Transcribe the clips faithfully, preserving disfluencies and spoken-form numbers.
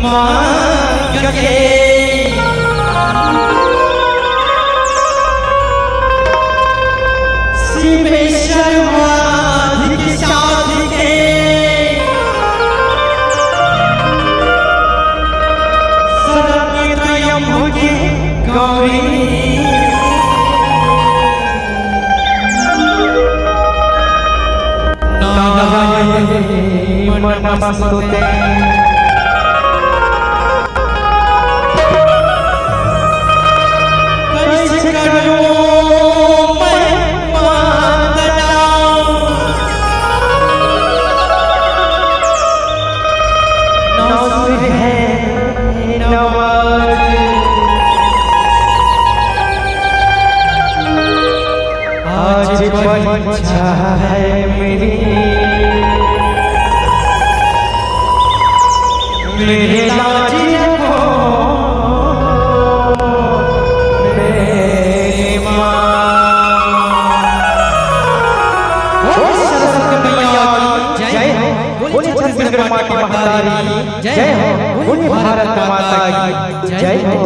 मांग के शिवेश्वर माधिक साध के शरण में त्रयंबके गौरी। नारायण नमस्तुते। कैसे करूं मैं वंदना? नौ सुर है नवाज। आज परीक्षा है मेरी, मेरे लाज को मेरी माँ। बोले सरस्वती मैया की जय हो, बोले छत्तीसगढ़ माटी महतारी की जय हो, बोले भारत माता की जय हो।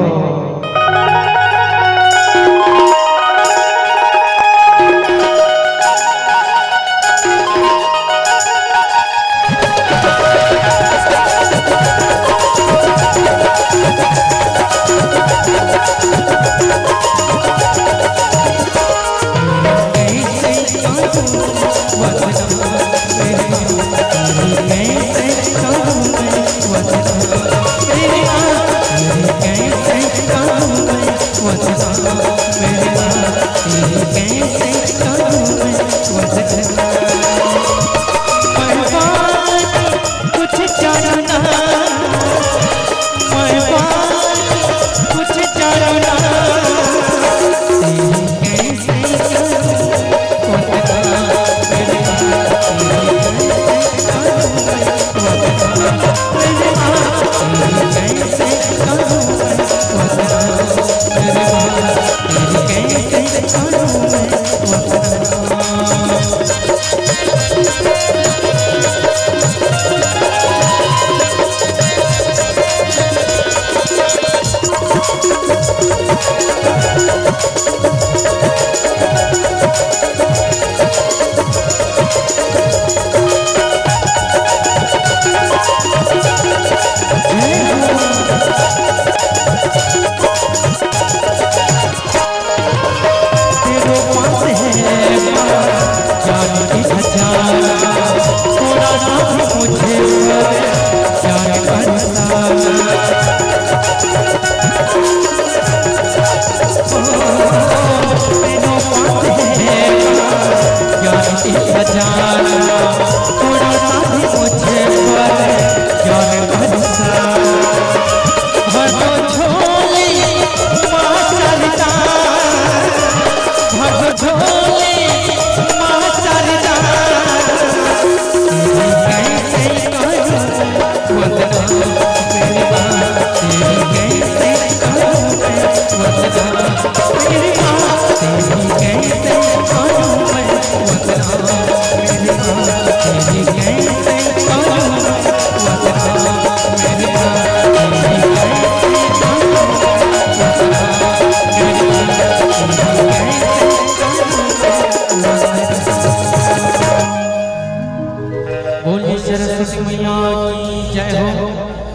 बोलिए सरस्वती मैया की जय हो।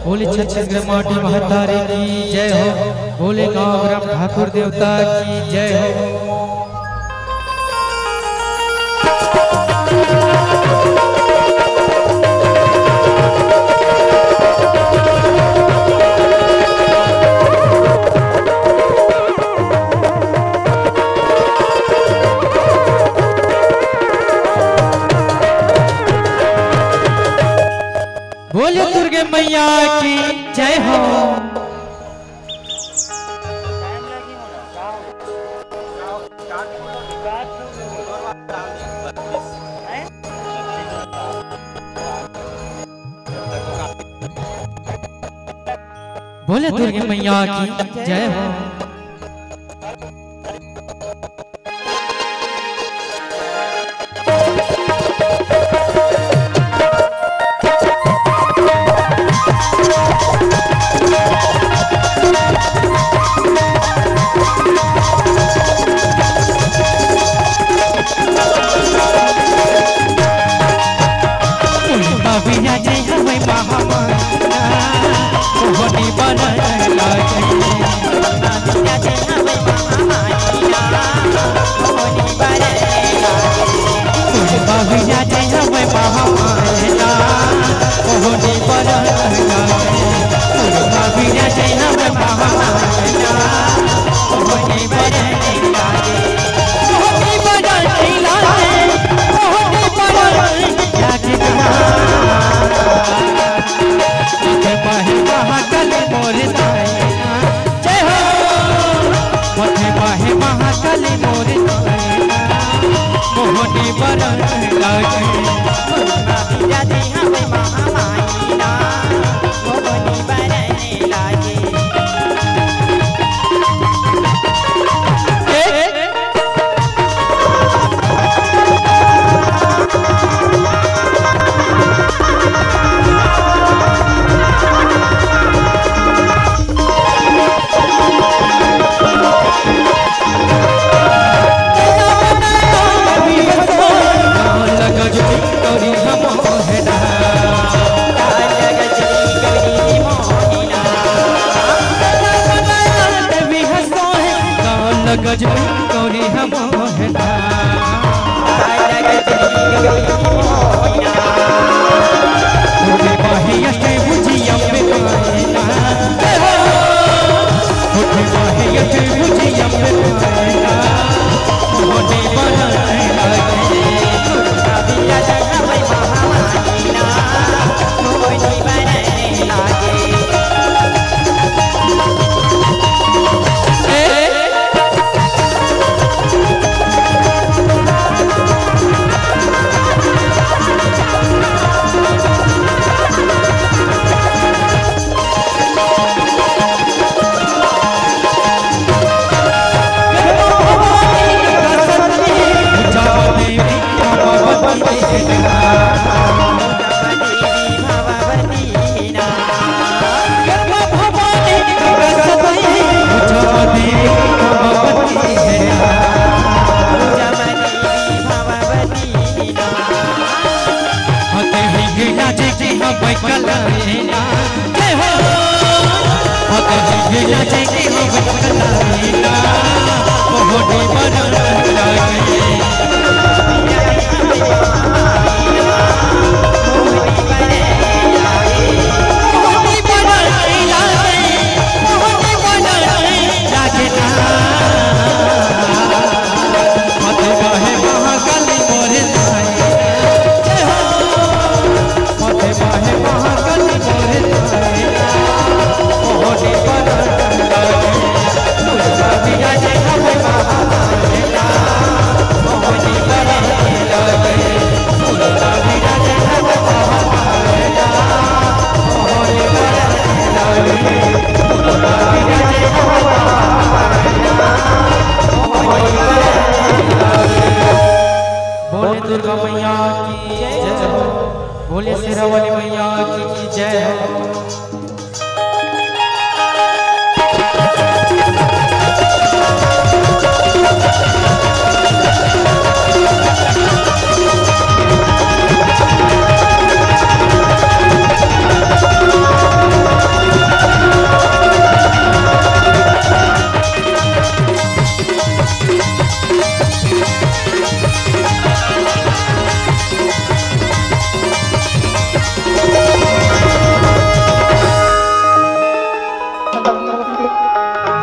बोलिए छत्तीसगढ़ माटी महतारी की जय हो। बोले गांव ग्राम ठाकुर देवता की जय हो। बोलिए दुर्गे मैया की जय हो। बोले दुर्गे मैया की जय हो। गज में गौरी हम मोहना। गज में गौरी मोहना। उठे बाहे अष्टभुजी अम्बे मायना। उठे बाहे अष्टभुजी अम्बे मायना। मोहनी बनाए लागे। अभी राजा हवे महामायना। मोहनी बनाए लागे। बोले दुर्गा मैया की जय हो। बोले शेरा वाली मैया की जय हो।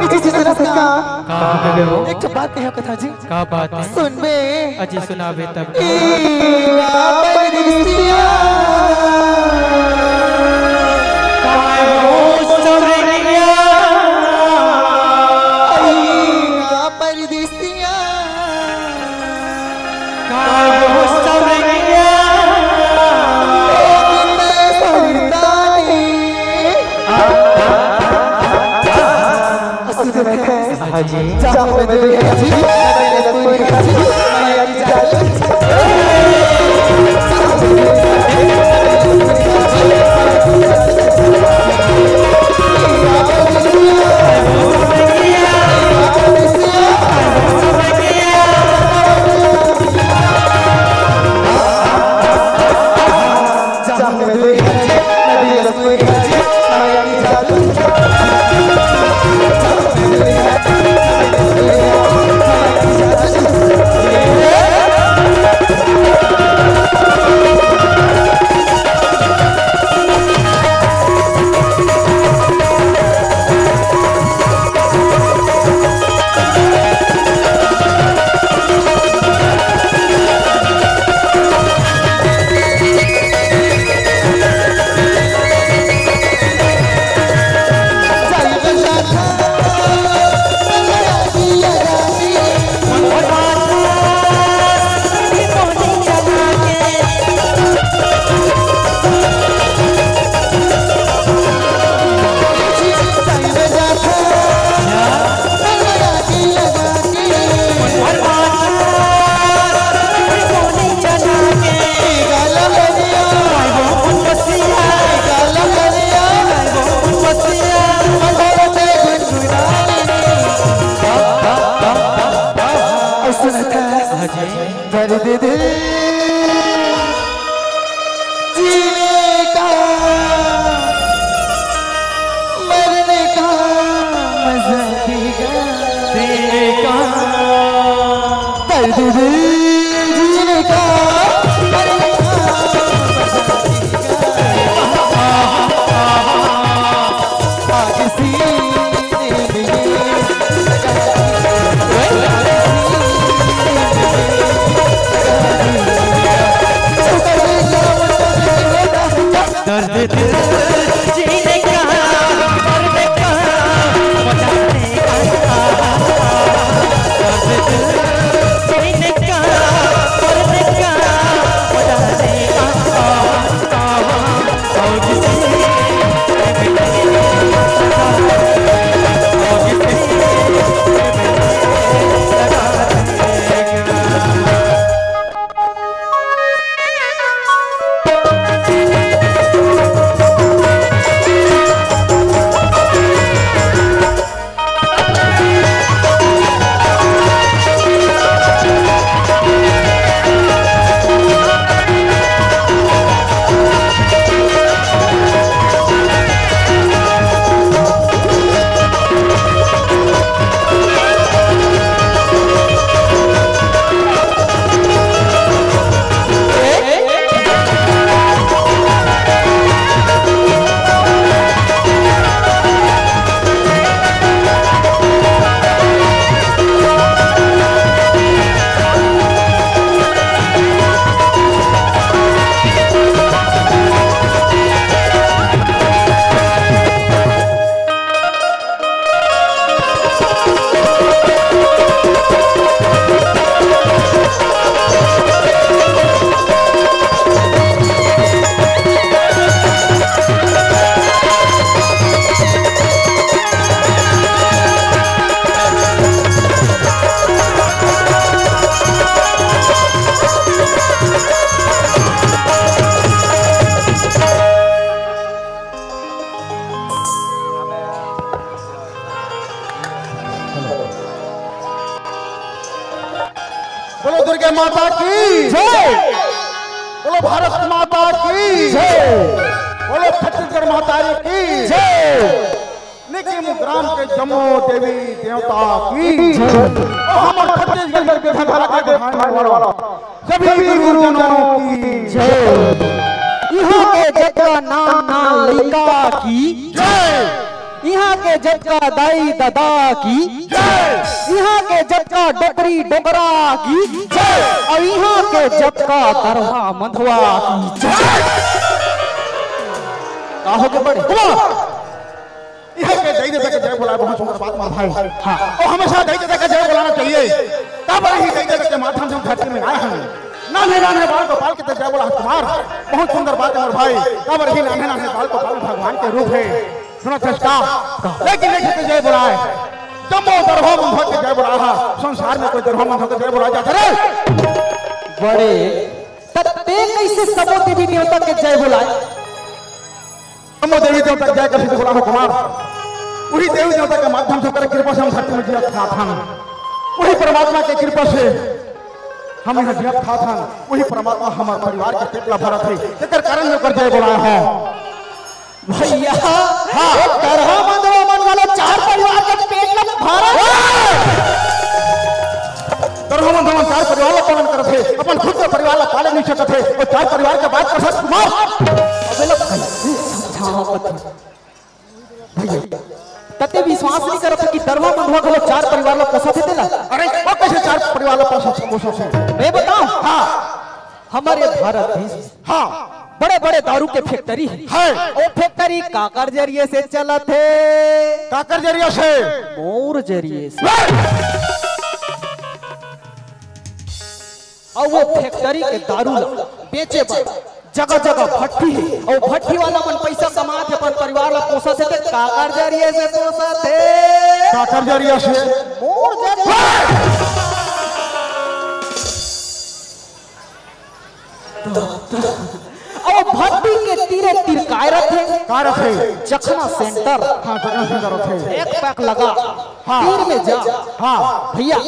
ए जी, जी, सुनो, सुनो। का हो गए हो? एक ठो बात कहे कथा जी। का बात है? सुनबे। अजी सुनाबे तब। ए, आ परदेसिया। का हो सवरिया? ए, आ परदेसिया। का हो सवरिया? हाँ जी। बोलो दुर्गा माता की जय। बोलो भारत माता की जय। बोलो छत्तीसगढ़ महतारी की जय। निकिम ग्राम के जम्मो देवी देवता की जय। और हमर छत्तीसगढ़ के विधानसभा के विधान वाला सभी गुरुजनों की जय। इहाँ के जतका नान नान लइका की जय। इहाँ के जतका दाई ददा की जय। इहाँ के जतका डोकरी डोकरा की जय। अउ इहाँ के जतका दरहा मंधवा की जय। का हो के बड़े? इहाँ के दाई ददा के जय बोलाए बहुत सुंदर बात मोर भाई। हाँ। अउ हमेशा दाई ददा के जय बोलाना चाहिए। काबर इही दाई ददा के माध्यम से हम धरती में आए हन। नान्हे नान्हे बाल गोपाल के तो जय बोला हस कुमार। बहुत सुंदर बात हे मोर भाई। काबर इही नान्हे नान्हे बाल गोपाल भगवान के रूप हे। सुनत हस का? लेकिन लेकिन तो जय बोलाए। जम्मो दरहो मंधवा के जय बोलाए हा। संसार में कोई दरहो मंधवा के जय बोलाए जाथे रे? बड़े, त तें कइसे सबो देवी देवता के जय बोलाए? जम्मो देवी देवता के जय करके बोला हो कुमार। उही देवी देवता के माध्यम से, ओकर कृपा से हम धरती में जियत खात हन। उही परमात्मा के कृपा से हम इहाँ जियत खात हन। उही परमात्मा हमर परिवार के पेट ला भरत हे, एकर कारण में ओकर जय बोलाए हो। भइया, हाँ। ए दरहा मंधवा मन घलो चार परिवार के पेट ला भरत हे। दरहा मंधवा चार परिवार ला पालन करत हे, अपन खुद के परिवार ला पाले नइ सकत हे, अउ चार परिवार के बात करत हे कुमार। अबे ला कइसे समझावत हे? भइया, त तें विश्वास नइ करत हे कि दरहा मंधवा घलो चार परिवार ला पोसत हे तेला? अरे, ओ कइसे चार परिवार ला पोसत, पोसत हे? मैं बताऊं? हाँ। हमर भारत देश में हाँ। बड़े-बड़े दारू के factory हे। हे। ओ factory काकर जरिए से चलत हे? काकर जरिए से? मोर जरिए से। हे। अउ ओ factory के दारू ला बेचे बर जगह-जगह भट्ठी हे। अउ भट्ठी वाला मन पइसा कमात हे, अपन परिवार ला पोसत हे, त काकर जरिए से पोसत हे? काकर जरिए से? मोर जरिए। हे। अउ भट्ठी के तीरे तीर काय रथे? का रथे? चखना center। हाँ, चखना center रथे। एक pack लगा। हाँ। तीर में जा। हाँ। भइया,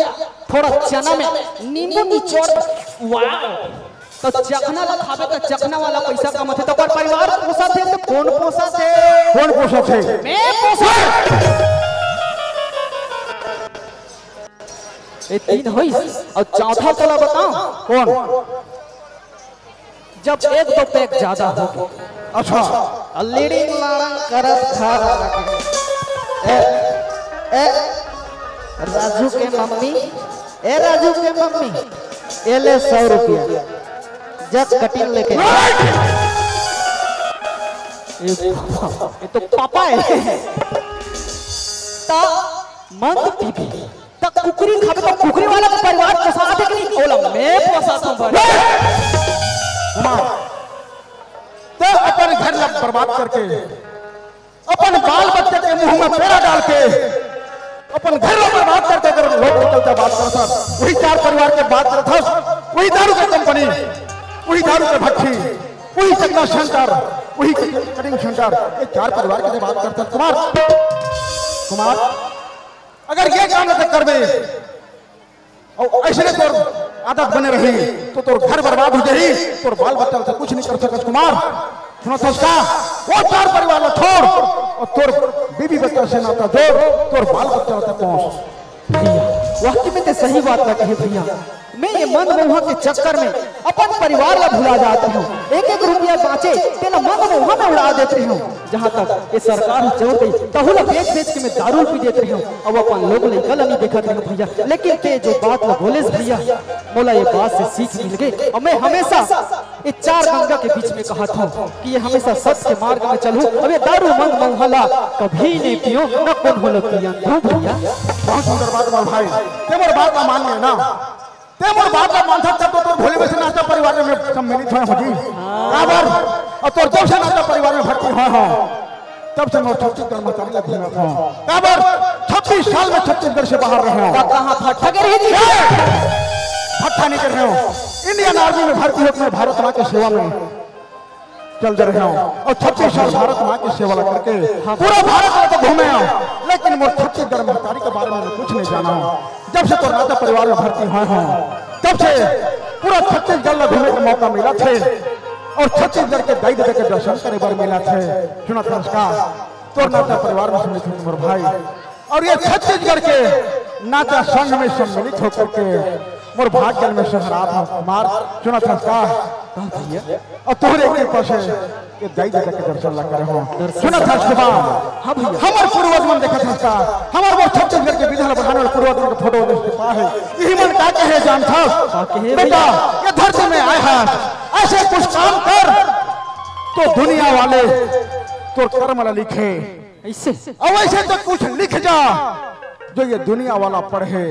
थोड़ा चना में नींबू निचोड़। वाह। त चखना ला खाबे त चखना वाला पइसा कमाथे, त ओकर परिवार पोसत हे, त कोन पोसत हे? कोन पोसत हे? मैं पोसत। ए तीन होइस, अउ चौथा तोला बताओ। कोन? जब एक दो pack ज्यादा हो गए। अच्छा। अउ लीड़िंग लाड़ंग करत था। ए, ए, राजू के मम्मी, ए राजू के मम्मी, ए ले सौ रुपया, जग कटिन लेके। ये तो पापा है। त मंद पीबे, त कुकरी खाबे, त कुकरी वाला के परिवार पोसात हे कि नहीं? ओला मैं पोसात हूँ भाई। कुमार, त अपन घर ला बर्बाद करके, अपन बाल बच्चा के मुंह में पेड़ा डाल के, अपन घर ला बर्बाद करके, अगर लोग निकलता बात करता, वही चार परिवार के बात करता, वही दारू के कंपनी, वही दारू के भट्टी, वही चकना सेंटर, वही कटिंग सेंटर, ये चार परिवार के बात करता। कुमार, कुमार, अगर ये काम न करबे, अउ अइसने तोर आदत बने रही, तो तोर घर बर्बाद हो जाही, तोर बाल बच्चा से कुछ नहीं कर सकत कुमार। सुनत हस का? वो चार परिवार ला छोड़, अउ तोर बीबी बच्चा से नाता जोड़, तोर बाल बच्चा ला तक पहुंच। भैया, वाकई में ते सही बात ला कहे भैया। मैं ये मंद मउहा के चक्कर में अपन परिवार ला भुला जात रहूं। एक एक रुपया बांचे, तेला मंद मउहा में उड़ा देत रहूं। जहाँ तक ये सरकार ह चोर गई, तहू ला बेच बेच के मैं दारू पी देत रहूं। अब अपन लोग लइका ला नहीं देखत रहूं भैया। लेकिन ते जो बात ला बोलेस भैया, मोला ये बात से सीख मिल गई। और मैं हमेशा ये चार गंगा के बीच में कहत हूँ कि ये हमेशा सत्य के मार्ग में चलूं। अब ये दारू मंद मउहा ला कभी नहीं पियो, न कोनो ला पियन दूं भैया। बहुत सुंदर बात मोर भाई, ते मोर बात ला मान ले ना। ते मोर बात ला मानथस तब तो तोर भोले से नाता परिवार में सम्मिलित होय होही। काबर? अउ तोर जब से नाता परिवार में भर्ती होय हों, तब से मोर छत्तीसगढ़ महतारी ला घूमत हों। काबर? छत्तीस साल में छत्तीसगढ़ से बाहर रहे हों। त कहाँ भट्ठा के रहे जी? ए! भट्ठा नहीं कर रहे हों। इंडियन आर्मी में भर्ती होके मैं भारत माँ के सेवा में चल दे रहे हों। अउ छत्तीस साल भारत माँ के सेवा ला करके पूरा भारत में तो घूमे हों, लेकिन मोर छत्तीसगढ़ महतारी के बारे में कुछ नहीं जाना हों। जब से तोर नाता परिवार में भर्ती होय हों, तब से पूरा छत्तीसगढ़ ला घूमे के मौका मिलत हे अउ छत्तीसगढ़ के दाई ददा के दर्शन करे बर मिलत हे। सुनत हस का? तोर नाता परिवार में सम्मिलित होके मोर भाई, अउ ये छत्तीसगढ़ के नाता संघ में सम्मिलित होकर के मोर भाग्य में सहरात हूँ कुमार। सुनत हस का? हाँ भैया। अउ तोहरे कृपा से ये दाई ददा के दर्शन ला करे हों। दर्शन। सुनत हस कुमार? हाँ भैया। हमर पूर्वज मन देखत हस का? हमर मोर छत्तीसगढ़ के विधा ला बढ़ाने वाले पूर्वज मन के फोटो देख के पाए हे। इही मन का कहे जानत हस? का कहे बेटा, भैया? ये धरती में आए हस, ऐसे कुछ काम कर तो दुनिया वाले तोर कर्म ला लिखे। ऐसे? अउ ऐसे तो कुछ लिख जा जो ये दुनिया वाला पढ़े।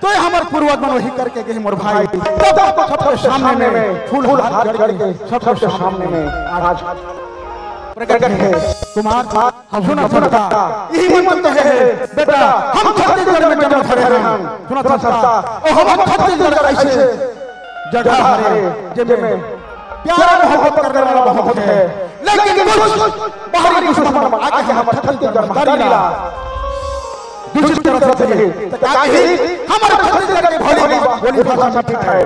तो ये हमर पूर्वज मन वही करके गए मोर भाई। तब तो सबके सामने में फूल हार चढ़ के सबके सामने में आज प्रकट हे। कुमार, हम सुनत हस का? इही मन तो कहे हे, बेटा, हम छत्तीसगढ़ में जन्म धरे हन। सुनत हस का? अउ हम छत्तीसगढ़ ऐसे जगह हरे, जेमे प्यार मोहब्बत करने वाला बहुत हे, लेकिन कुछ बाहरी दुश्मन मन आके हमर छत्तीसगढ़ महतारी ला दूषित करत रथे। त का कही, हमर छत्तीसगढ़ के भोली, भोली भाषा मीठी हे,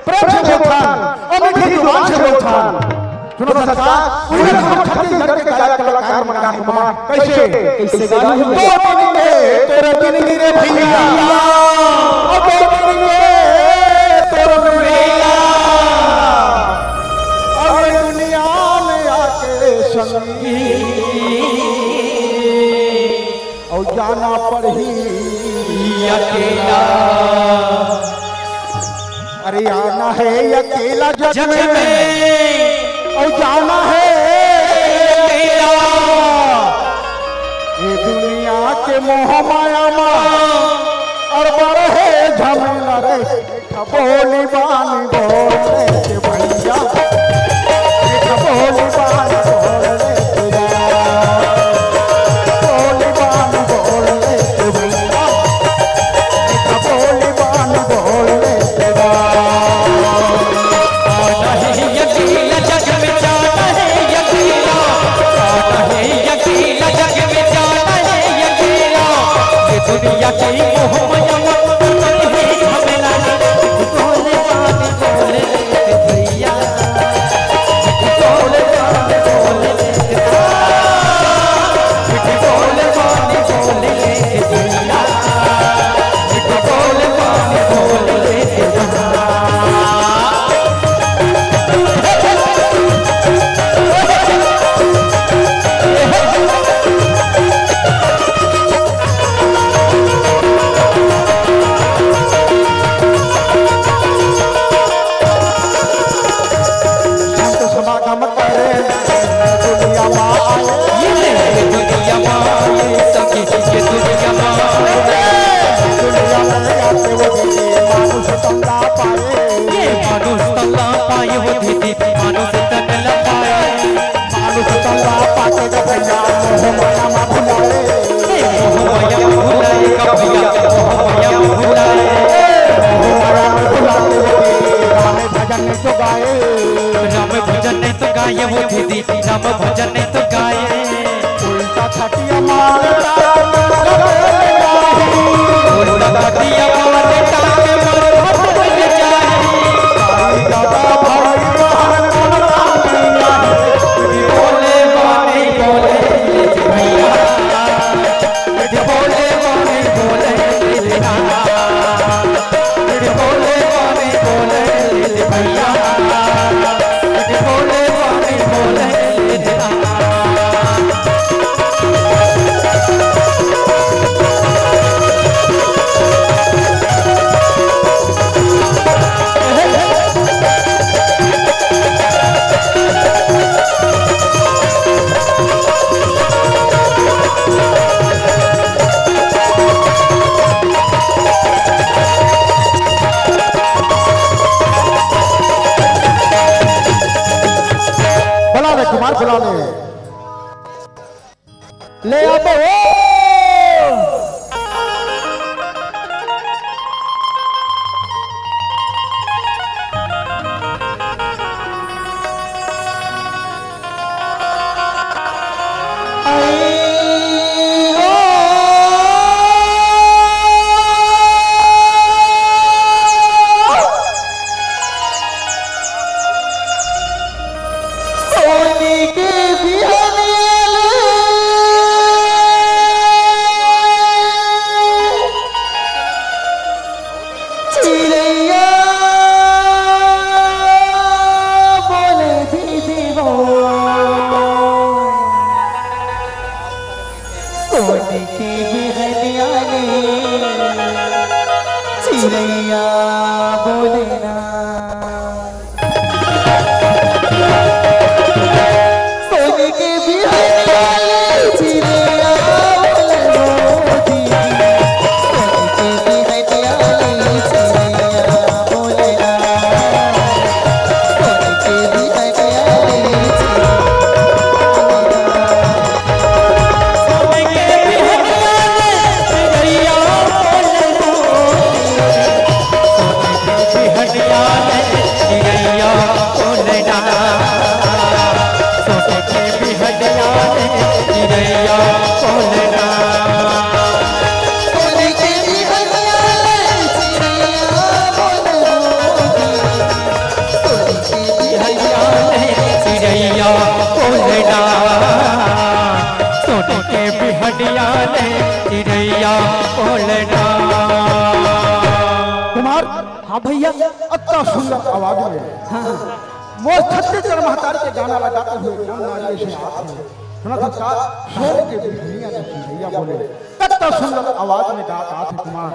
प्रेम से बोलथन अउ मीठी जुबान से बोलथन। सुनत हस का? उही हमर छत्तीसगढ़ के गायक कलाकार मन गाथे कुमार। कैसे? कैसे गाना है? दो दिन में तेरा दिन गिरे भैया, अब दो दिन में तेरा दिन भैया, अब दुनिया में आके संगी, अउ जाना पड़ही अकेला। अरे आना हे अकेला जग जग में, में। अउ जाना हे अकेला। ये दुनिया के मोह माया मा अउ बड़ हे झमेला रे। बोली बानी बोले के भैया, बोली बानी बोले के भैया, बोली बानी बोले के भैया। मोह माया मा भुलाए, मोह माया मा भुलाए, का भैया, मोह माया मा भुलाए। मोह माया मा भुलाए, राम भजन तो गाए। राम भजन तो गाए वो दीदी, राम भजन तो गाए। उल्टा खटिया मारता, उल्टा खटिया मारता, बुला ले कुमार, बुला ले। ले आ तो हो। सोनी के बिहनिया ले चिरैया बोले दीदी वो। सोनी के बिहनिया ले चिरैया बोले ना। सोनी के बिहनिया ले चिरैया बोले ना। सोनी के बिहनिया ले चिरैया बोले ना। सोनी के बिहनिया ले चिरैया बोले ना। कुमार, हाँ भैया। अतना सुंदर आवाज में, हाँ। मोर छत्तीसगढ़ महतारी के गाना ला गाते हुए नाम नारिये से आत हे। सुना था का? सोन के बिहनिया ने चिरैया बोले। अतना सुंदर आवाज में गात आत हे कुमार।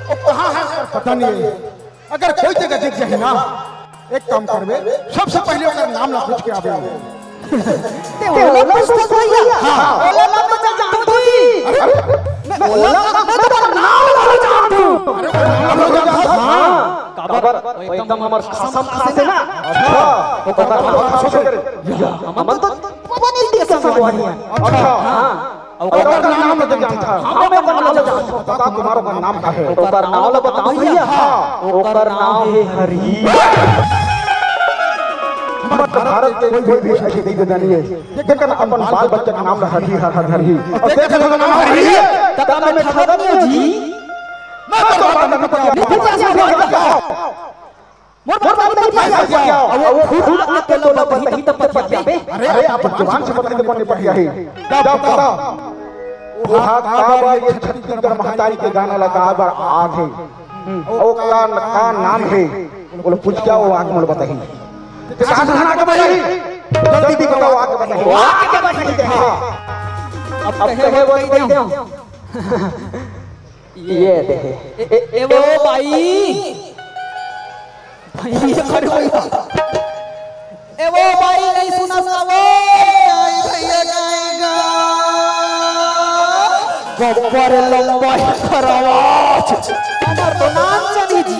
वो कहाँ हे ओकर पता नहीं हे। अगर कोई जगह दिख जाही ना, एक काम करबे, सबसे पहले ओकर नाम ला पूछ के आबे। ते ओला पूछथस भैया? हाँ। ओला मैं तो जानथों जी। अरे, अरे। मैं ओला, मैं तो ओकर नाम ला जानथों। अरे, ओकर नाम ला जानथस? हाँ। काबर? वो एकदम हमर कसम खाथे ना। अच्छा। ओकर नाम ला पूछो करे। हमन तो पनीर के संगवारी हन। अच्छा। हाँ। ओकर नाम तो जानथस। हाँ, मैं ओकर नाम ला जानथों। बता कुमार, ओकर नाम का हे? ओकर नाम ला बताओ भैया। हाँ। ओकर नाम हे हरी। भारत के कोई भी ऐसी देवी देवता नहीं है, जेकर अपन बाल बच्चा के नाम ला हरी, हर, हर, हरी। और देख लो नाम हरी है, तब मैं ठगत नहीं हूँ जी। मैं तो बात नहीं बताऊँ। नहीं, फिर कैसे हो गया? मोर बात नहीं भाई, भाई, भाई। अब वो खुद आके तो बताही तब तो पतियाबे। अरे, अपन जुबान से बता, कौन नहीं पतियाही? क्या पता? वो हाथ काबा ये छत्तीसगढ़ महतारी के गाना ला काबर आत हे। ओकर का नाम हे? बोलो, पूछ क्या वो आके मोला बताही। ते कहाँ से आके बताही? जल्दी बताओ, आके बताही। वो आके बताही। हाँ। अब कहे वो कह दे। ये दे। ए, ए, ए, वो बाई। भाई, ये करे भैया। ए वो बाई, नहीं सुनस का वो? गाई भैया, गाई गा। गब्बर लंबा एकर आवाज। हमर तो नाम चली जी।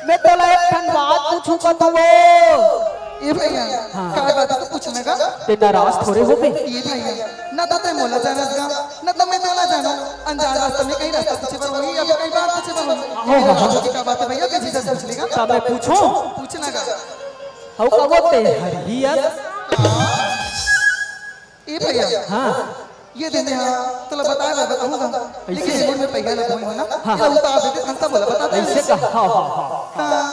मैं तोला एक ठन बात पूछूं कथों वो। ए भैया, हाँ। काय बात हे तो पूछना गा? ते नाराज थोड़े होबे। ए भैया, न त तैं मोला जानस गा, न त मैं तोला जानों। अनजान रास्ता में कहीं रास्ता पूछे बर होही या फिर कहीं बात पूछे बर होही। हाँ, हाँ, हाँ। का बात हे भैया, तें जी से पूछ लेगा। त मैं पूछों? पूछना गा। हव का वो ते हरही अस? ए भैया, हाँ। ये दे दे, हाँ, तोला बताय बर बताहूँ गा। लेकिन ऐसे? ये में पहिया लगवाहूँ ना, हाँ, हाँ। तब तो आप दे दे, अंता बोला, बता दे। ऐसे का? हाँ, हाँ, हाँ। हाँ।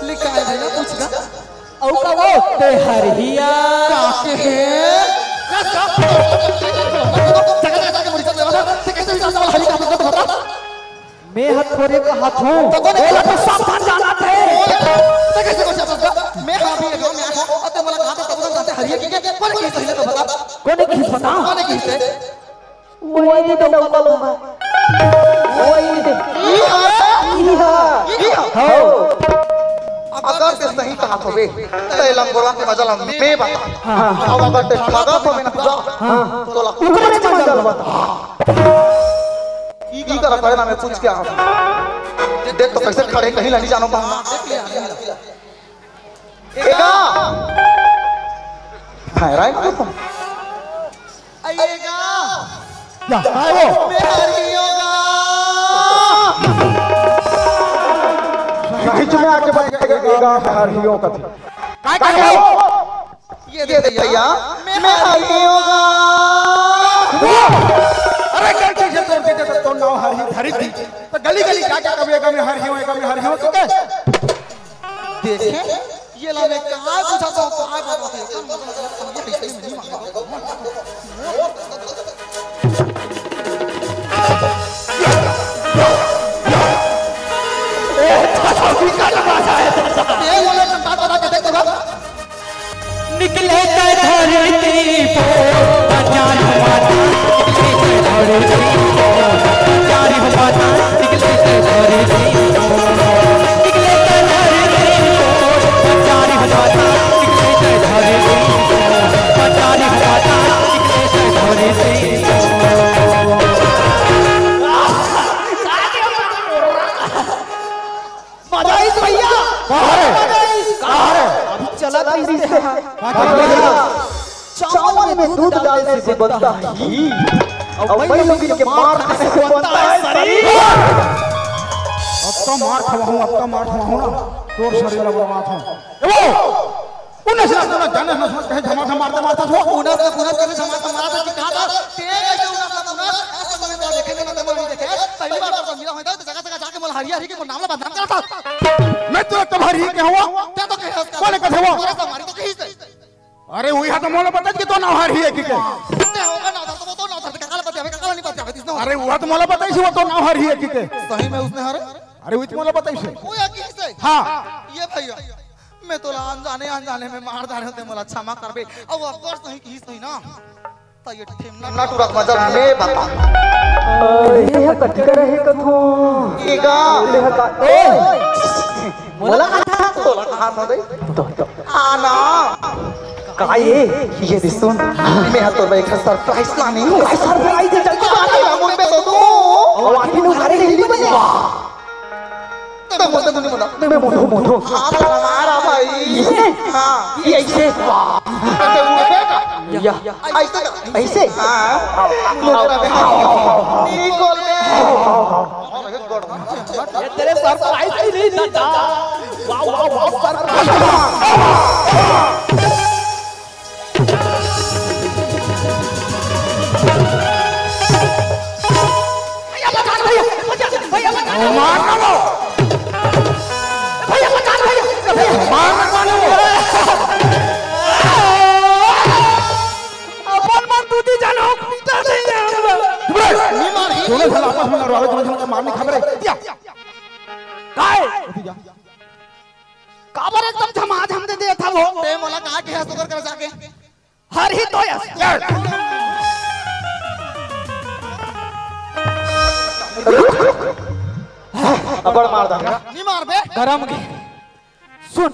ले, काय भैया, पूछ गा। अउ का वो ते हरही अस? का के हे? जगह जगह जाके मुड़ी चल रहा था, ते कैसे विचार से हरही का मतलब होता? मैं ह थोरे कहत हूँ। तो कोन ओला तो सब झन जानत हे। ते कैसे को चाहता? मैं ह अभी ये गाँव में आया हूँ, अउ ते मोला कहा था, सब झन जानथे हरही के, कोन किहिस तो बता। कोन किहिस बता? कोन किहिस? वही दे डौका लोग। वही दे। ई हा? ई हा? ई हा? हो। अगर ते सही कहत होबे, ते लंगोरा के मजा ल मैं बता। हाँ। अउ अगर ते ठगत होबे ना पूरा, हाँ। तोला कुकरे के मजा ल बता। ई करा खड़े ना, मैं पूछ के आऊँ। देख तो कैसे खड़े, कहीं ला नहीं जानो पाऊँ। एगा। हाँ, राय को तो। आइएगा। या, काय वो? मैं हरही होगा। बीच में आके बैठ के एगा, मैं हरही होगा। काय, काय वो? ये देख भैया, मैं हरही होगा। अरे गलती से तोर दीथे त तोर नाव हरही धरी दी। त गली गली जाके कबे एगा मैं हरही हूँ, एगा मैं हरही हूँ, ठीक है? देखे, ये ला मैं काय पूछा तो काय बात होती है? ये बोले तुम बात बता के देखो। निकले ते धरती पो, बचान माता, निकले ते धरती पो, बचान माता, निकले ते धरती पो, निकले ते धरती पो, बचान माता, निकले ते धरती पो, बचान माता, निकले ते धरती पो। मजा आइस भैया। का हरे? मजा आइस। का हरे? अभी चलत रहिस ते हा। का चलत रहिस? चावल में दूध डाले से बनता है घी। अउ मैं लोग के मार खाए से बनता है शरीर। अब तो मार खवाहूँ, अब तो मार खवाहूँ ना। तोर शरीर ला बनवात हूँ। ए वो! उन्हें से ना जाने ना समझ कहे झमाझम मारता मारता हो। उन्हें से उन्हें करे झमाझम मारता कि कहा था? तेरे से उन्हें से उन्हें, आज तक मैंने तो देखे नहीं, मतलब नहीं देखे। पहली बार तो मिला होता तो जगह जगह जाके मोला हरही हरही के मोर नाम ला बदनाम करता। मैं तो तब हरही के हुआ। ते तो कहे उसका। बोले कथे हुआ। तोरा से हमारी तो कहीं से। अरे उही तो मोला बताइस कि तोर नाव हरही हे कि के। ते होगा ना तो वो तो ना धरते काला बतियावे, काला नहीं बतियावे, इसने। अरे उही तो मोला बताइस कि वो तोर नाव हरही हे कि के। सही में उसने हरे? अरे उही तो मोला बताइस हे। वो या किसे? हाँ। ये भैया, मैं तोला अनजाने अनजाने में मार डारे हों ते मोला क्षमा करबे। अब अगर सही किहिस ना, त ये ठेमना टूरा के मजा मैं बता। अरे, ये कति करे हे कथो। एगा। ले हा का, ए! मोला कहा था? तोला कहा था दे? तो, तो। आना। का ये? ये दे सुन, मैं हा तोर बर एक surprise लाने हूँ। Surprise दे, जल्दी आ। आने ना मुन पे तो तू। और आखिरी में उघारे नहीं बने। वाह। मैं मोंथों, मैं मोंथों। मैं मोंथों, मोंथों। हाँ, हमारा भाई। ये? हाँ। ये ऐसे। वाह। या। ऐसे? ऐसे? हाँ। निकल बे। ये तेरे surprise ही नहीं था। वाह, वाह, वाह, surprise। भैया, बचा लो, भैया, बचा, भैया, बचा लो। मार ना वो। भैया, बचा लो, भैया, भैया। मार ना वो। अपन मन दूती जानो, पीटा नहीं है हम लोग। चुप रह। नहीं मारी। दोनों झन आपस में लड़वावे, दोनों झन के मारने खबरे। या। काय? काबर एकदम झमाझम दे देत हव? ते मोला का कहे सुगर कर जाके? हरही तो यस। अब्बड़ मार डारे। नहीं मारबे। गरम के। सुन।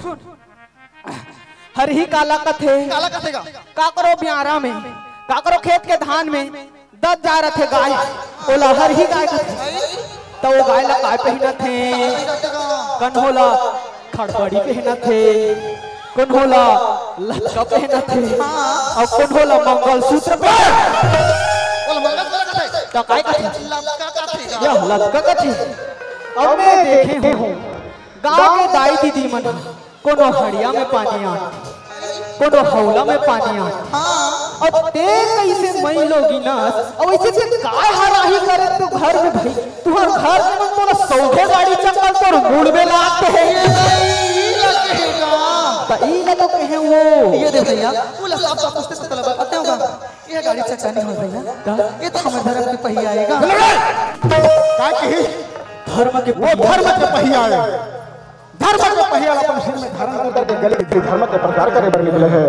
हरही काला कथे? काला कथे गा? काकरो बियारा में, काकरो खेत के धान में दत जा रथे गाय, ओला हरही गाय कथे। त वो गाय ला काय पहिनत हे? कन्हो ला खड़बड़ी पहिनत हे, कन्हो ला लतका पहिनत हे, अउ कन्हो ला मंगलसूत्र पहिनत हे। त काय कथे? लतका कथे। अब मैं देखे हूँ, गाँव के दाई दीदी मन ह कोनो हड़िया में पानी आनथे, कोनो हौला में पानी आनथे। अउ ते कइसे मई लोगिनस, अउ अइसे ते काय हराही करे तू घर में भाई? तुहर घर के मन तोला सौघे गाड़ी चक्कर तोर मुड़ में लागथे। त ई ला तो कहे वो। ये दे भैया, वो ला साफ साफ पूछते से तोला बताते होगा। ये गाड़ी चक्का नहीं हो भैया, ये तो हमारे धर्म के पहिया आएगा। का कही? धर्म के वो धर्म के पहिया आए। धर्म के पहिया ला अपन सिर में धारण कर करके गली गली धर्म के प्रचार करे बर निकले हे।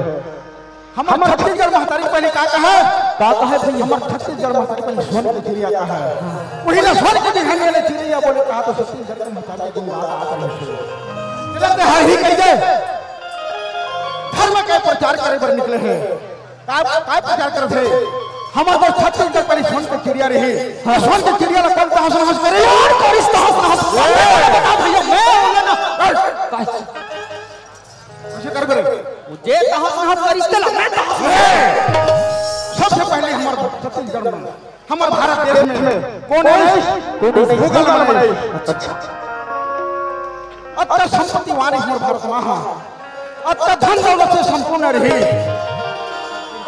हमर छत्तीसगढ़ महतारी पहली का कहा? का कहा भैया? हमर छत्तीसगढ़ महतारी पहली सोन के चिड़िया कहा। वही ना सोन के बिहान वाले चिड़िया बोले कहा तो छत्तीसगढ़ के महतारी के गुणगान आ रहे थे। चलते हरही कह दे। धर्म के प्रचार करे बर निकले हे। काय, काय प्रचार करत हे? हमर तो छत्तीसगढ़ पहली सोन के चिड़िया रही। हाँ। सोन के चिड़िया ला कौन तहस नहस करे? यार, करिस तहस नहस। ए! बता भैया, मैं बोले ना। ए! काय? ऐसे कर बरे। मुझे तहस नहस करिस तेला, मैं तहस नहस। ए! सबसे पहले हमर छत्तीसगढ़ में, हमर भारत देश में कौन है? कौन है? मुगल मनई। अच्छा। अत्ता संपत्ति वाली हमर भारत माँ हा। अत्ता धन दौलत से संपूर्ण रही।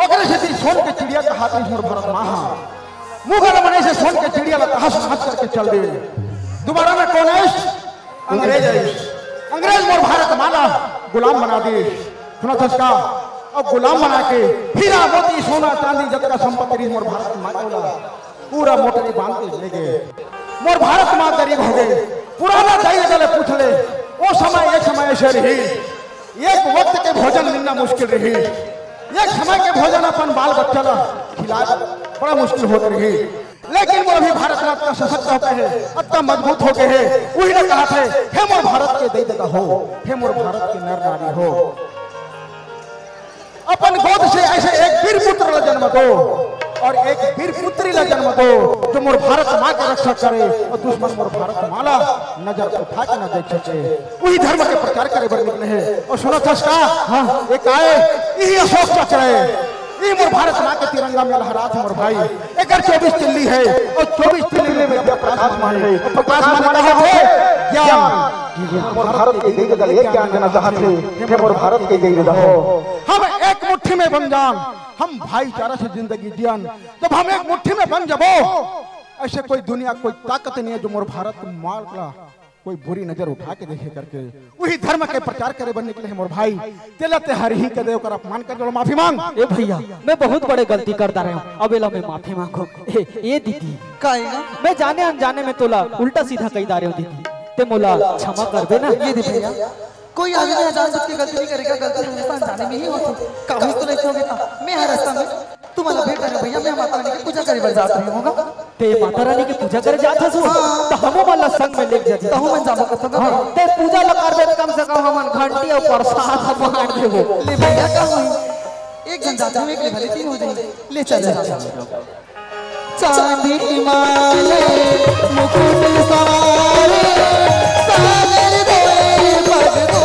ओकरे सेती सोन के चिड़िया कहात रही हमर भारत माँ हा। मुगल मनई से सोन के चिड़िया ला तहस नहस करके चल दे। दोबारा में कौन आइस? अंग्रेज आइस। अंग्रेज मोर भारत माँ ला गुलाम बना दे। सुनत हस का? अब गुलाम बना के हीरा मोती सोना चांदी जतका संपत्ति रही मोर भारत माँ के ला पूरा मोटरी बांध के ले गए। मोर भारत माँ गरीब हो गए। पुराना दाई ददा ले पूछ ले, ओ समय एक समय ऐसे रही, एक वक्त के भोजन मिलना मुश्किल रही, एक समय के भोजन अपन बाल बच्चा ला खिलाए बड़ा मुश्किल होत रही। लेकिन वो अभी भारत माँ अतना सशक्त हो गए है, अतना मजबूत हो गए है, वही ना कहा थे, हे मोर भारत के दाई ददा हो, हे मोर भारत के नर नारी हो। अपन गोद से ऐसे एक वीर पुत्र ला जन्म दो और एक वीर पुत्री ला जन्म दो, जो मोर भारत माँ के रक्षा करे और दुश्मन मोर भारत माँ ला नजर उठा के न देख सके। वही धर्म के प्रचार करे बर निकले हे। और सुनत हस का? हाँ। एक आए, यही अशोक चक्र है, यही मोर भारत माँ के तिरंगा में लहरात हे मोर भाई। एकर चौबीस तिल्ली है और चौबीस तिल्ली में विद्या प्रकाश मान है। और प्रकाश मान कहा थे? ज्ञान। मोर भारत के दाई ददा ले ज्ञान देना चाहत हे, हे मोर भारत के दाई ददा हो। हम एक मुट्ठी में बन जान, हम भाईचारा से जिंदगी जियन। जब हम एक मुट्ठी में बन जबो, ऐसे कोई दुनिया, कोई ताकत नहीं है जो मोर भारत माँ ला कोई बुरी नजर उठा के देखे करके। वही धर्म के प्रचार करे बर निकले हे मोर भाई। तेला ते हरही कह दे, ओकर अपमान कर दे, माफी मांग। ए भैया, मैं बहुत बड़े गलती कर डारे हूँ, अब एला मैं माफी मांगू। ए, ए दीदी, का है ना? मैं जाने अनजाने में तोला उल्टा सीधा कही डारे हूँ दीदी, ते मोला क्षमा करबे ना? ये दे भैया, कोई आदमी अनजान सोच के गलती नहीं करेगा, गलती हमेशा अनजाने में ही होती। काबू तो नहीं होगी ना। मैं हर रास्ता में तुम्हारा भेंट करे भैया, मैं माता रानी की पूजा करे बर जात रही हूँ। ते माता रानी के पूजा करे जात हस? हाँ। त हमू मन ला संग में लेके जाबे। तहू मन जाबो कथो ना। हाँ, ते पूजा ला करबे त कम से कम हमन घंटी अउ प्रसाद ह बांट देबो। ले भैया, का होई? एक झन जात हूँ, एक ले भले तीन हो जाई। ले चल, चल, चल। चांदी माले मुकुट सवारे, सागर धोए पग धो।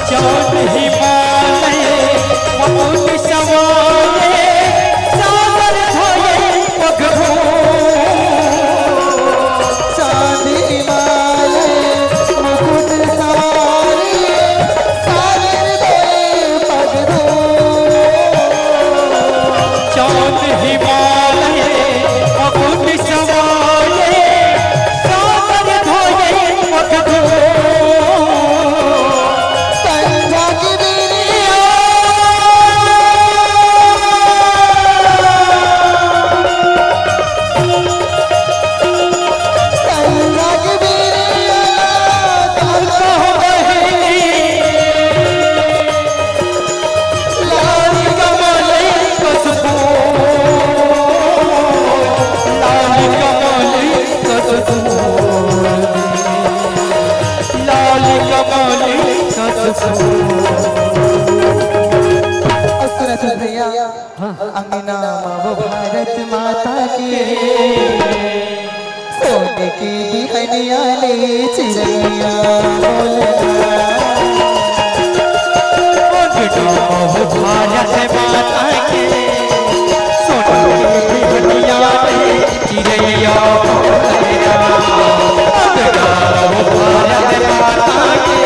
चांद हिमालय मुकुट सवारे, सागर धोए पग धो। चांद हिमालय मुकुट सवारे, सागर धोए पग धो। चांद हिमालय मुकुट सवारे, अंगना म वो भारत माता के, सोने के बिहनिया ले चिरैया बोलना। अंगना म वो भारत माता के, सोने के बिहनिया ले चिरैया बोलना। अंगना म वो भारत माता के,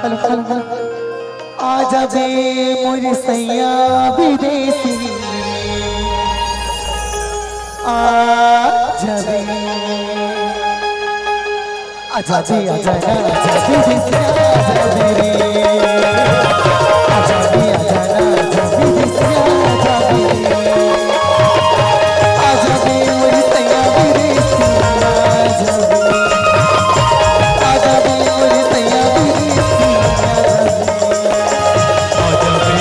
हेलो, हेलो, हेलो। आ जाबे मोर सैया विदेशी, आ जाबे। आ जाबे, आ जाना, आ जाबे रे, आ जाबे रे। आ जाबे, आ जाना, आ जाबे रे, आ जाबे रे। आ जाबे मोर सैया विदेशी, आ जाबे। आ जाबे मोर सैया विदेशी, आ जाबे।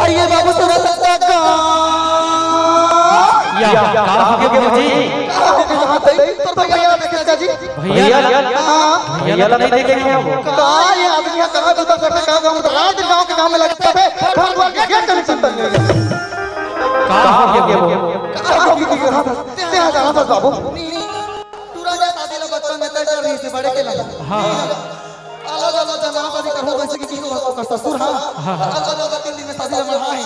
आइए बाबू, सुनो सबका गाँव। या, का हो गया भौजी? का हो गया? हाँ, तोर भैया देखे चाचा जी। भैया? हाँ। भैया ला नहीं देखे हो? का ये आदमी है, कहाँ भीतर करते, कहाँ गाँव में, रात दिन गाँव के काम में लगता है, घर द्वार के गेट नहीं सुनता है। का हो गया वो? का हो गया? ते आ जाना था बाबू। टूरा के शादी ला बचपन में तय कर रही से बड़े के लगा। हाँ। अलग अलग जमाना शादी करहूँ, वैसे कि किसी को ओकर ससुर, हाँ। हाँ, हाँ। अलग अलग तीन दिन में शादी ला मढ़ा है।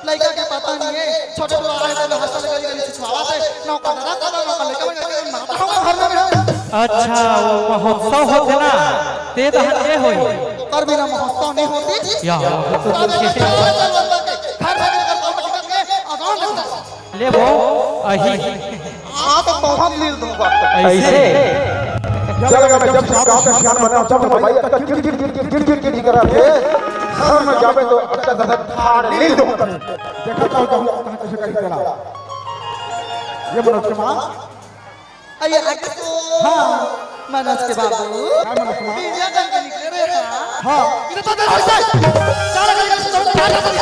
लइका के पता नहीं है, छोटे टूरा आए तो हॉस्टल गली गली छुछुआवा थे, नौका दादा दादा, नौका लइका में जाके माता हूँ घर में। अच्छा, वो महोत्सव होथे ना, ते तहन के होई? ओकर बिना महोत्सव नहीं होती। या, वो तो शादी में चलो, चलो, चलो, घर में लेकर कॉम्पिटिशन के आसान लगता है। ले वो, अही। आप तो बहुत नील धूप आप तो। ऐसे? जब मैं जब से गाँव का सियान बना, जब से भाई अक्का गिर गिर गिर गिर गिर गिर गिर गिर करा थे, घर में जावे तो अक्का दादा फाड़ नील धूप। देखा तो कहूँ कहाँ कैसे कहीं चला। ये मनोज के माँ। अरे आगे तो हाँ। मनोज के बाबू। हाँ, मनोज के माँ। मीडिया करके निकले रे, हाँ। हाँ। इधर तो देखो इसे। चाला करके तो चाला करके।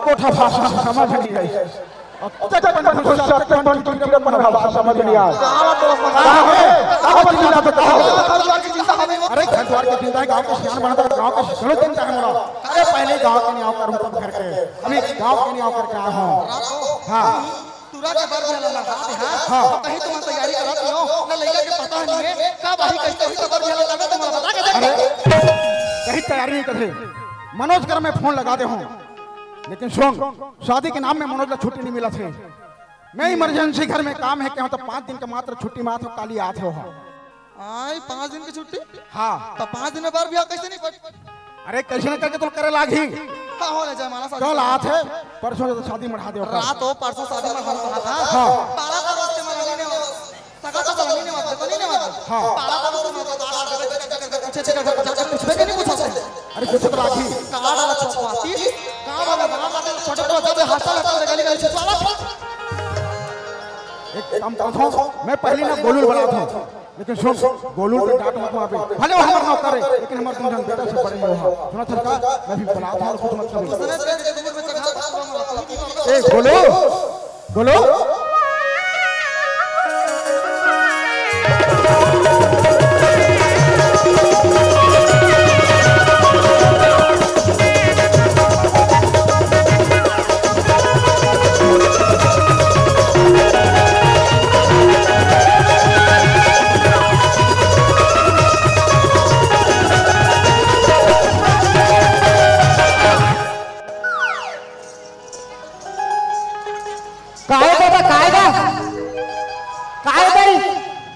कोठा भाषा समझ नहीं आई। तक मन खुश, तक मन चिड़चिड़ापन भाषा समझ नहीं आए। कहाँ है? कहाँ चिल्ला सकता है? अरे घर द्वार के चिंता है, गाँव के सियान बनता है, गाँव के चलो चिंता है मोला। अरे पहले गाँव के नहीं आओ करूँ तब घर के। अभी गाँव के नहीं आओ करके आया हूँ। हाँ। टूरा के बर भेला लगा दे, हाँ? हाँ। कहीं तुम तैयारी करत नहीं हो, ना लइका के पता नहीं है, कब आही, कैसे आही, तो बर भेला लगा तुम बता के देख। अरे, कहीं तैयारी नहीं करे। मनोज कर मैं फोन लगा दे हूँ। लेकिन सुन, शादी के नाम में मनोज ला छुट्टी नहीं मिला थे। मैं इमरजेंसी घर में काम है, क्या तो पाँच दिन का मात्र छुट्टी मात्र काली आत हो। आई पाँच दिन की छुट्टी? हाँ। तो पाँच दिन में बर ब्याह कैसे नहीं पड़? अरे कैसे नहीं करके तो करे लागी। का हो ले जयमाला शादी? कल आत है, परसों तो शादी मढ़ा दे ओकर। रात हो, परसों शादी मढ़ा दे था। हाँ। पारा का रास्ते में नहीं, नहीं, सगा तो नहीं, नहीं, नहीं, नहीं। हाँ। पारा का रास्ते में तो आ, आ, अच्छे, अच्छे, अच्छे, अच्छे, कुछ भी नहीं पूछा से। अरे कुछ तो लागी। का वाला छुपवाती? का वाला बना, छोटे को जब हॉस्टल है, तो गली गली छुपवा। एक काम करता हूँ, मैं पहले ना गोलू बुलाता हूँ। लेकिन सुन, गोलू के डांट मत मार बे। भले वो हमार नौकर है, लेकिन हमार तुम जन बेटा से बड़े हो। सुना था का? मैं भी बुलाता हूँ, कुछ मत करो। ए, गोलू, गोलू।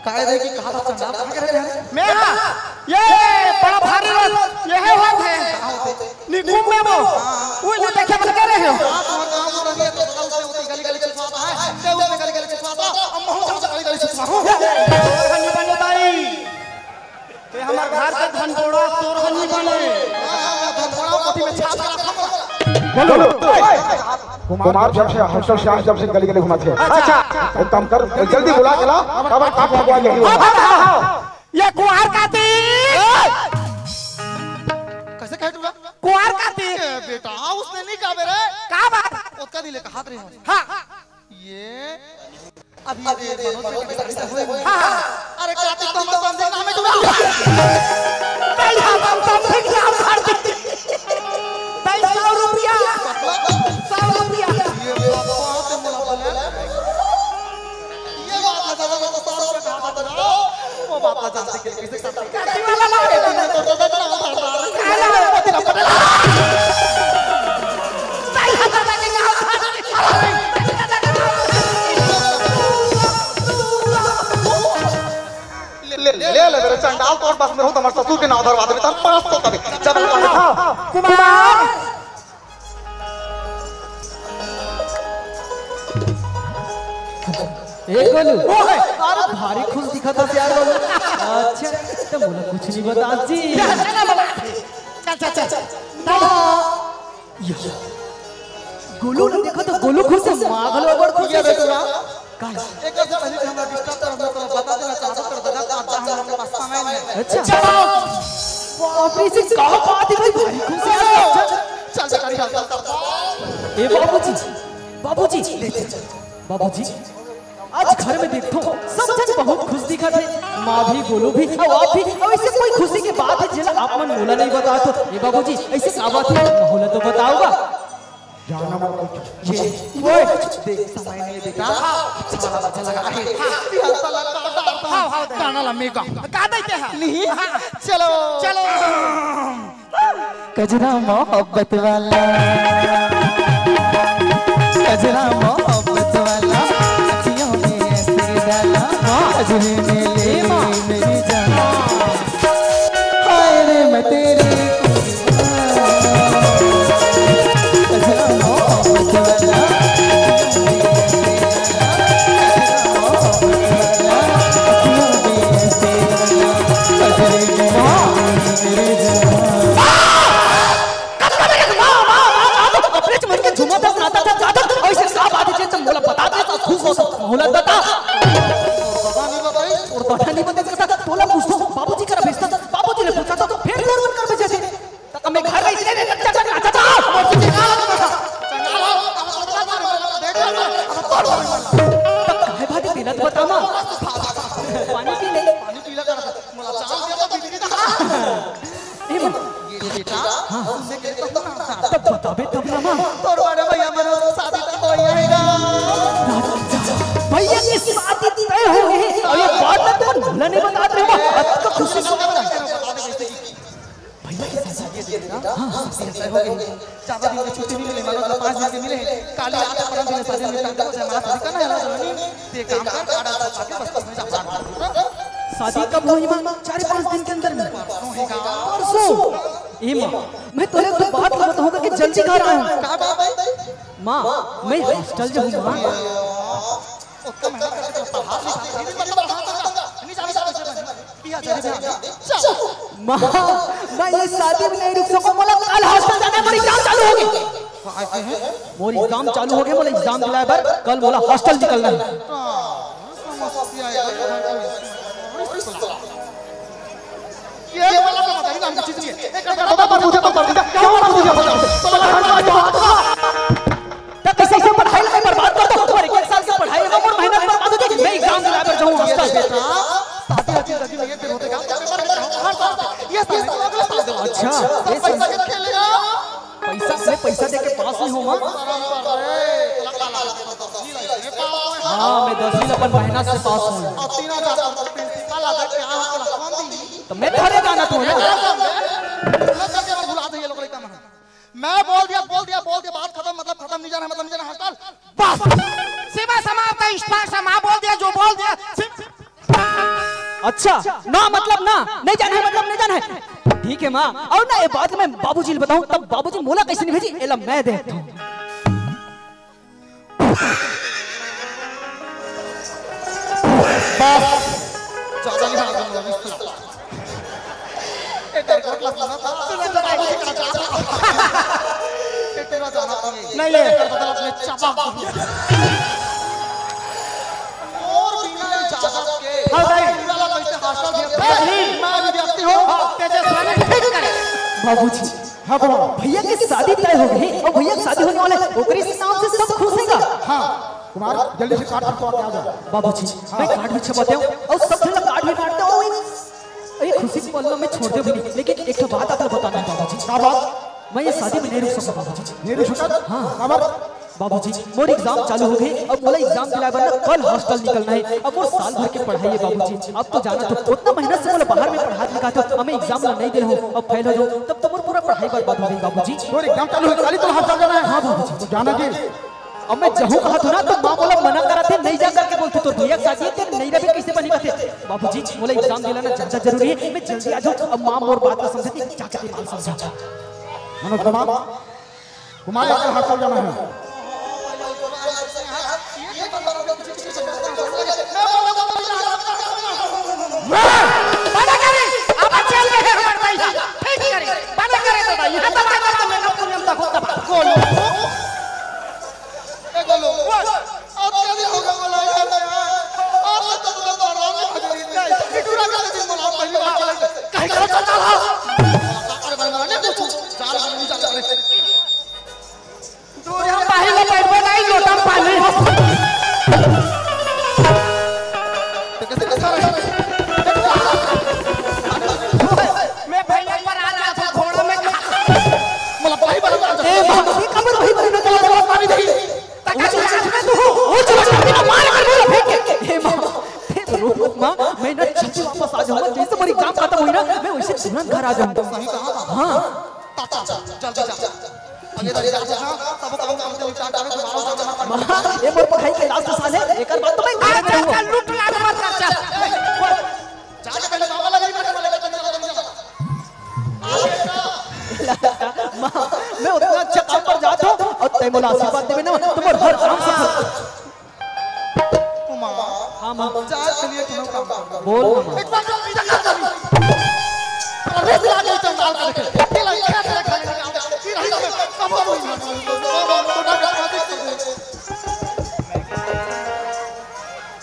काय रे कि कहा था चंडाल, कहाँ के रहे हैं? मैं हाँ, ये बड़ा भारी रथ, ये है, वो है। निकुम में वो, वो जो देखे बन के रहे हो। गली गली छिपा है, ते उसमें गली गली छिपा था, अब महू जाऊँ गली गली छिपा हूँ। धनी बने भाई, ते हमार घर के धन जोड़ा, तोर धनी बने। धन जोड़ा कोठी में छाप के रखा। बोलो। कुमार जब से हॉस्टल से आए, जब से गली गली घुमाते हैं। अच्छा। एक काम कर, जल्दी बुला के ला, अब आप भगवान यही होगा। ये कुंवार काती। कैसे कहे तू? कुंवार काती। ए बेटा, उसने नहीं कहा मेरे। का बात? उसका नहीं लेकर हाथ रहे हो। हाँ। ये अभी, अभी ये मनोज के गाड़ी से हुए। हाँ, हाँ। अरे, कार्तिक तो हमर समधी के नाम है, तू। नहीं, हम, हम समधी के नाम कर दे। नहीं, सौ रुपया। सौ रुपया। ये बात तो मोला बोले। ये बात है, दादा, दादा, सौ रुपया कहाँ था, दादा? वो बात ना जानते कि कैसे करते। काटी वाला ना। ये दिन में तो दादा, दादा, दादा, दादा। काला। वो तेरा पटेला। नहीं, दादा, दादा, दादा। ले, ले, ले, ले, मेरे चंडाल, तोर पास में रहूं तो हमारे ससुर के नाव धरवा देबे, तब पाँच सौ तबे। चल, चल, चल। कुमार। ए गोलू। अरे भारी खुश दिखत हस यार गोलू। अच्छा, तो मोला कुछ नहीं बता जी। चल, चल, चल, चल। गोलू ने देखा तो गोलू खुश है, माँ घलो बड़ खुश ये है। देख ना। का? एक से पहले कि हमरा डिस्टर्ब कर, हमरा तोला बता देना चाहत हूँ, तेरा दादा का आज हम लोग के पास समय नहीं है। अच्छा। बाप रे, इसे का बात है भाई, भारी खुश है। चल, चल, चल, चल, चल। ए बाबूजी, बाबूजी, ले, ले, चल। बाबूजी, आज घर में देखो, सब जन बहुत खुश दिखत हे, माँ भी, गोलू भी, अउ आप भी। अउ ऐसे कोई खुशी के बात है जेला आप मन मोला नहीं बता तो। ए बाबूजी, ऐसे का बात है, मोला तो बताओगा। जाना मत पूछो। ये, ओए, देख, समय नहीं है बेटा। अच्छा लगा, अच्छा लगा। ये हंसा लगा, हाँ, हाँ, दे। गाना लम्बी गा। गा देते हैं। नहीं, चलो। चलो। कजरा मोहब्बत वाला, कजरा मोहब्बत वाला, अखियों में ऐसे डाला, कजरे ने ले ली मेरी जान। हाय रे मैं तेरी कुर्बान। कजरा मोहब्बत वाला, कजरा मोहब्बत वाला, अखियों में ऐसे डाला, कजरे ने ले ली मेरी जान। कब, कब, कब, माँ, माँ, माँ, माँ, तो अपने मन के झूमत हस, नाचत हस, गात हस, ऐसे का बात है, जे तुम मोला बता दे, तो खुश हो सकता, मोला बता। बाबा नहीं बताई। और बता नहीं बता सकता, तोला पूछता, बाबूजी करा भेजता, बाबूजी ने पूछा था, तो फिर लोन कर भेजे थे। तो मैं घर में इसलिए नहीं, चाचा, चाचा, चाचा, और तुझे क्या लगा था? चंडाल हो, अब सोचता था, मैं देख रहा था, अब तोड़ मारूंगा। तो काहे भाई दिलत बता ना? पानी पी ले। पानी पीला कर, मोला चाल दिया तो बिजली का। ए माँ, ये बेटा, हाँ। सुनने के लिए तो ना था। तब बताबे तब ना माँ। तोर बड़े भैया मन के शादी तो हो ही जाएगा। भैया की शादी तय हो गई। अब ये बात ना तुम भूला नहीं बता रहे हो। अब तो खुशी से भैया की शादी है बेटा। हाँ, शादी तय हो गई। ज्यादा दिन की छुट्टी नहीं मिली, मानो तो पाँच दिन की मिले। काली आते परम दिन शादी में टांग को जमा शादी करना है ना, जमीन। ये काम कर, काढ़ा चला के बस तुम्हें जा बाहर। शादी कब होही माँ? चार पाँच दिन के अंदर में। परसों। ए माँ, मैं तोरे तो बात ला बताऊंगा कि जल्दी घर आऊँ। का बात है? माँ, मैं हॉस्टल जाऊँ माँ। उसका मेहनत करके पढ़ा लिखा, ये भी मतलब पढ़ा था। नहीं जाने का कैसे बने? पिया चले जाने। चल। माँ, मैं ये शादी में नहीं रुक सकूँ, मोला कल हॉस्टल जाने, मोर एग्जाम चालू हो गए। मोर एग्जाम चालू हो गए, मोला एग्जाम दिलाए बर कल मोला हॉस्टल निकलना है। समस्या है। ये वाला तो मजा ही ना आने चीज है। एक बार बाबा मुझे तो पता क्या हुआ, मुझे पता। तो लगा था जो हाथ था। तब कैसे इसे पढ़ाई में बर्बाद कर दो। तुम्हारे एक साल से पढ़ाई में और महीना बर्बाद हो जाए। मैं एग्जाम दिलाए बर जाऊँ हॉस्टल। बेटा, शादी होती, शादी नहीं है, फिर होते क्या? ये साल, अगले साल दो। अच्छा, ये साल पैसा के खेलेगा। पैसा, मैं पैसा दे के पास नहीं हुआ। हाँ, मैं दसवीं में अपन मेहनत से पास हूँ। तो मैं थोड़े जाना तू ना। मैं बोल दिया, बोल दिया, बोल दिया, बात खत्म, मतलब खत्म, नहीं जाना, मतलब नहीं जाना हॉस्टल, बस। सीमा समाप्त, स्पष्ट, माँ बोल दिया, जो बोल दिया, सिम- अच्छा, ना मतलब ना, नहीं जाना है मतलब नहीं जाना है। ठीक है माँ, अउ ना ये बात मैं बाबूजी ल बताहूँ, तब बाबूजी मोला कइसे नइ भेजही, एला मैं देखथँव। बस, ज्यादा नहीं हाथ दूंगा, बिस्तर। ए, डर कोट लग रहा था। तूने तो बाबूजी का चाबा। ए, तेरा जाना नहीं। नहीं है। कर बदला अपने चाबा। और बिना इजाजत के हाँ भाई। वाला पैसे हॉस्टल दिया। नहीं। मैं अभिव्यक्ति हूँ। हाँ, तेजस्वी ने ठीक करे। बाबूजी। हाँ, बाबा। भैया के शादी तय हो गई अउ भैया के शादी होने वाले, ओकरे से नाम से सब खुश हेगा। हाँ, कुमार, जल्दी से कार्ड छपवा के आ जा। बाबूजी, हाँ। मैं कार्ड भी छपातेंव अउ सब झन ला कार्ड भी बांटतेंव। अरे, खुशी के पल ला मैं छोड़ देंव भी नहीं, लेकिन एक ठो बात आप ला बताना हे बाबूजी। का बात? मैं ये शादी में नहीं रुक सकता बाबूजी। नहीं रुक सकता? हाँ। काबर? बाबूजी, मोर एग्जाम चालू हो गए, अब मोला एग्जाम दिलाए बर ना कल हॉस्टल निकलना है। अब मोर साल भर के पढ़ाई है बाबूजी। अब तो जाना तो उतना मेहनत से मोला बाहर में पढ़ा लिखा था, अब मैं एग्जाम ला नहीं दे रहूं, अब फेल हो जाऊं, तब तो मोर पूरा पढ़ाई बर्बाद हो गई बाबूजी। तोर एग्जाम चालू है, काली तो हॉस्टल जाना है। हाँ बाबूजी। तो जाना जी। अब मैं जहूं कहा था ना तो माँ मोला मना करा थे, नहीं जा करके बोलते, तोर भैया के शादी है, तेरे नहीं रहे कैसे बनी कहते। बाबूजी, मोला एग्जाम दिलाना ज्यादा जरूरी है, मैं जल्दी आ जाऊं। अब माँ मोर बात ला समझे, जा करके बात समझा। मनोज कुमार, कुमार, आपको हॉस्टल जाना है। बंद करे, अब चल रहे हमारे भाई। ठीक करे, बंद करे तो भाई, यहाँ दबा, दबा, मैं कब तुम तक हो, दबा। गोलू। ए, गोलू। आज क्या दिन होगा बोला यार? आज तो तुम तो आराम से हजारी नहीं। ये टूरा का दिन बोला, पहली बार चला। कहीं करो, चल, चल, हाँ। अरे भाई, मैंने कुछ जान नहीं जाता रे। दूर हम बाहिर ले बैठबे नहीं, लोटा में पानी। तो कैसे कैसे आ रहा है? मैं भैया पर आ जाता घोड़ा में। मतलब भाई बन जाता। ए, बाप, ये कमर भाई बन जाता, बाप, मारी नहीं। तक कैसे आ रहा है तू? ओ, चलो, चलो, मार कर बोलो, फेंक के। ए, माँ, ए, रो मत, माँ, मैं ना जल्दी वापस आ जाऊंगा। जैसे मेरी एग्जाम खत्म हुई ना, मैं वैसे तुरंत घर आ जाऊंगा। सही कहा था। हाँ। चाचा, जल्दी जा। अरे, अरे, चाचा, सब काम करते हुए चाचा, अरे, तुम्हारा चाचा ना माँ, ये मोर पढ़ाई के लास्ट साल है, एकर बाद तो मैं घर अच्छा, जाऊंगा। अच्छा, लूट लाट मत कर, चल। जाके पहले मामा लगा, इधर लगा, इधर लगा, इधर लगा। माँ, मैं उतना अच्छा काम पर जात हूँ अउ तैं मोला आशीर्वाद देबे ना, तो मोर हर काम सफल। ओ माँ, हाँ माँ। जाए के लिए तुम्हें काम कर। बोल ना माँ। एक बार तो इधर कर दो। अरे, से आगे चंडाल का देखे। ये लड़का तेरा खाने का काम। ये रही तो कब कब हुई।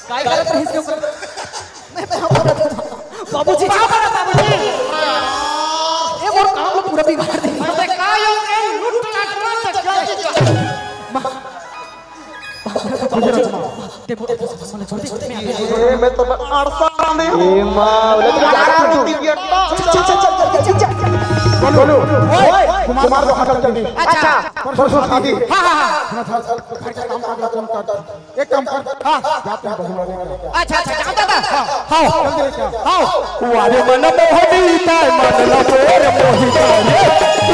काय गलत रही इसके ऊपर? मैं, मैं हम बता देता हूँ। बाबूजी। बाबा, बाबूजी। ये मोर काम लो पूरा बिगाड़ दे। अरे, काय हो गए? लूट लाट मत कर। माँ, ए, मैं तो अड़सा नहीं हूँ। ए माँ, बोले तो जा रहा हूँ। चल, चल, चल, चल, चल, चल। बोलू। ओए, कुमार को हटा जल्दी। अच्छा। परसों शादी। हाँ, हाँ, हाँ। सुना था, घर का काम काज तुम कर। एक काम कर। हाँ। जाते हैं बहू वाले घर। अच्छा, अच्छा, जाता था। हाँ। जल्दी लेके आओ। हाँ। वारे मन मोहनी ताय मन ल मोर मोहिता रे।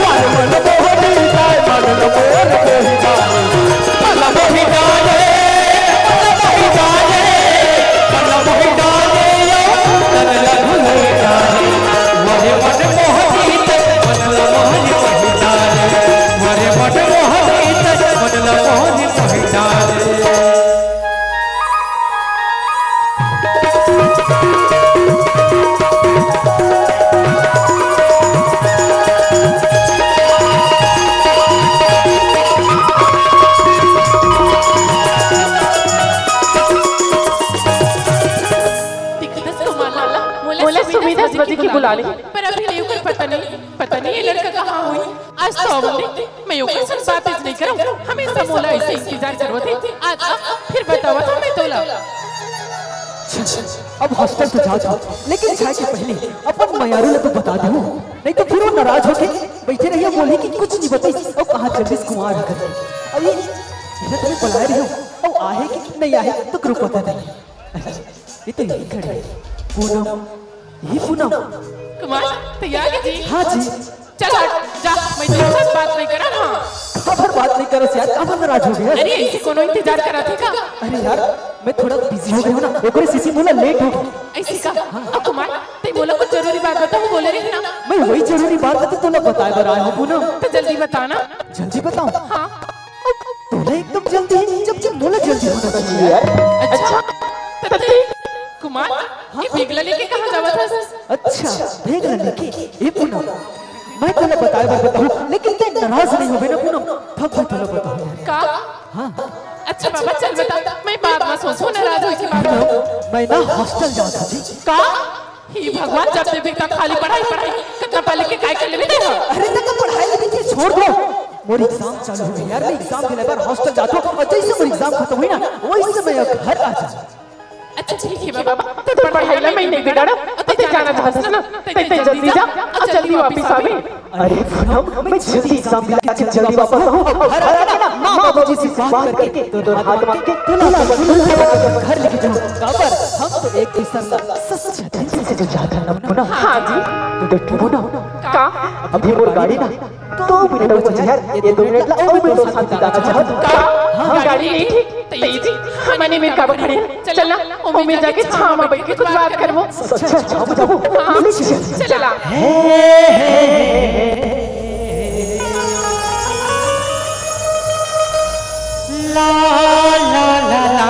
वारे मन मोहनी ताय मन ल मोर मोहिता रे। मन मोहिता रे, मन मोहिता रे, मन मोहिता रे, ओ, मन ल मोहिता रे। वारे मन मोहनी ताय मन ल मोहनी मोहिता रे। वारे मन मोहनी ताय मन ल मोहनी मोहिता रे। दिखदस तो माला, मोला सुबह दस बजे की बुला ले। पर अभी ले ओकर पता नहीं, पता नहीं ये लड़का कहाँ होही। आज तो आवंदे, मैं ओकर संग बात नहीं करूँ, हमेशा मोला ऐसे इंतजार करवत हे। आज आ, फिर बतावत हूँ मैं तोला। अब हॉस्टल तो जात हूँ, लेकिन जाए के पहले अपन मयारू ला तो बता दूँ, नहीं तो फिर वो नाराज होके बैठे रही, बोली कि कुछ नहीं बताइस, अउ कहाँ जगदीश कुमार हकत। अब ये, ये तुम्हें बुलाए रही हूँ, अउ आहे कि नहीं आहे, तो ग्रुप पता नहीं। ये तो यही खड़ी है। पूनम, ये पूनम। कुमार, तैयार है जी? हाँ जी। चल हट, जा, मैं तेरे साथ बात नहीं करा, हाँ। काबर बात नहीं करस यार, काबर नाराज हो गया? अरे, ऐसे कोनो इंतजार करत हे का? अरे यार, मैं थोड़ा बिजी हो गया हूँ ना, ओकरे सेती मोला लेट हो गया। ऐसे का? हाँ। अब कुमार, तैं मोला कुछ जरूरी बात बताहूँ बोले रहे ना। मैं वही जरूरी बात तो तोला बताए बर आए हूँ पूनम। तो जल्दी बता ना। जल्दी बताऊँ? हाँ। तोला एकदम जल्दी हे, जब जब मोला जल्दी होना चाहिए यार। अच्छा, तो तैं कुमार, ये बैग ला लेके कहाँ जावत हस? अच्छा, बैग ला लेके? ए पूनम, मैं तोला बताए बर बताहूँ, लेकिन तैं नाराज नहीं होबे ना पूनम? तब मैं तोला बताहूँ यार। का? हाँ। अच्छा बाबा, चल बता, मैं बाद में सोचहूँ, नाराज होए के बाद। मैं ना हॉस्टल जात हूँ जी। का? हे भगवान, जब देखबे तब खाली पढ़ाई, पढ़ाई। कितना पढ़ लिख के काय कर लेबे तैं? अरे, तैं तो पढ़ाई लिखाई छोड़ दे। मोर एग्जाम चालू हो गए यार, मैं एग्जाम देने बर हॉस्टल जात हूँ, और जैसे मोर एग्जाम खत्म होही ना, वैसे मैं घर आ जाऊँ। अच्छा ठीक हे बाबा, तोर पढ़ाई ला मैं नहीं बिगाड़ब, तैं जाना चाहत हस ना, तैं जल्दी जा और जल्दी वापस आबे। अरे पूनम, मैं जल्दी एग्जाम दे के जल्दी वापस आहूँ। अब घर आके ना माँ बाबूजी से बात करके तोर हाथ मांग के तोला अपन दुल्हन बना के घर लेके जाहूँ। काबर हम तो एक दूसर ला सच्चा दिल से जो चाहत हन ना पूनम। हाँ जी। तो पूनम, का? अभी मोर गाड़ी ना दो मिनट रुक जा यार, ये दो मिनट ला अउ मैं तोर साथ बिताना चाहत हूँ। का? हाँ, गाड़ी नहीं ठीक? तेजी, हमने में का खड़े हैं? चल ना, ओमे जाके छाँव में बैठ के कुछ बात करबो। अच्छा, अच्छा, अच्छा, हाँ, चला। ला, ला, ला, ला, ला।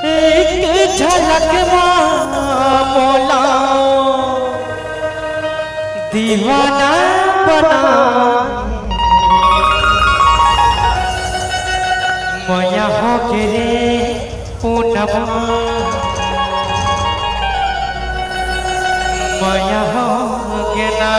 एक झलक मा मोला दीवाना बना। मया हो गे रे पूनम, मया हो गे ना।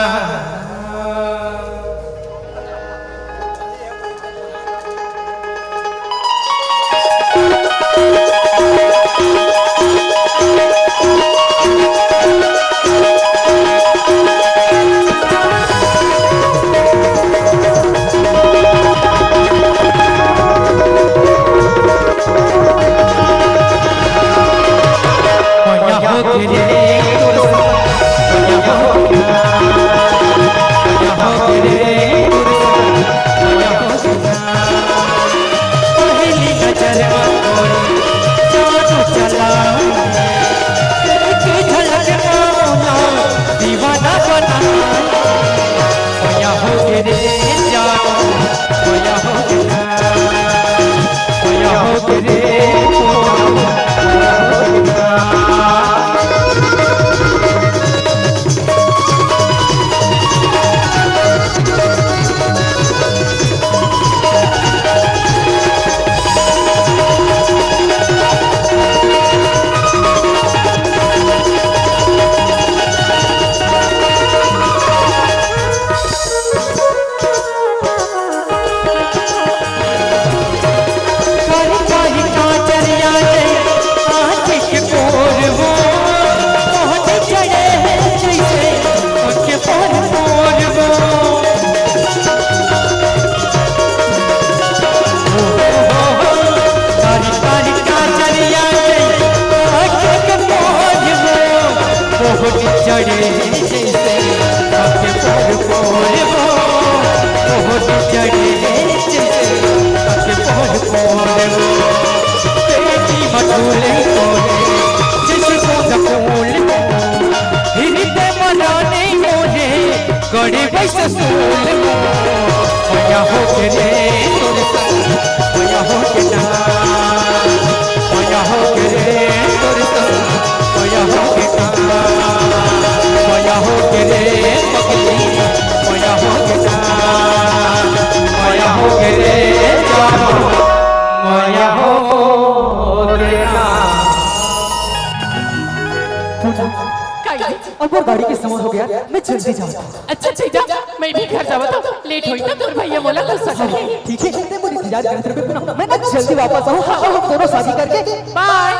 अब मोर गाड़ी के समय हो गया, मैं जल्दी जाऊँ। अच्छा, अच्छा, जा, मैं भी घर जावत हूँ, लेट होई त तोर भैया मोला गुस्सा करही। ठीक है, ते मोर इंतजार करत रहिबे पूनम, मैं ना जल्दी वापस आहूँ और हम दोनों शादी करके। बाय।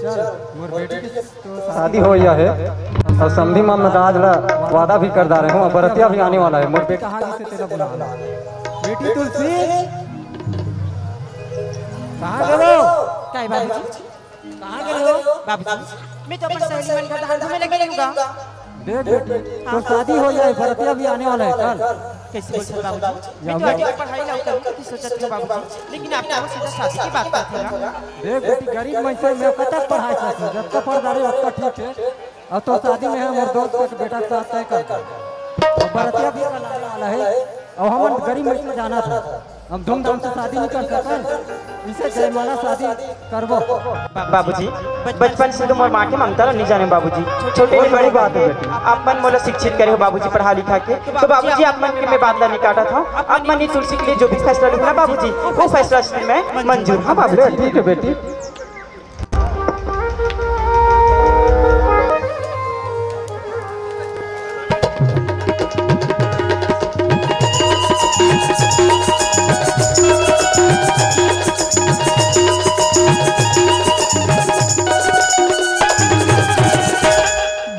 चल, मोर बेटी के तो शादी हो गया है। अउ समधी मन में आज ला वादा भी कर डारे हूँ, अउ बरतिया भी आने वाला है। मोर बेटी कहाँ गिसे तेला बुला ला। बेटी तुलसी, कहाँ गे हो? काय बाबूजी? कहाँ गे हो? बाबूजी, मैं तो अपन सहेली मन घर धान घूमे लगे रहूँगा। देख बेटी, तोर शादी हो जाए, बरतिया भी आने वाला है कल। कैसे बोलत हो बाबूजी? मैं तो अभी पढ़ाई ला करूँ कति सोचत हूँ बाबूजी, लेकिन आप तो सीधा शादी की बात करत हो ना। देख बेटी, गरीब मनसे में कतक पढ़ाई सकथे, जतका पढ़ डारे ओतका ठीक है। अउ तोर शादी में हम मोर दोस्त के बेटा के साथ तय कर दे। अउ बरतिया भी कल आने वाला है। अउ हमन गरीब मनसे जानत हन, हम धूमधाम से शादी नहीं कर सकन, इसे जयमाला शादी करबो। बाबूजी, बचपन से तो मोर माँ के ममता ल नहीं जाने बाबूजी। छोटे ले बड़ी बात है बेटी। आप मन मोला शिक्षित करे हो बाबूजी, पढ़ा लिखा के। तो बाबूजी, आप मन के मैं बात ला नहीं काटत हूँ। आप मन ये तुलसी के लिए जो भी फैसला लेहू ना बाबूजी, वो फैसला मैं मंजूर हूँ बाबूजी। ठीक है बेटी।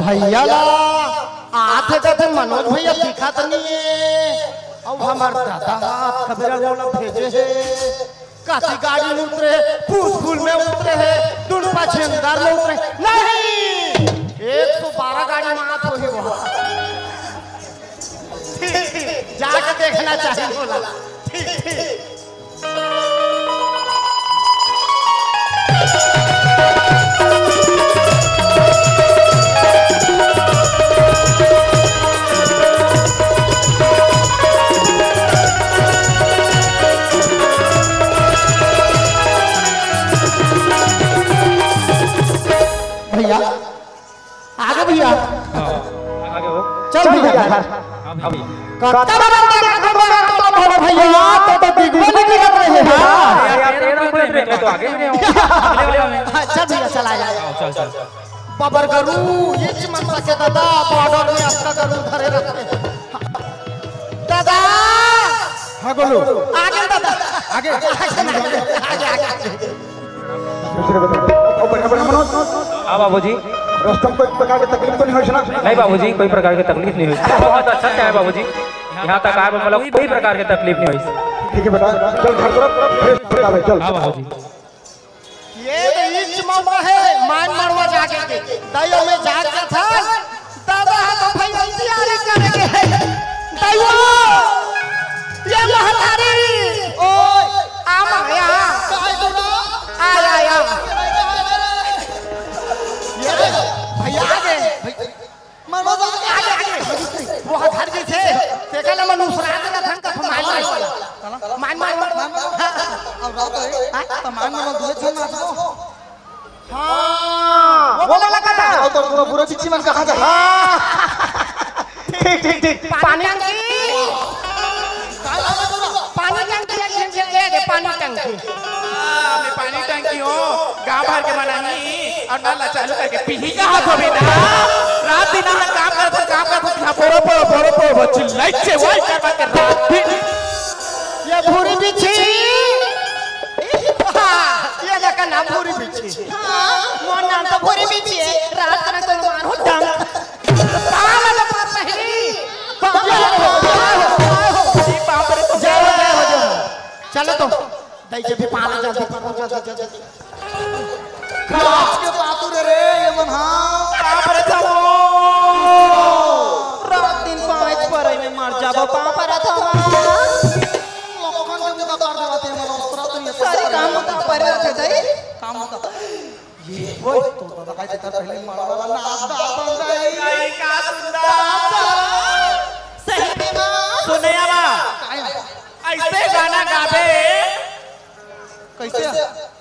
भैया ला आथे जाथे मनोज भैया दिखत नहीं है। अब हमार दादा हाथ खबरा मोला भेजे है। काशी गाड़ी में उतरे, फूल फूल में उतरे है, दुर्पा छेंदार में उतरे। नहीं, एक सौ बारह गाड़ी में आत होही वहाँ। ठीक, ठीक, जाके देखना चाहिए बोला। ठीक, ठीक। भैया, आगे भैया। हाँ, आगे हो। चल भैया। हाँ भैया। कत्ता बड़ा बड़ा बड़ा बड़ा भैया, तो, तो दिखबो नहीं करत रहे। हाँ। यार, यार, तेरा कोई नहीं, मैं तो आगे ही नहीं हूँ। अच्छा भैया, चला जा। हाँ, चल, चल, चल। बबर गरू, ये ची मन सके दादा, बॉर्डर में आपका गरू धरे रहते हैं। दादा! हाँ, गोलू। आगे दादा। आगे। आगे, आगे, आगे, आगे। दूसरे बता। ओ, बढ़िया, बढ़िया, मनोज। हाँ, बाबूजी। रस्ता में कोई प्रकार के तकलीफ तो नहीं होइस ना? नहीं, बाबूजी, कोई प्रकार के तकलीफ नहीं होइस। बहुत अच्छा से आए, बाबूजी। यहाँ तक आए, मतलब, कोई प्रकार के तकलीफ नहीं होइस। ठीक है, बेटा, चल, घर तरफ, फ्रेश हो जावे, चल। हाँ, बाबूजी। ये तो इच मौका है, मान मड़वा जाके के। दाइयो में जाग के था, दादा हा तो भाई तैयारी करे के है। दाइयो, ये महतारी, ओ, आ माया। काय तो ना? आ, आ, आ। ये दे, भैया आ गए। भै-, मनोज आगे, आगे, आगे। वो घर जैसे, तेका ला मनुसरा के रखन का फमाल वाला। मान, मान, मान, मान। हाँ। अब रात है, हाँ? तो मान, मान, दूध छन नाच को। हाँ, वो वाला का था। और तो पूरा, पूरा चिच्ची मन कहाँ जा? हाँ। ठीक, ठीक, ठीक। पानी टंकी। पानी टंकी, एक झन, झन, ए, दे, पानी टंकी। हाँ, मैं पानी टंकी हूँ। गाँव भर के मनाही और नल चालू करके पीही कहा तो बेटा। रात दिन हम काम करते, काम करते, यहाँ पोरो, पोरो, पोरो, पोरो, चिल्लाई, चिल्लाई करवा के रात दिन। ये भूरी बिछी। हाँ, ये देखा ना भूरी बिछी। हाँ, मोर नाम तो भूरी बिछी है। रात तक तो मारो डंक। पाला तो मार नहीं। बाप रे, बाप रे, बाप रे। बाप रे, तो जय हो, जय हो, जय हो। चलो तो। दाई के भी पाला जल्दी, पाला जल्दी, जल्दी। काच के पातुर रे, ये मन हाँ। बाप रे, जाओ। रात दिन पाँच परई में मर जाबो, बाप रे, जाओ। लोगन के मुंह का पार देवाते हैं, मन उतरा तो नहीं। सारे काम मुंह का पार रहते, दाई। काम मुंह का। ये, ओए, तो दादा का इतना पहले मरवा वाला नाच डाल बन रही। दाई, का सुंदर। सही में माँ। सुने आवा। काहे? ऐसे गाना गाबे। कैसे?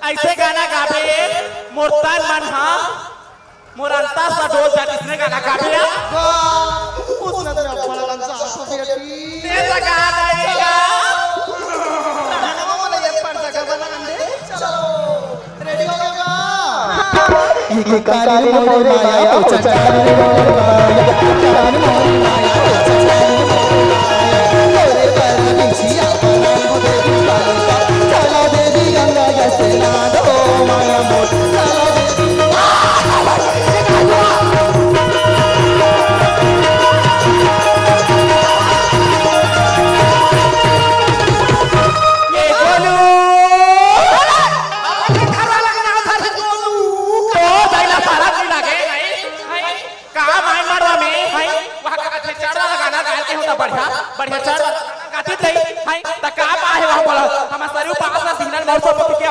ऐसे गाना गाबे, मोर तन मन हा, मोर अंता सा डोल जात, इसने गाना गाबे। वाह, उस नजर में बड़ा लंजा तो बेटी। तेरा गाना ही गा। गाना में बोले, ये पर जगह बना दे। चलो, रेडी हो गया? ये कोई काली मोरे माया, ओ चंडाली मोरे माया, काली मोरे माया, ओ चंडाली मोरे माया, तोरे पर बिछिया पलंग देवी कालिका, चला देवी गंगा यमुना, ओ माया मोर, चला देवी।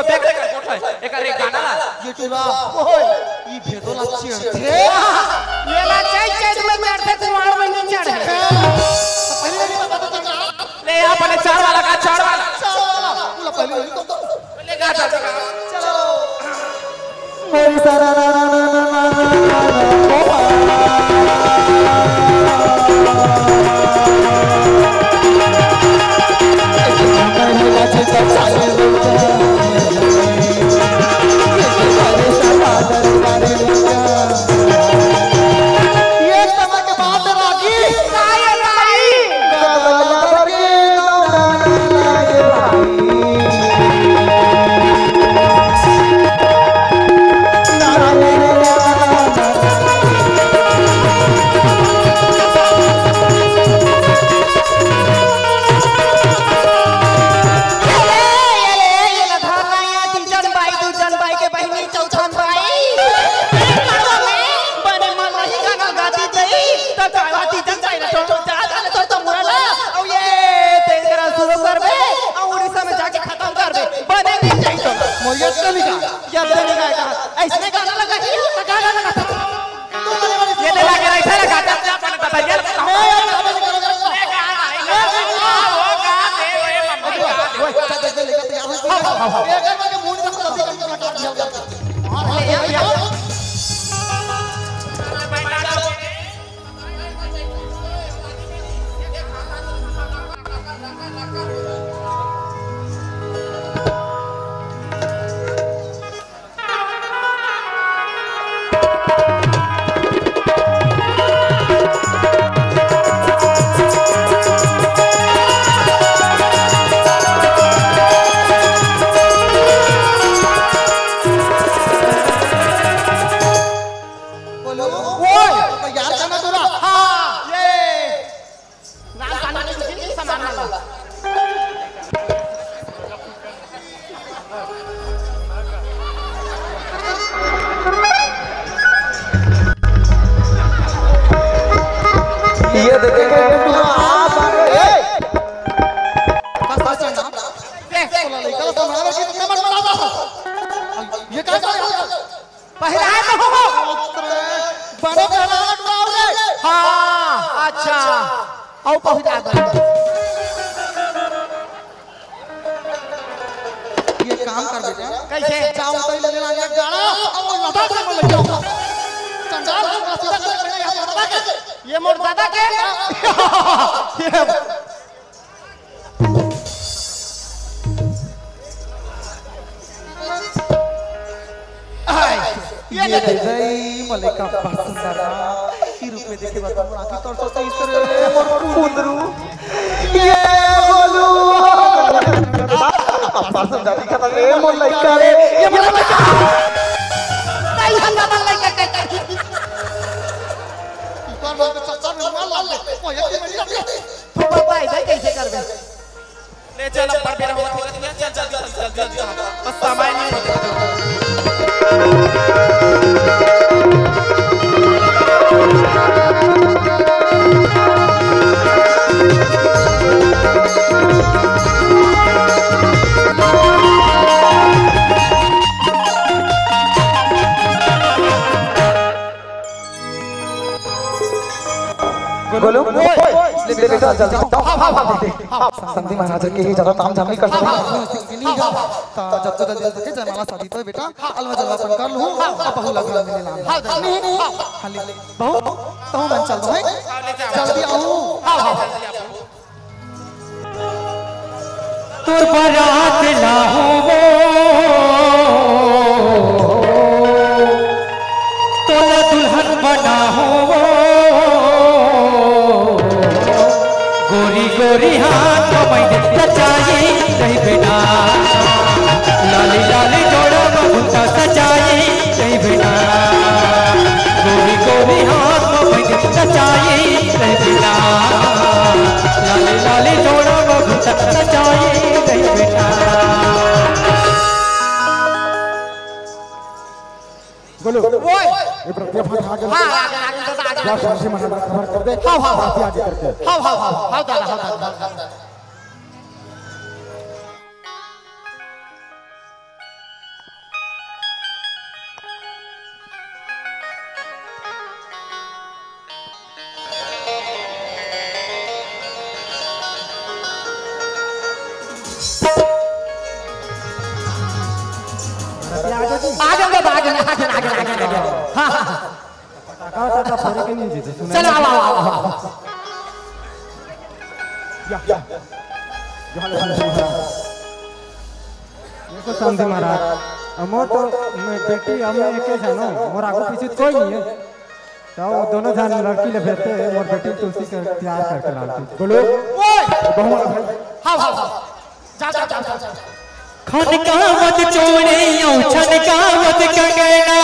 देख, देख, गोठ है। एकर एक गाना ला। ये टूरा, ओए, ई भेदो ला चिढ़थे। ये ला चैत, चैत में चढ़थे, कुंवार में नहीं चढ़े। तो पहले नहीं पता था, तो चढ़ा। ले, यहाँ पर चार वाला का, चार वाला। चार वाला। बोला, पहले नहीं तो, तो। ले, गा, गा, गा। चलो। ये ले, ये ले, ये ले, धर ना, ये तीजन बाई, दूजन बाई के बहिनी, चौथन बाई। बने मन नहीं गाना गाती दई, तो गावा तीजन बाई ना, तो जा, जा, तो, तो मुरा ला। अब ये तेज करा शुरू करबे, और उड़ीसा में जाके खत्म करबे। बने नहीं जाई तो। मोरिया चली जा। ये अब नहीं गाएगा। ऐसने गाना लगा ही, तो गाना लगा। ये दे लागे रही, साला गाता क्या अपन पता चल। बोलो। ओए, तैयार करना तोरा। हाँ, ये। नाम पानी की सामान वाला। ये देखेंगे, टुकड़ा हाथ आ गए। ए! फंस, फंस, फंस। ए, बोला नहीं, गलत समझ रहा है, कितना बड़ा बड़ा था। ये क्या कर रहा है? पहिराए तो होबो। बड़े पहलवान उड़ाओ रे। हाँ, अच्छा। आओ पहिरा दे। ये काम कर बेटा। कैसे? जाओ तो ले लेना ये गाड़ा और लदा से मल जाओ। चंडाल को सीधा कर बेटा, यहाँ पर लगा के। ये मोर दादा के। ये आय, ये ये ले। दे दई, मले का पसंद आ रहा। ई रूप में देखे बता, मोर आँखी तोर सोचे इस तरह, मोर कुंदरू। ये बोलू। पसंद आ रही, खत्म, ए, मोर लइका रे। ये मोर लइका। नहीं, हम दादा लइका, लइका। ऊपर लोग चक्कर में मार ला ले। ओ, ये तो मेरी लड़की। तू बताई दे कैसे करबे? ले चल, अब बड़ बेरा होवत हे, चल, चल, जल्दी, जल्दी, जल्दी, जल्दी। बस समय नहीं होते। गोलू, ओए, ले बेटा, जल्दी जाओ। हाँ, हाँ, हाँ, हाँ, हाँ। संधि महाराज के ही ज्यादा ताम झाम नहीं कर सकते। हाँ, हाँ, हाँ। ता जब तो जल्दी जल्दी जयमाला शादी तो बेटा, अलवा जलवा अपन कर लूँ, अब बहू लगा मिले लाम। हाँ, हाँ, हाँ। हाँ, ले। बहू, तहु मन चल दो, हैं? जल्दी आओ। हाँ, हाँ, हाँ। तोर बारात लाहूं वो, तोला दुल्हन बनाहूं वो। गोरी गोरी हाथ में नचाई रही बेटा, लाली लाली जोड़ा में घुंघटा सजाई रही बेटा, गोरी गोरी हाथ में नचाई रही बेटा, लाली लाली जोड़ा में घुंघटा सजाई रही बेटा। बोलो। ओए। ये प्रक्रिया फट आ गया। हाँ, आ गया, आ गया, आ गया। जा, शांति महाराज खबर कर दे। हाँ, हाँ, हाँ। शांति आगे करके। हाँ, हाँ, हाँ, हाँ, दादा, हाँ, दादा, हाँ, दादा। आगे, आगे, आगे, आगे। हाँ, हाँ, हाँ। काका, काका, फोरे के नहीं जीते, सुना चलो, नहीं। आओ, आओ, आओ, आओ, आओ। या, या। ये तो समझे महाराज, अमो तो मैं बेटी, हमें एके जानो, मोर आगू पीछे कोई नहीं है। तो वो दोनों जान लड़की ले भेजते, मोर बेटी तुलसी के तैयार करके लाते। बोलो। ओए! बहुआ भाई। हाँ, हाँ, हाँ। जा, जा, जा, जा, जा। खनकावत चूड़ियों, छनकावत कंगना।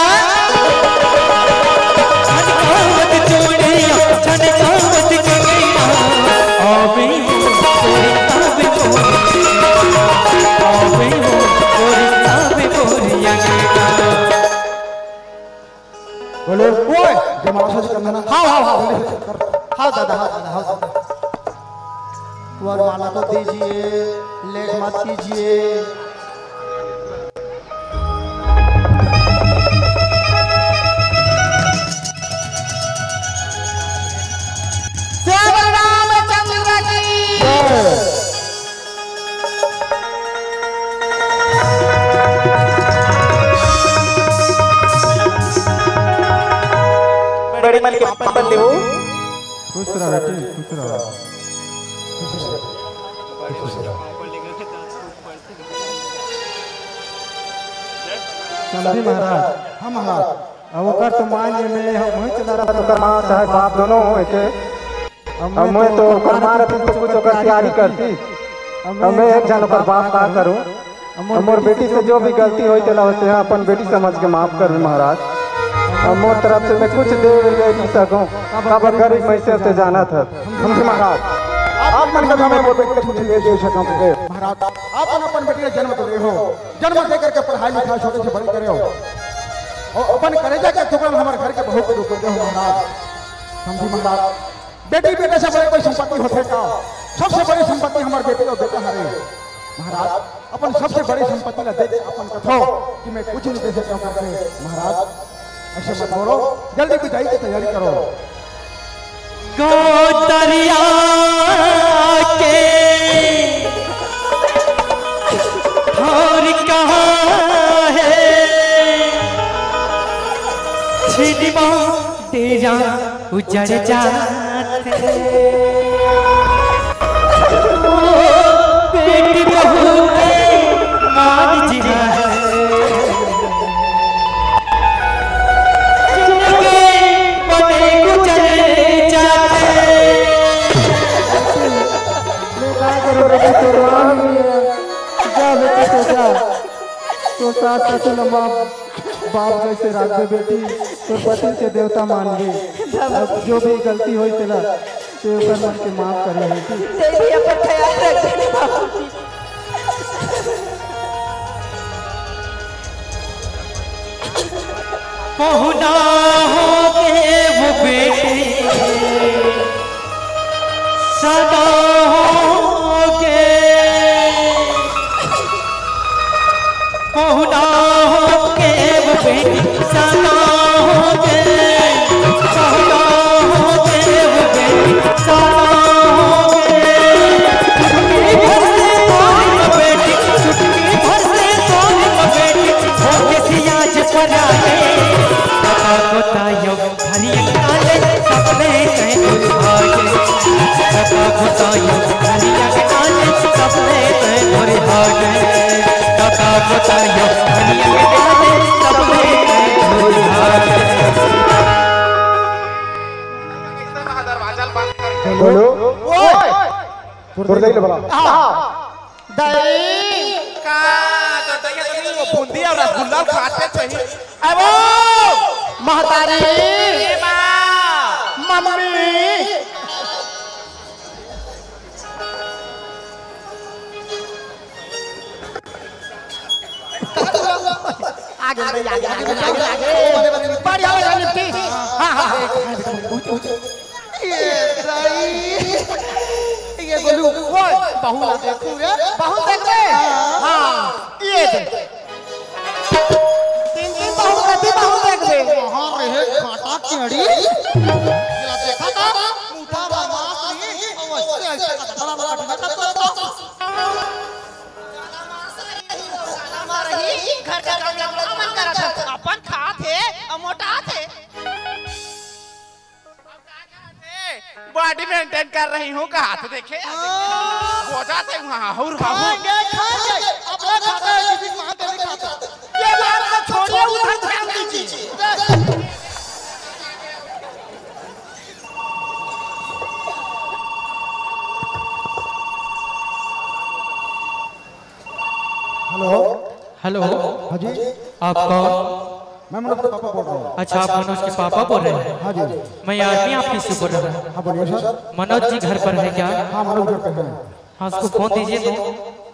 खनकावत चूड़ियों, छनकावत कंगना। आवे हो, तोरे आवे हो। आवे हो, तोरे आवे हो, अंगना। बोलो, ओए, जमाल से करना ना। हाँ, हाँ, हाँ, बोले। हाँ, दादा, हाँ, दादा, हाँ, दादा। वरमाला को दीजिए, लेट मत कीजिए। श्याम रामचंद्र की। जय। बड़े मन के अपन बंदे हो। खुश रहो बेटी, खुश रहो। समधी महाराज। हाँ महाराज। अब ओकर तो मान ले, मैं हम वहीं चला रहा, ओकर माँ चाहे बाप दोनों हो एके। अब अब मैं तो ओकर माँ रहती तो कुछ ओकर तैयारी करती। अब मैं एक जन ओकर बाप का करूँ? अब मोर बेटी से जो भी गलती होई तेला होते हैं, अपन बेटी समझ के माफ कर महाराज। अब मोर तरफ से मैं कुछ दे नहीं सकूँ, अब गरीब मैं से जाना था। समझे महाराज, आप मन का मैं मोर बेटी कुछ नहीं दे सकूँ। महाराज, आप अपन बेटी का जन्म तो दे हो, जन्म दे करके पढ़ाई लिखाई छोटे से बड़े करे हो, और अपन करेजा के टुकड़ा हमारे घर के बहू के रूप में दे हो महाराज। समझी महाराज, बेटी बेटे से बड़े कोई संपत्ति होथे का? सबसे बड़ी संपत्ति हमार बेटी और बेटा हरे। महाराज, अपन सबसे बड़ी संपत्ति ला दे दे, अपन कथो कि मैं कुछ नहीं दे सकता हूँ करके। महाराज, ऐसे मत बोलो, जल्दी विदाई की तैयारी करो। गोदरिया के और कहाँ है सिनेमा तेरा उजड़ जात है। बेटी बहू के मान जिहा है। जिनके बने गुजर जात है। मैं का करूं, बेटी तो राम ही है। जा बेटी, तो जा। तो सास ससुर माँ बाप जैसे राखबे बेटी, तोर पति के देवता मानबे। अब जो भी गलती होई तेला ते ओकर मन के माफ करे बेटी। ते भी अपन ख्याल रखबे ना बाबूजी। पहुना हो गे वो बेटी, सदा हो गे। पहुना हो गे वो बेटी, सदा हो गे। पहुना हो गे वो बेटी, सदा हो गे। चुटकी भर से तोरी म बेटी, चुटकी भर से तोरी म बेटी, हो के सियाज पर आए। पता को तायो हरियर काले सपने कहीं कुछ भागे। दादा बतायो हरियर काले सपने कहीं कुछ भागे। दादा बतायो हरियर काले सपने कहीं कुछ भागे। बोलो। ओए! गुरुदेव ले बोला। हाँ। दई। का? तो दई तो नहीं, वो बूंदी और रसगुल्ला खाते चाहिए। ए वो! महतारी! ए बा! मम्मी! आगे, आगे, आगे, आगे, आगे, आगे। बढ़िया, बढ़िया, निपटी। हाँ, हाँ, हाँ। ये दाई, ये गोलू, ओए, बहू ला देखू रे। बहू देखबे? हाँ, ये दे। तीन, तीन बहू, कति बहू देखबे? हाँ रे, घाटा केड़ी। ये ला देखा था, मुठा मार मास नहीं, अवश्य ऐसे कटकड़ा में कटकड़ा करता। घर का काम ला मन करत है, अपन खा बॉडी मेंटेन कर रही हूँ, कहा तो देखे। बोझा से वहाँ हुर हुर। खाएंगे, खाएंगे। अपना खाता है, किसी की माँ का नहीं खाता। ये बात तो छोड़िए, उधर ध्यान दीजिए। हेलो। हेलो। हाँ जी। आप कौन? मैं मनोज के पापा बोल रहा हूँ। अच्छा, आप मनोज के पापा बोल रहे हैं? हाँ जी। मैं आर्मी ऑफिस से बोल रहा हूँ। हाँ, बोलिए सर। मनोज जी घर पर है क्या? हाँ, मनोज घर पे हैं। हाँ, उसको फोन दीजिए तो।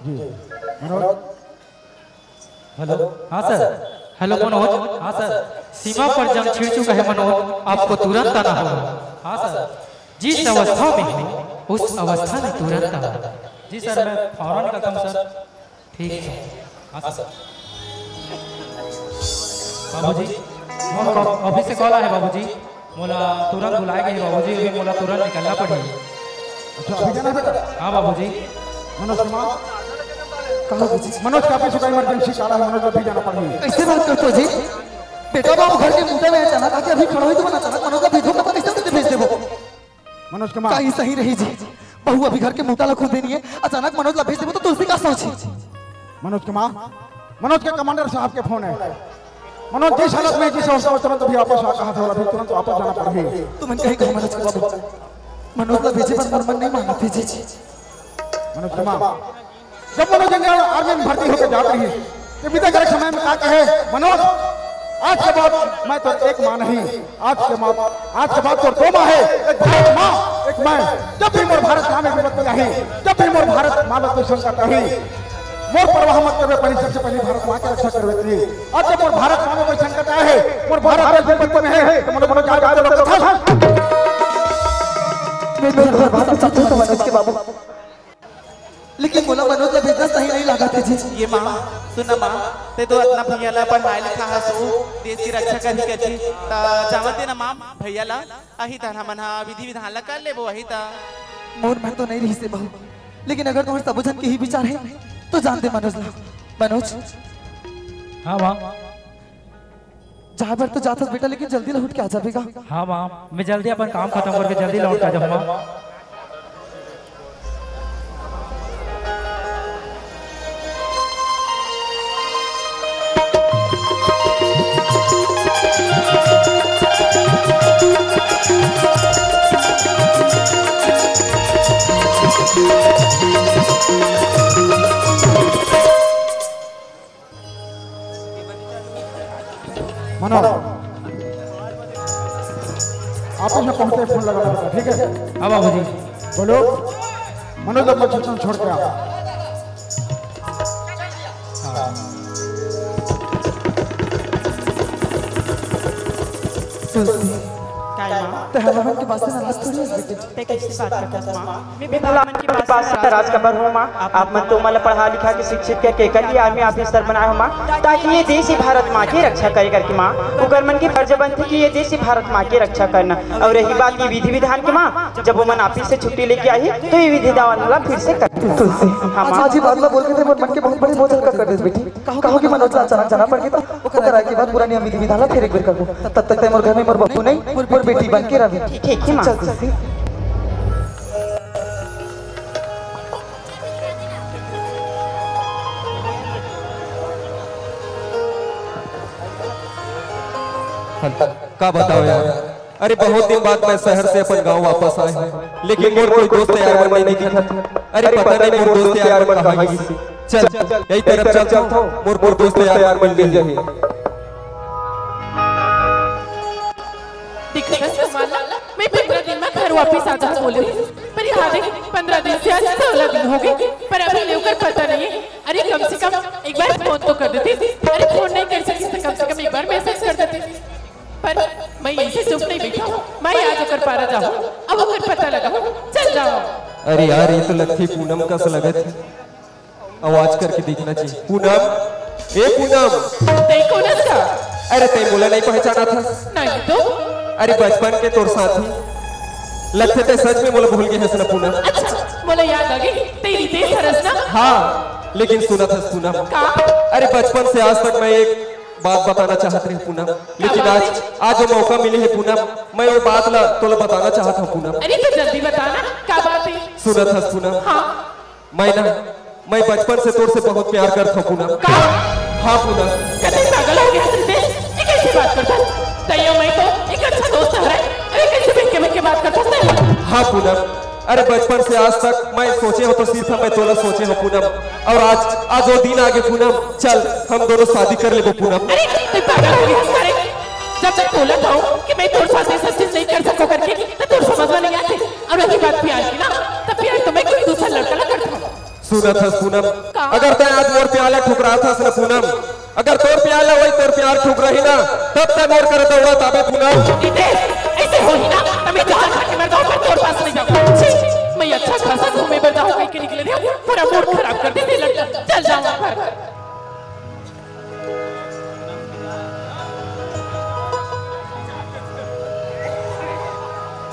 जी। मनोज। हेलो। हाँ सर। हेलो मनोज। हाँ सर। सीमा पर जंग छिड़ चुका है मनोज, आपको तुरंत आना होगा। हाँ सर। जिस अवस्था में हो, उस अवस्था में तुरंत आओ। जी सर, मैं फौरन निकलता हूँ सर। ठीक है। हाँ सर। बाबूजी, मोर ऑफिस से कॉल आए बाबूजी, मोला तुरंत बुलाए गए बाबूजी, अभी मोला तुरंत निकलना पड़ी। अच्छा, अभी जाना है बेटा? हाँ बाबूजी। मनोज कुमार, कहाँ बाबूजी? मनोज का ऑफिस का इमरजेंसी कॉल है, मनोज अभी जाना पड़ी। कैसे बात करते हो जी? बेटा बाबू घर के मुंडे में अचानक आके अभी खड़ा हुई तो अचानक मनोज का भेजो, कैसे भेज देबो? मनोज कुमार। का ई सही रही जी? बहू अभी घर के मुंडा ला खोदे नइ हे, अचानक मनोज ला भेज देबो तो तुलसी का सोची? मनोज कुमार, मनोज के कमांडर साहब के फोन है। मनोज जिस हालत में, जिस अवस्था में, तुरंत अभी वापस आ, कहा था, अभी तुरंत वापस जाना पड़ही। तुमन कहीं कहो मनोज के बाबू, मनोज ला भेजे बर मोर मन नइ मानत हे जी। मनोज कुमार, जब मनोज इंडियन आर्मी में भर्ती होकर जात रही, तो विदा करे समय में का कहे, "मनोज, आज के बाद मैं तो एक माँ नहीं, आज के बाद, आज के बाद तो दो माँ है, एक भारत माँ, एक मैं।" जब भी मोर भारत माँ में विपत्ति आही, जब भी मोर भारत माँ में कोई संकट आही, मोर परवाह मत करबे, पहली, सबसे पहली भारत माँ की रक्षा करबे तू। और जब मोर भारत माँ में कोई संकट आए है, मोर भारत देश विपत्ति में है, तो मनोज, मनोज, जाओ, जाओ, जाओ, जाओ। मैं तो हर बात में सच हूँ, मनोज के बाबू। लेकिन मोला मनोज ला भेजना सही नहीं लागत हे जी। ये माँ, सुन ना माँ, तैं तो अतना भैया ला पढ़ाए लिखाए हस, देश की रक्षा करही कथे, त जावन दे ना माँ, भैया ला, अही त हमन हा विधि विधान ला कर लेबो, अही त। मोर मन तो नहीं रहिस हे बहू, लेकिन अगर तुम्हारे सबो झन के ही विचार है, तो जान दे मनोज ला। मनोज। हाँ माँ। जाए बर तो जाथस बेटा, लेकिन जल्दी लहुट के आ जाबे गा। हाँ माँ, मैं जल्दी अपन काम खतम करके जल्दी लहुट के आ जाहूँ माँ। मनोज, ऑफिस में पहुंचते फोन लगा, ठीक है? हाँ बाबूजी। बोलो, मनोज, अब मैं छोड़ के आ। तुलसी, काय माँ? तैं हमन के बात से नाराज थोड़ी हस बेटी। तैं कैसे बात करत हस माँ? मैं भला मन के बात से नाराज काबर हूँ माँ? आप मन तो मोला पढ़ा लिखा के शिक्षित करके एकर लिए आर्मी ऑफिसर बनाए हो माँ, ताकि ये देश ही भारत माँ की रक्षा करे करके माँ। ओकर मन के फर्ज बनथे कि ये देश ही भारत माँ की रक्षा करना। और रही बात ये विधि विधान के माँ, जब वो मन ऑफिस से छुट्टी लेके आही, तो ये विधि विधान ला फिर से कर। तुलसी, हाँ माँ। आज ये बात ला बोल के तैं मोर मन के बहुत बड़े बोझ हल्का कर देस बेटी। कहो कि मनोज ला अचानक जाना पड़ गे, त ओकर आए के बाद पूरा नियम विधि विधान ला फिर एक बेर करबो। तब तक तैं मोर घर में मोर बहू नहीं, मोर बेटी बन के रह। ठीक है माँ। चल तुलसी। का बताओ यार, अरे बहुत दिन बाद मैं शहर से अपन गांव वापस आए हूँ, लेकिन मोर कोई दोस्त यार मन नहीं दिखत। अरे पता नहीं मोर दोस्त यार मन कहाँ गिस। चल, यही तरफ चलता हूँ, मोर, मोर दोस्त यार मन मिल जाही। दिखत हस कमाल, मैं पंद्रह दिन में घर वापस आ जाहूँ बोले हूँ, पर यहाँ देख, पंद्रह दिन से आज सोलह दिन हो गए, पर अभी ले ओकर पता नहीं है। अरे कम से कम एक बार फोन तो कर देते। अरे फोन नहीं कर सकिस तो कम से कम एक बार मैसेज कर देते। पर मैं ऐसे चुप नहीं बैठा हूँ, मैं आज ओकर पारा जाहूँ, अब ओकर पता लगाहूँ। चल जाओ। अरे यार, ये तो लगथे पूनम कस लगत हे। आवाज करके देखना चाहिए। पूनम, ए पूनम। तैं कोन हस का? अरे तैं मोला नहीं पहचानत हस? नहीं तो। अरे बचपन के तोर साथी। लगथे तैं सच में मोला भूल गे हस ना पूनम। अच्छा, मोला याद आ गे, तैं रितेश हरस ना? हाँ, लेकिन सुनत हस पूनम। का? अरे बचपन से आज तक मैं एक बात बताना चाहत रहे पूनम, लेकिन आज, आज वो मौका मिले हे पूनम, मैं वो बात ला तोला बताना चाहत हूँ पूनम। अरे तो जल्दी बताना, का बात है? सुनत हस पूनम? हाँ। मैं ना, मैं बचपन से तोर से बहुत प्यार करत हूँ पूनम। का? हाँ पूनम। कते पागल हो गया रितेश? ये कैसी बात करता है? तैयो मैं तो एक अच्छा दोस्त हरे। अरे कैसे बहके बहके बात करता है? हाँ पूनम, अरे बचपन से आज तक मैं सोचे हो तो सिर्फ मैं तोला सोचे हो पूनम, और आज, आज वो दिन आगे पूनम, चल हम दोनों शादी कर लेबो पूनम। अरे तू पागल हो गया सारे। जब मैं बोला था कि मैं तोर साथ ऐसा चीज नहीं कर सकता करके, तो तोर समझ में नहीं आते। और रही बात प्यार की ना, तो प्यार तो मैं कोई दूसरा लड़का ना करता हूँ। सुनत हस पूनम, का? अगर तै आज मोर प्यार ला ठुकरात हस ना पूनम, अगर तोर प्यार ला वही तोर प्यार ठुकराही ना, तब तै मोर करा दौड़त आबे पूनम। रितेश, ऐसे होही ना, तो मैं जहाँ खा के मर जाऊँ, पर तोर पास नहीं जाऊँ। छी, मैं अच्छा खासा घूमे बर जाऊँ, कहीं के निकले रहे, पूरा मूड खराब कर देते लड़का। चल जाऊँ घर।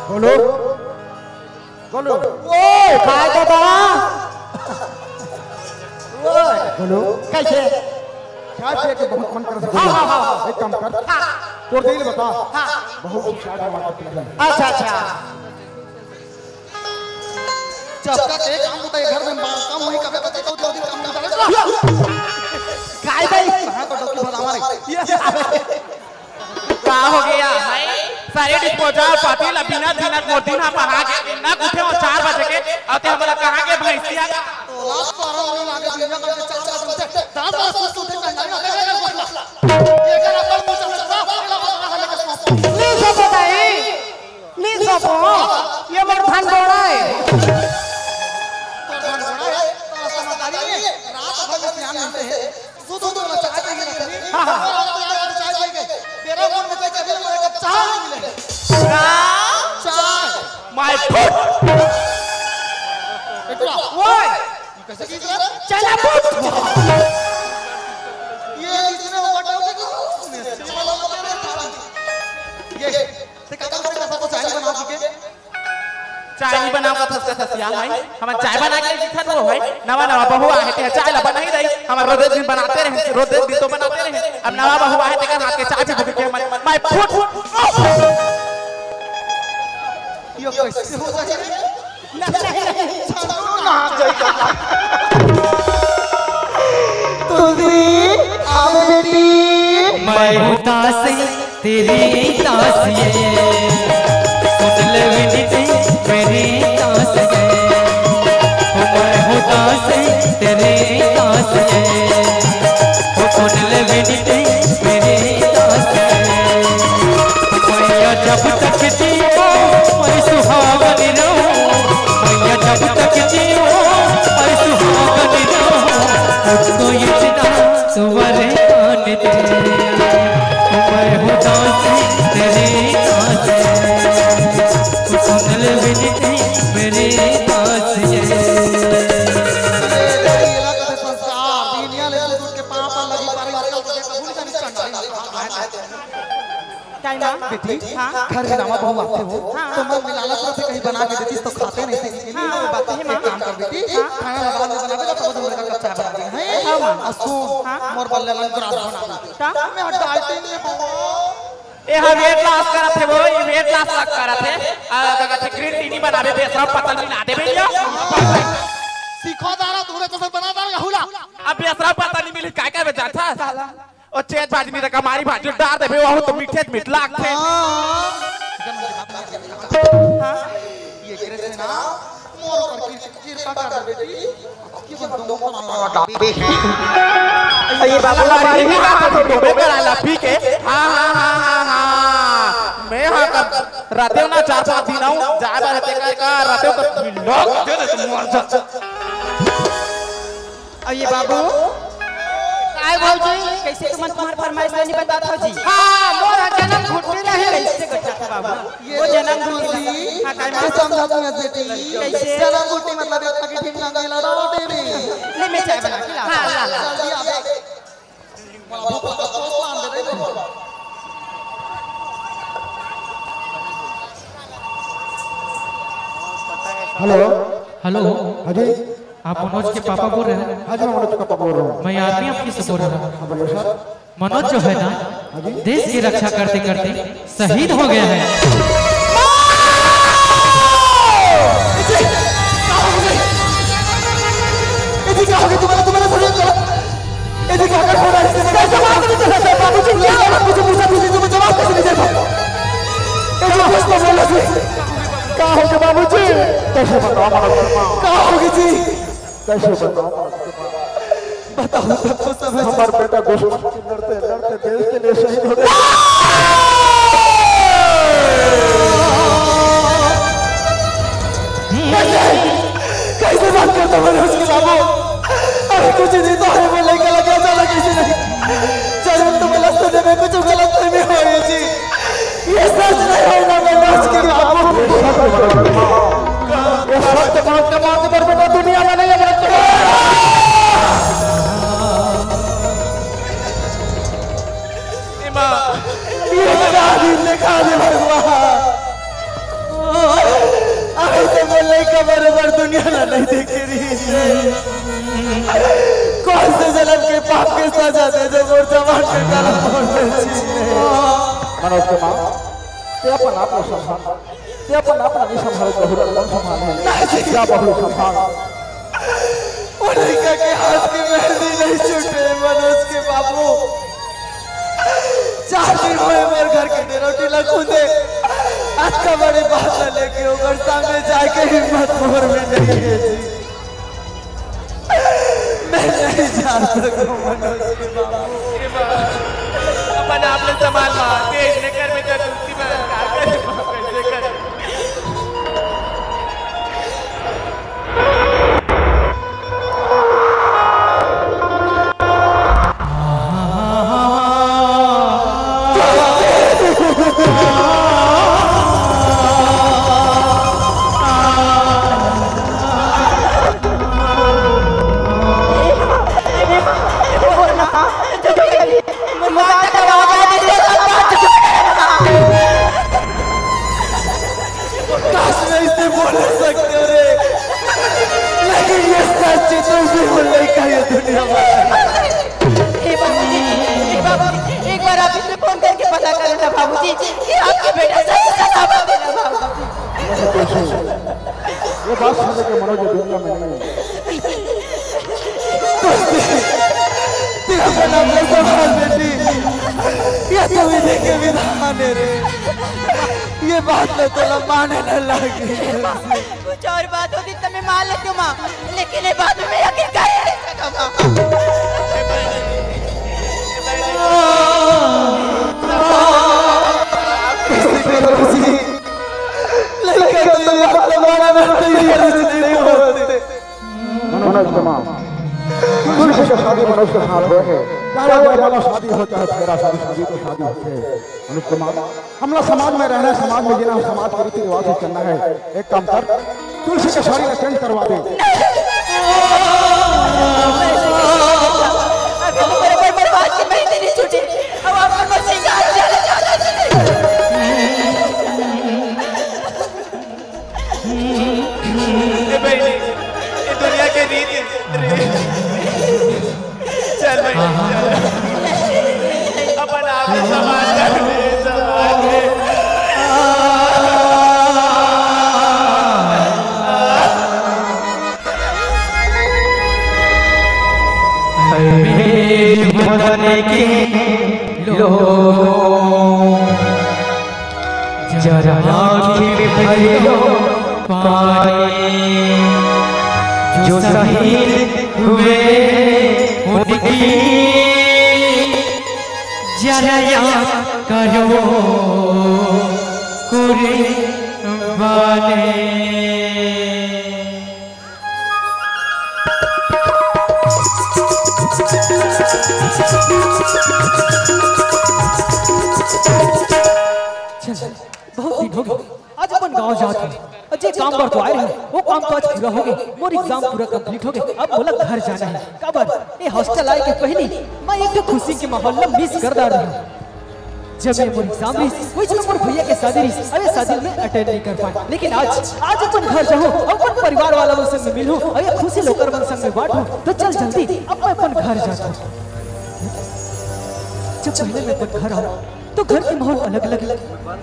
बोलो। बोलो। ओए, काय दादा? ओए। बोलो। कैसे? चाय पिए के बहुत मन कर रहा है। हाँ, हाँ, हाँ, हाँ। एक काम कर। हाँ। तोर दिल बता। हाँ। बहुत ही चाय बनवा के पिला। अच्छा, अच्छा। जब तक एक काम होता है घर में, काम वहीं का पता तो जल्दी काम होता है। काय भाई? हाँ, तो डॉक्टर बता हमारे। का हो गया? सारे डिस्पोजल पाती ला बिना दिनक मोर दिन हा पहा के, ना उठे हो चार बजे के, अउ ते हमला कहा के भैंसिया। तोला सारा होने लागे दुनिया का चार बजे उठे, दस बजे सुत उठे, कंगाली ना देखे कर बसला। ये कर अपन मुंह से बसला, पहला बसला हमें कसम। नी सपो दाई, नी सपो, ये मोर धन बोड़ा है। तो धन बोड़ा है, तो समझदारी है, रात भर में ध्यान देते हैं। सुध उध वाला चाय चाहिए ना तेरी? हाँ, हाँ। चाय चाहिए। मेरा मन में तो कभी ना एक कप चाय नहीं मिले। चाय। चाय। My foot। बेटुआ। ओए। ये कैसे चीज है? चना पुट। ये इसने वो बटन से क्यों सुने? ये वाला वो मेरे था। ये, ये, ते का काम करे, सबको चाय नहीं बना सके? चाय नहीं बनाओ का थस का थसिया है। हमर चाय बना के दिखत वो है। नवा नवा बहू आहे ते चाय ला बनाई रही। हमर रोजे दिन बनाते रहे, रोजे दिन तो बनाते रहे। अब नवा बहू आहे ते का हाथ के चाय भी भूख के मन, my foot। यो कैसे हो जाए? नहीं, नहीं, नहीं। ना जाए। तुलसी, आ बेटी। मैं हूँ दासी, तेरी दासी है। सुन ले विनती मेरी दासी है। मैं हूँ दासी, तेरी दासी है। सुन ले विनती मेरी दासी है। मैया जब तक जियो, मैं सुहागन रहूं। मैया जब तक जियो, मैं सुहागन रहूं। मुझको इतना तू वरदान दे, मैं हूँ दासी तेरी दासी, तू सुन ले विनती मेरी दासी। ये लगा संस्कार, दुनिया ले सुन के पापा लगी, पर इसका तुझे कबूल का निशान नहीं। काय माँ? बेटी, हाँ? घर में नवा बहू आथे हो, हाँ। तो मन में लालच रथे कहीं बना के देतिस तो खाते नहीं थे। हाँ, वो बात है, माँ। एक काम कर बेटी, हाँ। खाना ला बाद में बनाबे तो सब लोग का चाय बना दे, हैं? हाँ, माँ। अउ सुन, हाँ। मोर बल्ले ला ग्रास बना दे। का? मैं डाइटिंग में बहू। ए हा weight loss करत हे वो, ये weight loss लग करत हे। आ, का कहथे, green tea नहीं बनाबे, बेसरा पत्ता मिला देबे या। सीखो दारा, तूने तो सब बना दारा, हुला। अब बेसरा पत्ता नहीं मिली, काय काय बचा था? साला। ओ चेत भाजी में तो कमारी भाजी डार देबे, वहू तो मीठे मीठ लागथे। हाँ। हाँ? ये करे से ना, मोर ऊपर कृ-, कृपा कर दे बेटी। ये बंदों को मार डाले। ये बाबू हमारी भी बात तो डोबे करा ला पी के। हाँ, हाँ, हाँ, हाँ, हाँ। मैं हाँ कर रातेव ना चार पाँच दिन आऊँ, जाए बार ते का, का रातेव तो मिलो, दे दे तुम मर जा। अउ ये बाबू? काय भौजी? कैसे तुमन तुम्हार फरमाइश ला नहीं बतात हव जी? हाँ, मोर जनम घुट्टी रहे। कैसे गट्टा था बाबू? ये वो जनम घुट्टी। हाँ, काय माँ? समझा तू बेटी। कैसे? जनम घुट्टी मतलब एक पकी ठीक ना गेला रोटी में। ले, मैं चाय बना के ला। हाँ, ला, ला। जल्दी आ बे। हेलो। हेलो। हाँ जी। आप मनोज के पापा बोल रहे हैं? हाँ जी, मैं मनोज के पापा बोल रहा हूँ। मैं आदमी आपकी से बोल रहा हूँ। हाँ, बोलिए सर। मनोज जो है ना, देश की रक्षा करते करते शहीद हो गया है। का हो गया बाबूजी? कैसे बताओ मनोज कुमार? का हो गया जी? कैसे बताओ मनोज कुमार? बताओ तब तो समझ हमार बेटा दुश्मन से लड़ते लड़ते देश के लिए शहीद हो गया। कैसे, कैसे बात करता मनोज के बाबू? अरे कुछ नहीं तो है, वो लड़का लगा चला कैसे नहीं? जरूर तो गलत सुने में कुछ गलत नहीं हो रही जी। ये सच नहीं है ना मनोज के बाबू। ये सत्य मनोज का बात पर बेटा दुनिया में नहीं है। ये क्या दिन दिखा दे भगवान। अभी तो वो लड़का बरोबर दुनिया ला नहीं देखे रही। कौन से जन्म के पाप के सजा दे जो मोर जवान बेटा ला फोड़ दे छी। मनोज कुमार, ते अपन आप ला संभाल, ते अपन आप ला नहीं संभाल, बहू ला कौन संभाल है? क्या बहू संभाल? वो लड़का के हाथ के मेहंदी नहीं छूटे मनोज के बाबू। चार दिन होए मोर घर के डेरोटी ला खुंदे। अतका बड़े बात ला लेके ओकर सामने जाए के हिम्मत मोर में नहीं है जी। मैं नहीं जा सकूं मनोज के बाबू। अपन आप ला संभाल माँ, तेज ने कर में कर दूसरी बार का कर कैसे कर। काश मैं इसे बोल सकते हो रे, लेकिन ये सच है, तो इसे बोलने का ये दुनिया में। हे बाबूजी, हे बाबूजी, एक बार आप इसे फोन करके पता करो ना बाबूजी, कि आपके बेटा सच सलामत है ना बाबूजी। ये बात सुन के मनोज दुनिया में नहीं है। तेरा बना अपने संभाल बेटी, ये तो विधि के विधान है रे। ये बात तो तोला माने न लागे। कुछ और बात होती तो मैं मान लेती हूँ माँ, लेकिन ये बात में मैं यकीन कर ही नहीं सकता माँ। कैसे करो जी? लड़का तो ये बात मानना तैयार नहीं होते। मनोज कुमार, तुलसी के शादी मनोज के साथ होए हे। चाहे वो जयमाला शादी हो, चाहे फेरा शादी, शादी तो शादी होथे। मनोज कुमार, हमला समाज में रहना है, समाज में जीना है, समाज के रीति रिवाज से चलना है। एक काम कर, तुलसी के साड़ी ला change करवा दे। अभी तो मेरे पर बर्बाद की मेहंदी नहीं छूटी। अब आप पर बस एक हाथ जाना चाहता है। ए बहिनी, ये दुनिया के रीत है। चल बहिनी, चल। अपन आप ही समाज में, समाज में। जरा आँखी में भर लो पानी, जो शहीद हुए उनकी जरा याद करो कुर्बानी। चल, बहुत दिन हो गए, आज अपन गांव जात हन। अउ जे काम बर तो आए रहे, वो काम तो आज पूरा हो गए। मोर exam पूरा complete हो गए, अब मोला घर जाना है। काबर, ये hostel आए के पहली मैं एक ठो खुशी के माहौल ला miss कर डार रहे हूँ। जब ये मोर exam रहिस, वही समय मोर भैया के शादी रहिस, अउ ये शादी में attend नहीं कर पाए। लेकिन आज, आज अपन घर जाहूँ, अपन परिवार वाला मन संग में मिलहूँ, अउ ये खुशी लोकर मन संग में बांटहूँ। तो चल जल्दी, अब मैं अपन घर जाता हूँ। जब पहले मैं अपन घर आऊं, तो घर के माहौल अलग अलग,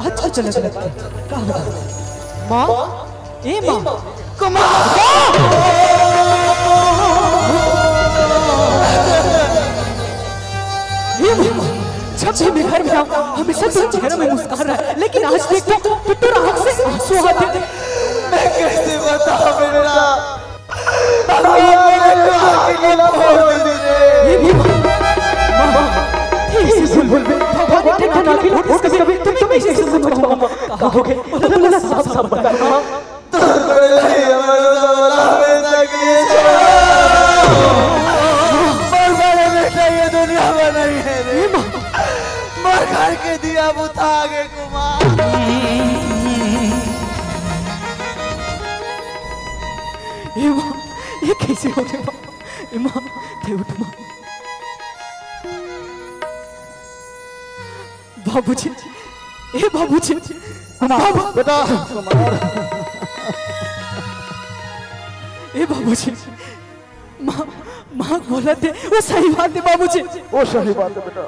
आज कुछ अलग अलग थे। का होगा? माँ, ए माँ, कुमार। ए माँ, जब भी मैं घर में आऊं, हमेशा तेरे चेहरे में मुस्कान रहा है, लेकिन आज देखता हूँ तो तेरा आंख से आंसू आते। मैं कैसे बताऊं बेटा, भगवान ने मेरे को अकेला छोड़ दीजिए। ये भी माँ, माँ, ये ऐसे बोल, बोल, बोल, भगवान ने ठंडा के लिए फोड़ कभी, तुम्हें कैसे समझ पाऊंगा? कहा हो गए, बोला, बोला, साफ, साफ बता, माँ। तो बोला, ये हमारा वाला हमेशा के लिए छोड़ो। बहुत बड़े बेटा, ये दुनिया बनाई है रे। ये माँ। मोर घर के दिया बुता गे कुमार। ए माँ, ये कैसे हो गया माँ? ए माँ, ते उठ माँ। बाबूजी, ए बाबूजी, कुमार, बाबू। बेटा। ए बाबूजी, माँ, माँ बोलत हे, वो सही बात हे बाबूजी। वो सही बात हे बेटा।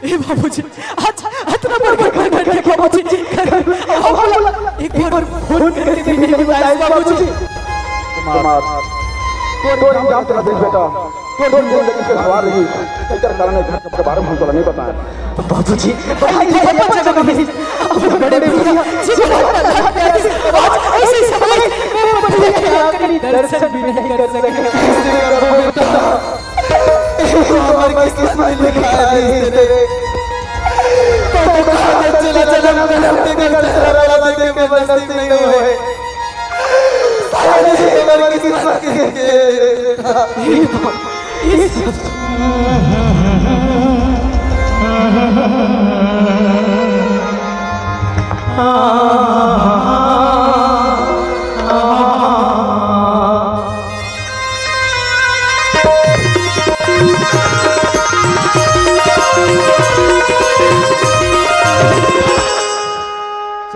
ए बाबूजी, आज इतना बड़ घटना घट गया बाबूजी। एक बार फोन करके भी नहीं बताया बाबूजी। कुमार, तोर इल्जाम तो नहीं बेटा, तोर जिंदगी से सवाल रही, तेकर कारण घर के बारे में हम तोला नहीं बताया। बाबूजी, भाई, भाई, बच्चा को नहीं। बड़े भैया, आज ऐसे समय में मैं बड़े भैया के दर्शन भी नहीं कर सके। हमारी किस्मत में लिखा है तेरे। तो कहाँ चला, चला, चला, चला, चला, चला, नसीब नहीं हुए। सारे हमारी किस्मत के।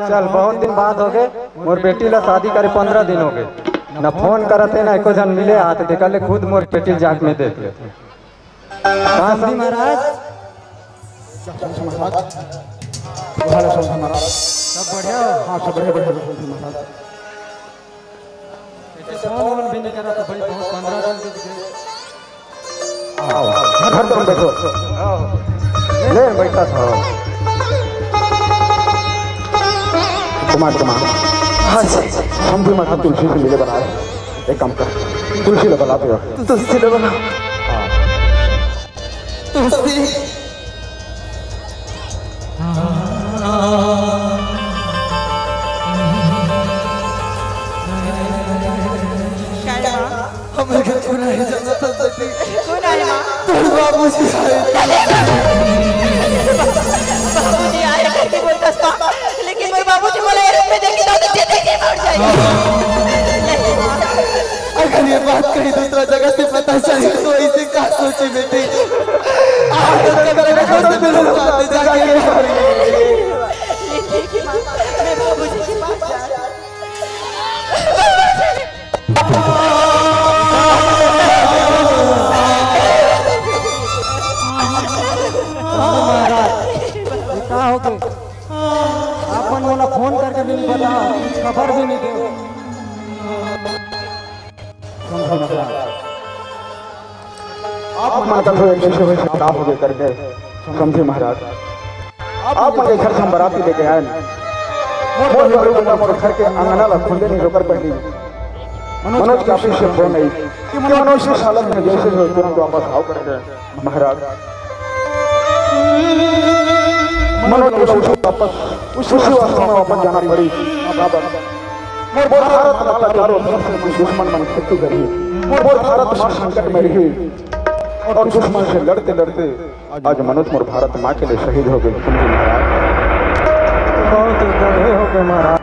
चल, बहुत दिन बाद हो गए, मोर बेटी ला शादी करे पंद्रह दिन हो गए, न फोन करत हे, न एको झन मिले आत हे, तेकर ले खुद मोर बेटी जाके मैं देख लेते। हाँ, समधी महाराज। महाराज, हाल है समधी महाराज? सब बढ़िया? हाँ, सब बढ़िया, बढ़िया, समधी महाराज। ऐसे फोन वोन भी नहीं करा तो भाई, बहुत पंद्रह दिन के लिए। आओ, घर पर बैठो। ले, बैठा था। कुमार, कुमार। हाँ जी। समधी महाराज तुलसी से मिले बना रहे। एक काम कर, तुलसी ला बुला दे। तुलसी ला बुला। हाँ। तुलसी। काय माँ? हमर घर कोन आए हे जानत हस बेटी? कोन आए हे माँ? तोर बाबूजी आए। बाबूजी आए करके बोलथस माँ, लेकिन मोर बाबूजी मोला ए रूप में देखही त देखे के मर जाही। अगर ये बात कहीं दूसरा जगह से पता चली तो ऐसे का सोची बेटी? आज तक मेरे दोस्त मेरे साथ जाके मर गई। ये देखिए माँ, मैं बाबूजी के पास जा रही हूँ। महाराज, ये का हो गए? आप मन मोला फोन करके भी नहीं बता, कुछ खबर भी नहीं दे। आप मन का तो एक जैसे हुए खराब हो गए करके समधी महाराज। आप मन के घर से हम बराती लेके आए। मोर बहू बहू मोर घर के अंगना ला खुंदे नहीं रोकर पहली। मनोज के ऑफिस से फोन आई कि मनोज इस हालत में जैसे हो तुरंत वापस आओ करके। महाराज, मनोज को उसी वापस, उसी वास्तव में वापस जाना पड़ी। बाबा, मोर भारत माता चारों तरफ से दुश्मन मन खेती करी। मोर भारत माँ संकट में रही और दुश्मन से लड़ते लड़ते आज मनोज मोर भारत माँ के लिए शहीद हो गए, समझे महाराज। बहुत ही गढ़े हो गए महाराज।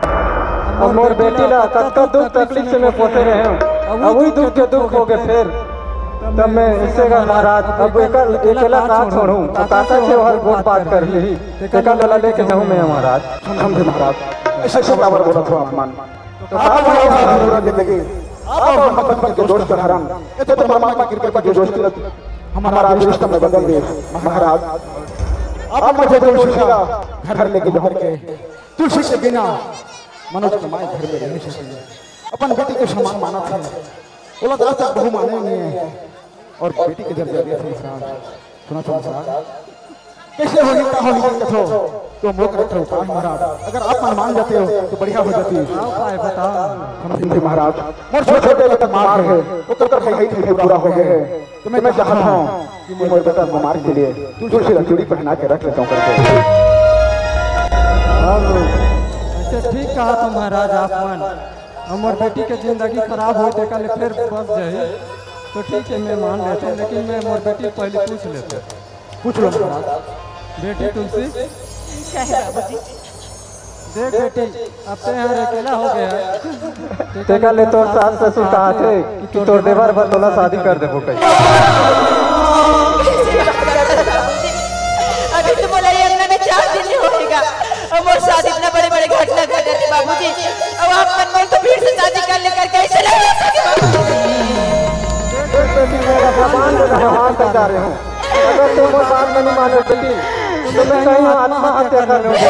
अब मोर बेटी ला कतका दुख तकलीफ से मैं पोसे रहे हूँ, अब वही दुख के दुख हो गए फिर। तब मैं इससे कहा महाराज, अब एकर अकेला का छोड़ूं, तो काका से हर गोठ बात कर ली, तेकर ला लेके जाऊं मैं महाराज। समझे महाराज, ऐसे सब आवर बोला था हनुमान। तो आप हमारा जरूरत है लेकिन आप और हम बचपन के दोस्त हरन, ये तो परमात्मा की कृपा की दोस्ती रहती। हमारा अदृष्ट में बदल दे महाराज। अब मुझे तुलसी ला घर लेके जाओ। तुलसी के बिना मनोज के माई घर में रह नइ सके। अपन बेटी के समान मानत हे, ओला तो आज तक बहू माने नइ हे। अउ बेटी के जब जरूरत हे महाराज, सुनत हो महाराज, कइसे होही, का होही, ये कथो तो हम लोग रखे उपाय महाराज। अगर आप मन मान जाते हो तो बढ़िया हो जाती। का उपाय बता? हम सिंह महाराज, मोर छोटे बेटा बीमार हे, ओकर पढ़ाई लिखाई पूरा हो गए हे। तो मैं चाहत हूँ कि मोर बेटा बीमार के लिए तुलसी ला चूड़ी पहना के रख लेता हूँ करके। अब अइसे ठीक कहा तो महाराज आप मन, हमर बेटी के जिंदगी खराब होय तेकर ले फेर बस जाही, तो ठीक हे, मैं मान लेथों, लेकिन मैं मोर बेटी पहले पूछ लेथों। पूछ लो महाराज। बेटी तुलसी। कहे बाबूजी। देख बेटी, अब ते हर अकेला हो गया हे। तेकर ले तोर सास ससुर कहाथे कि तोर देवर बर तोला शादी कर देबो कही। अभी तो मोला ये अंगना में चार दिन ही होएगा। अब मोर साथ इतना बड़े-बड़े घटना घटत हे बाबूजी। अब आप मन मोर तो फिर से शादी कर लेकर कैसे ले जा सके बाबूजी? देख बेटी, मैं भगवान के व्यवहार से जा रहे हूँ। अगर तुम वो बात नहीं मानो बेटी, तो मैं कहीं आत्महत्या कर लूंगी।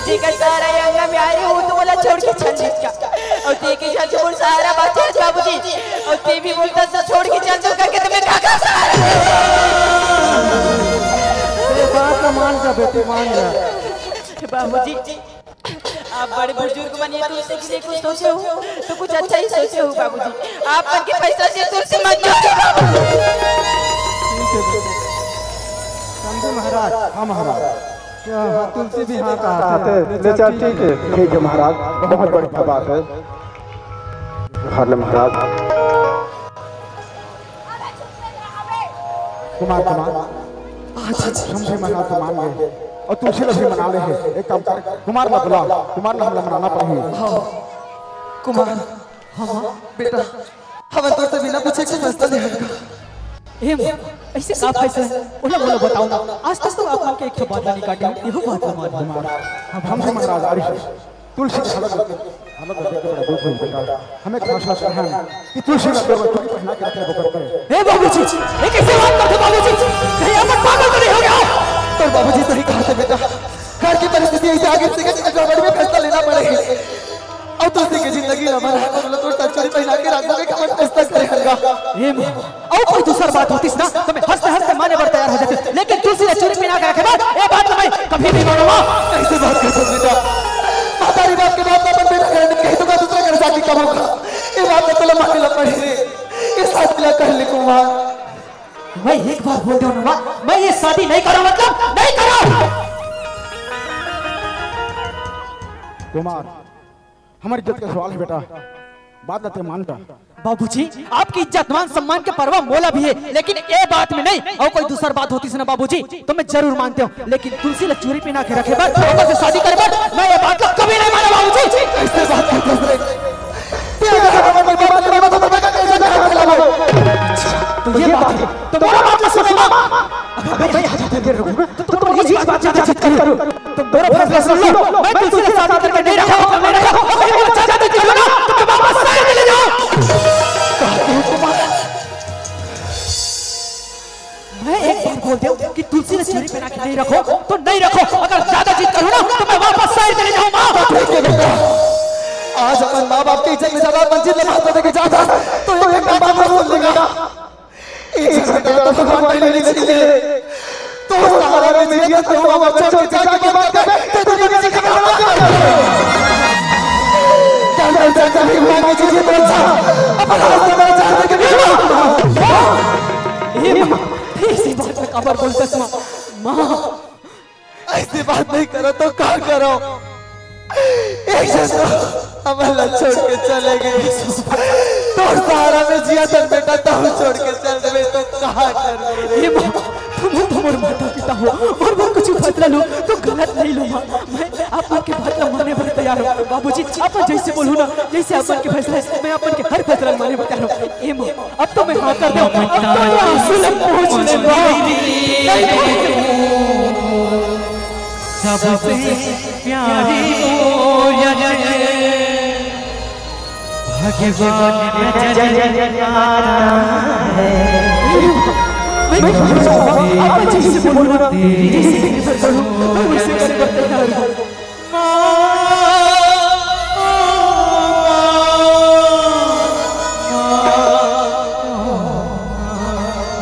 जेकर सारा अंगना में आए रहे, वो तो मोला छोड़ के चल दिस का। अउ ते के चलते मोर सारा बात चल बाबूजी। अउ ते भी बोलता तो छोड़ के चल दो करके तुम्हें काका सारा। ये बात तो मान जा बेटी, मान जा। बाबूजी, आप बड़े बुजुर्ग बनिए, तुलसी के लिए कुछ सोचे हो तो कुछ अच्छा ही सोचे हो बाबूजी। आप मन के फैसला से तुलसी मत जाओ बाबूजी। ठीक है बेटी। समझे महाराज? हाँ महाराज। क्या हाँ, तुलसी भी हाँ कहा थे। ले चल, ठीक है। ठीक है महाराज, बहुत बढ़िया बात है। हार ले महाराज। कुमार, कुमार, आज समझे मना तो मान गए अउ तुलसी ला भी मना ले हे। एक काम कर, कुमार ला बुला, कुमार ला हमला मनाना पड़ही। हाँ, कुमार, हाँ, बेटा, हमन तोर से बिना पूछे के फैसला ले हन का? ए माँ, अइसे का फैसला हे? ओला मोला बताओ ना। आज तक तो आप मन के एक ठो बात ला नइ काटे हँव, एहू बात ला मान। कुमार, हम समझे महाराज, आ रही तुलसी के हालत देख के, हालत देख के बड़ा दुख होइस बेटा। हमें खास खास कहन कि तुलसी ला तोर बर चूड़ी पहना के रखे बोकर के। ए बाबूजी, ये कैसे बात करते बाबूजी? कहीं आप पागल तो नहीं हो गया? तोर बाबूजी सही कहा थे बेटा, घर की परिस्थिति ऐसे आगे से कि गड़बड़ी में फैसला लेना पड़े। अब तुलसी के जिंदगी ला बना कर लो, तोर साथ चूड़ी पहना के रख दो, कि हमन फैसला करे हन गा। ए माँ, अउ कोई दूसर बात होतिस ना, तो मैं हंसते हंसते माने बर तैयार हो जाते, लेकिन तुलसी ला चूड़ी पहना के रखे बर, ए बात ला मैं कभी नहीं मानूंगा। कैसे बात करते हो बेटा? महतारी बाप के बात ला अपन बेटा घर में कही दूंगा, दूसरा घर जाके कमाऊंगा। ये बात ला तोला माने ला पड़ही रे, ये शादी ला कर ले कुमार। मैं एक बार बोल देवँव ना माँ, मैं ये शादी नहीं करों, मतलब नहीं करों। कुमार, हमर इज्जत के सवाल हे बेटा, बात ला ते मान जा। बाबूजी, आपके इज्जत मान सम्मान के परवाह मोला भी हे, लेकिन ए बात में नहीं। अउ कोई दूसर बात होतिस ना बाबूजी, तो मैं जरूर मानतेंव, लेकिन तुलसी ला चूड़ी पहना के रखे बर, ओकर से शादी करे बर, मैं ये बात ला कभी नहीं मानों बाबूजी। कैसे बात करते हो रे? ते अगर हमर बात नहीं मानता तो मैं कैसे घर में लाऊं? तो ये बात हे, तो मोर बात ला सुनो माँ। अगर मैं यहाँ जाकर गिर रहूँ, तो तुम ये बात ज्यादा जिद करो। तुम दोनों फैसला सुन लो, मैं तुलसी से शादी करके नहीं रखा, नहीं रखा, अगर वो ज्यादा जिद करो ना, तो तुम वापस शहर चले जाओ। मैं एक बार बोल देवँव कि तुलसी ला चूड़ी पहना के नहीं रखो, तो नहीं रखो, अगर ज्यादा जिद करो ना, तो मैं वापस शहर चले जाऊँ माँ। तो ठीक है बेटा, आज अपन माँ बाप के इज्जत में ज्यादा अपन जिद ला महत्व देके जाता, तो एक बात सुन लेगा। एक घंटा तो भगवान पहले नहीं मिले। तो सहारा में जिया तो हम अब छोड़ के जाके बात कर, तो दुनिया में जिंदगी खत्म कर दे। क्या कर सकता है भगवान की चीजें तो अच्छा, अब रास्ता में जाने के लिए। ए माँ, ऐसी बात में काबर बोलता है माँ? माँ, ऐसी बात नहीं करो तो का करो? एक जन तो हमन ला छोड़ के चले गे। तोर सहारा में जिया तन बेटा, तहूँ छोड़ के चल देबे तो कहाँ कर ए माँ, तुम तो मोर माता पिता हो अउ मोर कुछ फैसला लो तो गलत नहीं लो माँ। मैं आप मन के बात ला माने बर तैयार हूँ बाबूजी। आप मन जैसे बोलहू ना, जैसे आप मन के फैसला हे, मैं आप मन के हर फैसला ला ए, बता रहा हूँ, ए माँ, अब तो मैं हाँ कर दूँ, अब तो ये आंसू ला पोंछ ले माँ। सबसे प्यारी मोर, भगवान नजर आता है। मैं क्या करूँ? आप जैसे बोलो ना, जैसे बोलो, मैं वैसे करने को तैयार हूँ।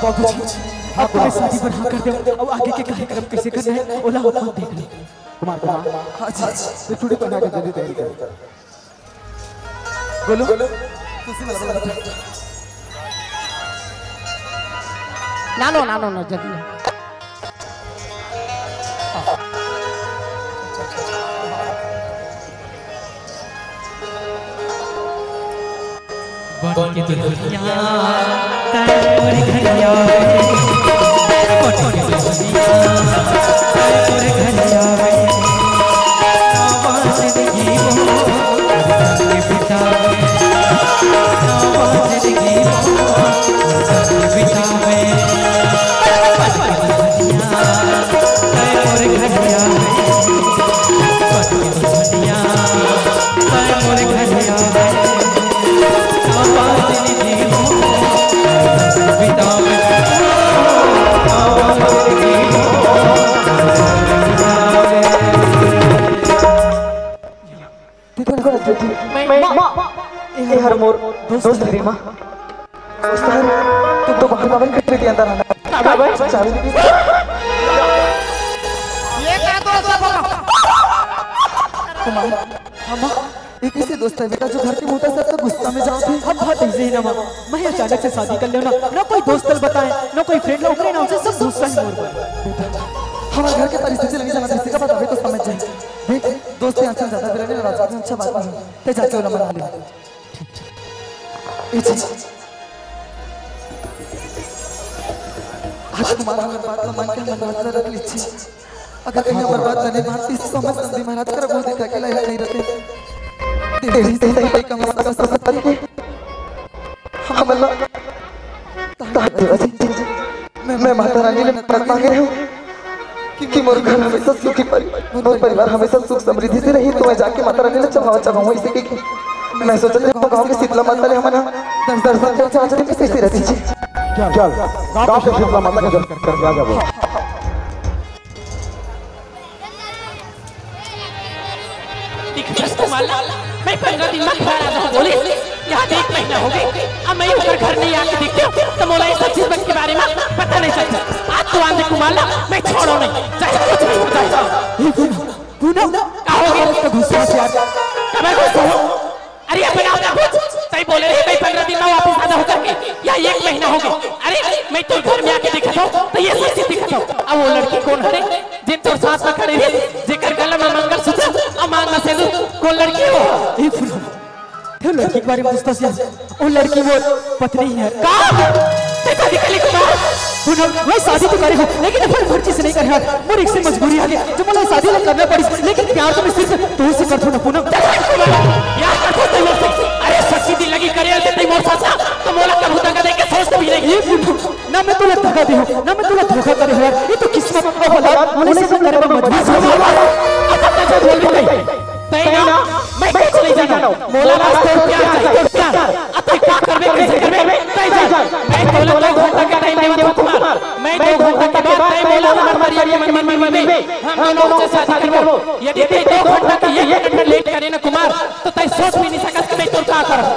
बाबूजी, आप तो शादी पर हाँ कर दो। अब आगे के कार्यक्रम कैसे करना है, ओला आप देख लो। कुमार, कुमार। हाँ जी। ये चूड़ी पहना के जल्दी तैयारी कर। बोलो। तुलसी माला बना। लानो, लानो, ना, जल्दी। बन के दुल्हनिया तैं मोर घर आवे, बन के दुल्हनिया तैं मोर घर आवे, सावन जिंदगी मोर संग बितावे, सावन जिंदगी मोर संग बितावे। मैं, माँ, ये हर मोर दोस्त हरे माँ। दोस्त हरे, तू तो बाहर काबर निकल के अंदर आना। काबर? चाबी दे दे। ये का दोस्त है बाबा? माँ, माँ, ये कैसे दोस्त है बेटा जो घर के मुंह से तो गुस्सा में जाओ थे? अब बात ऐसे ही ना माँ, मैं अचानक से शादी कर लेना, ना कोई दोस्त बताए, ना कोई फ्रेंड, ओकरे नाम से सब गुस्सा ही मोर पर। बेटा, हमारे घर के परिस्थिति लगी जाना, किसी का बतावे तो समझ जाए। देख, दोस्त के आंसू ज्यादा बुरा नहीं, नाराज आदमी अच्छा बात नहीं। ते जाके ओला मना ले। ए जी, आज तुम्हारा हर बात ला मन के मन में रख लीजिए। अगर कहीं बर्बाद करने बात इस समय संधि महाराज कर बोल देता कि लायक नहीं रहते। तेरी तेरी कम समझ हमला। मैं, मैं माता रानी ले मन्नत मांगे हूँ कि मोर घर हमेशा सुखी परि-, मोर परिवार हमेशा सुख समृद्धि से रही। तो मैं जाके माता रानी ले चढ़ावा चढ़ाऊँ, इसे कि मैं सोचत हूँ गाँव के शीतला माता ले हमन दर्शन कर चाह चले कैसे रहती जी। चल, चल, गाँव के शीतला माता के दर्शन करके आ जाबो। दिखत हस कुमार ला, मैं पंद्रह दिन में घर आ जाऊँ बोलिस, यहाँ तो एक महीना हो गए, अब मैं ओकर घर नहीं आके देखते हूँ, तो मोला ये सब चीज के बारे में पता नहीं चलता। आज तो आंदे कुमार ला, मैं छोड़ो नहीं, चाहे कुछ भी हो जाए। ये पूनम, पूनम, का हो गया? तो गुस्सा से यार। कब गुस्सा हो? अरे, अपन आप ना पूछ। तई बोले रे, मैं पंद्रह दिन में वापस आधा होकर के, या एक महीना हो गया। अरे, मैं तो घर में आके देखा था, तो ये सच्ची दिखा था। अब वो लड़की कौन है रे? जिन तोर साथ में खड़े थे, जेकर गला में मंगलसूत्र और मांग में सिंदूर, कौन लड़की हो? ए फुलवा, ते लड़की के बारे में पूछता सिया। वो लड़की वो पत्नी है। का? ते शादी कर ले कुमार? पूनम, मैं शादी तो करे हूँ, लेकिन अपन मर्जी से नहीं करे हूँ। मोर एक से मजबूरी आ गई, जो मोला शादी ला करना पड़ी, लेकिन प्यार तो मैं सिर्फ तोर से करथो ना पूनम। प्यार करथो तई मोर से। अरे सच्ची दिल लगी करे हते तई मोर साथ ना, तो मोला कभू धोखा दे के सोच भी नहीं। ये पूनम, ना मैं तोला धोखा दे हूँ, ना मैं तोला धोखा करे हूँ। ये तो किस्मत का होला, मोला इसे करे पर मजबूर हो। अब तक जो बोल भी नहीं। तई ना, मैं कुछ नहीं जाना। मोला बस तोर प्यार चाहिए, तोर प्यार। अब तई का करबे, कैसे करबे, तई जान। मैं तोला दो घंटा का टाइम देवत हूँ कुमार। मैं दो घंटा के बाद तई मोला हमर तरिया के मंदिर में मिलबे। हम दोनों से शादी करबो। यदि तई दो घंटा के एक मिनट लेट करे ना कुमार, तो तई सोच भी नहीं सकस कि मैं तोर का करब।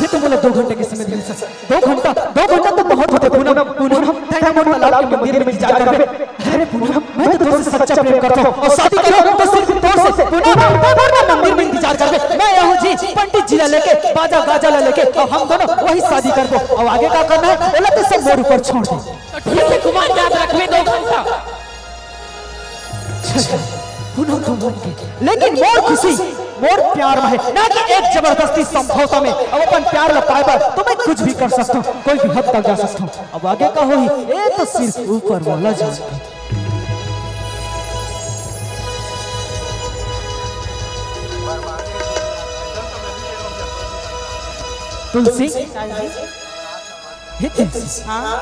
ये तो बोला दो घंटे के समय दे सकस। दो घंटा, दो घंटा तो बहुत होते पूनम, पूनम, तैं मोर तालाब के मंदिर में इंतजार करबे। अरे पूनम, मैं तो तोर से सच्चा प्रेम करता हूँ और शादी करो तो सिर्फ तोर से। पूनम, तैं मोर ना मंदिर में इंतजार करबे। मैं आया हूँ जी, पंडित जी ला लेके, बाजा गाजा ला लेके, और हम दोनों वही शादी करबो। और आगे का करना है, बोला तो सब मोर ऊपर छोड़ दे। तो ठीक है कुमार, याद रखबे दो घंटा। पूनम तो मन के, लेकिन मोर खुशी मोर प्यार में है, ना कि एक जबरदस्ती समझौता में। अब अपन प्यार ला पाए बर तो मैं कुछ भी कर सकता हूँ, कोई भी हद तक जा सकता हूँ। अब आगे का होही, ये तो सिर्फ ऊपर वाला जानता है। तुलसी, हे तुलसी, हाँ।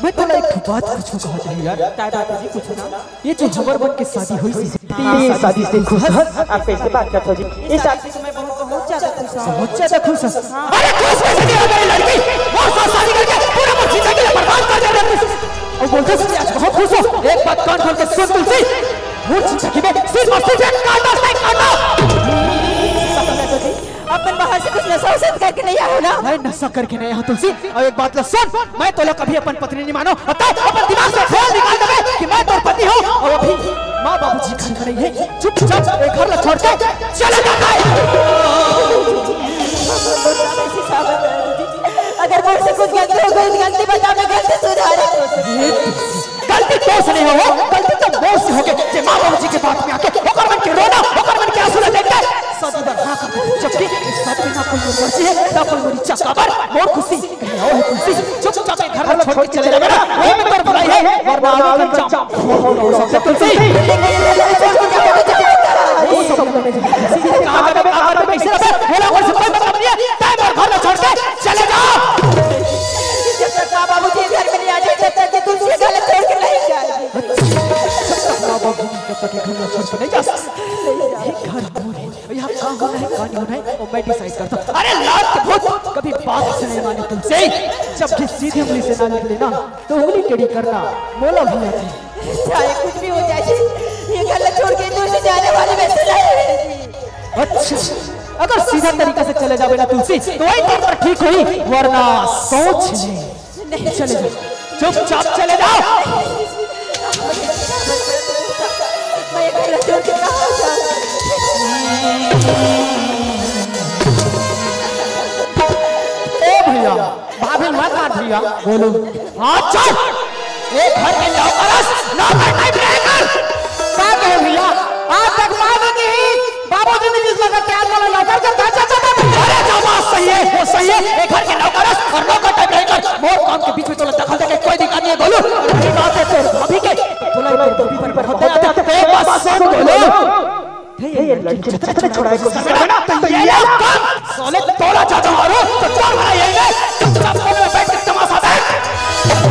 मैं तोला एक ठो बात कुछ कहत हूँ यार। का बात है जी, कुछ ना। ये जो हमर मन के शादी होई, हाँ। ये शादी से खुश हस? आप कैसे बात करत हो जी? ये शादी से मैं बहुत, बहुत ज्यादा खुश हूँ। बहुत ज्यादा खुश हस? हाँ। अरे खुश कैसे नहीं होगा ये लड़की? मोर साथ शादी करके पूरा मोर जिंदगी ला बर्बाद कर दे रहे। और बोलते आज बहुत खुश हो। एक बात कान खोल के सुन तुलसी, मोर जिंदगी में सिर्फ और सिर्फ एक कांड है, कांड। अपन बाहर से कुछ नशा वशा करके नहीं आए हो ना? नहीं, नशा करके नहीं आया हूँ तुलसी। और एक बात ला सुन, मैं तोला कभी अपन पत्नी नहीं मानो। और तैं अपन दिमाग से ख्याल निकाल देबे कि मैं तोर पति हूँ। और अभी माँ बाबूजी घर में नहीं है, चुपचाप ये घर ला छोड़ के चले जा। अगर मुझसे कुछ गलती हो गई, गलती बता, मैं गलती सुधारे। गलती तोर से नहीं हो, गलती तो मोर से होगे। जे माँ बाबूजी के बात में आके ओकर मन के रोना, ओकर मन के आंसू ला देख के शादी बर हाँ कर दे। जबकि इस शादी में ना कोई मोर मर्जी है, ना कोई मोर इच्छा। काबर? मोर खुशी कहीं और है तुलसी। चुपचाप ये घर ला छोड़ के चले जाबे ना, वही में तोर भलाई है, वरना आगे का अंजाम बहुत बुरा हो सकता है तुलसी। कहाँ जाबे, कहाँ करबे, कैसे रहबे, मोला कोई से कोई मतलब नहीं है, तैं मोर घर ला छोड़ के चले जा। जब तक माँ बाबूजी घर में नहीं आ जाए, जब तक ये तुलसी घर छोड़ के नहीं जाएगी। अच्छा, अच्छा, माँ बाबू जब तक ये घर छोड़ के नहीं जा सकते। ये घर मोर है, यहाँ का होना है, का नहीं होना है, वो मैं डिसाइड करता हूँ। अरे लात के भूत, कभी बात से नहीं माने तुलसी। जब भी सीधी उंगली से ना निकले ना, तो उंगली टेढ़ी करना मोला भी आती है। चाहे कुछ भी हो जाए, ये घर छोड़ के दूर से जाने वाली मैं तो नहीं है। अच्छा, अगर सीधा तरीका से चले जाबे ना तुलसी, तो वही पर ठीक होई, वरना सोच ले। नहीं। चले जाओ, चुपचाप चले जाओ। मैं अकेला छोड़ के कहाँ जाऊँ? ए भैया, भाभी मत मार भैया। बोलो। हाँ, चल। ए घर के नौकरस, नौकर टाइप रहकर। का कहे भैया? आज तक माँ ने नहीं, बाबूजी ने जिस वक्त प्यार वाला नौकर कर था, चाचा था। अरे, जो बात सही है, वो सही है। ए घर के नौकरस और नौकर टाइप रहकर मोर काम के बीच में तोला दखल देके कोई दिक्कत नहीं है, बोलो। रही बात है तोर भाभी के, तोला तोर भाभी पर बहुत दया आता है। एक बात सुन, बोलो। हे, ये लड़की जब तक छुड़ाए कोशिश करे ना, तो ये लोग कम, साले तोला ज्यादा मारो, तो चल बड़ा यही है, चुपचाप कोने में बैठ के तमाशा देख।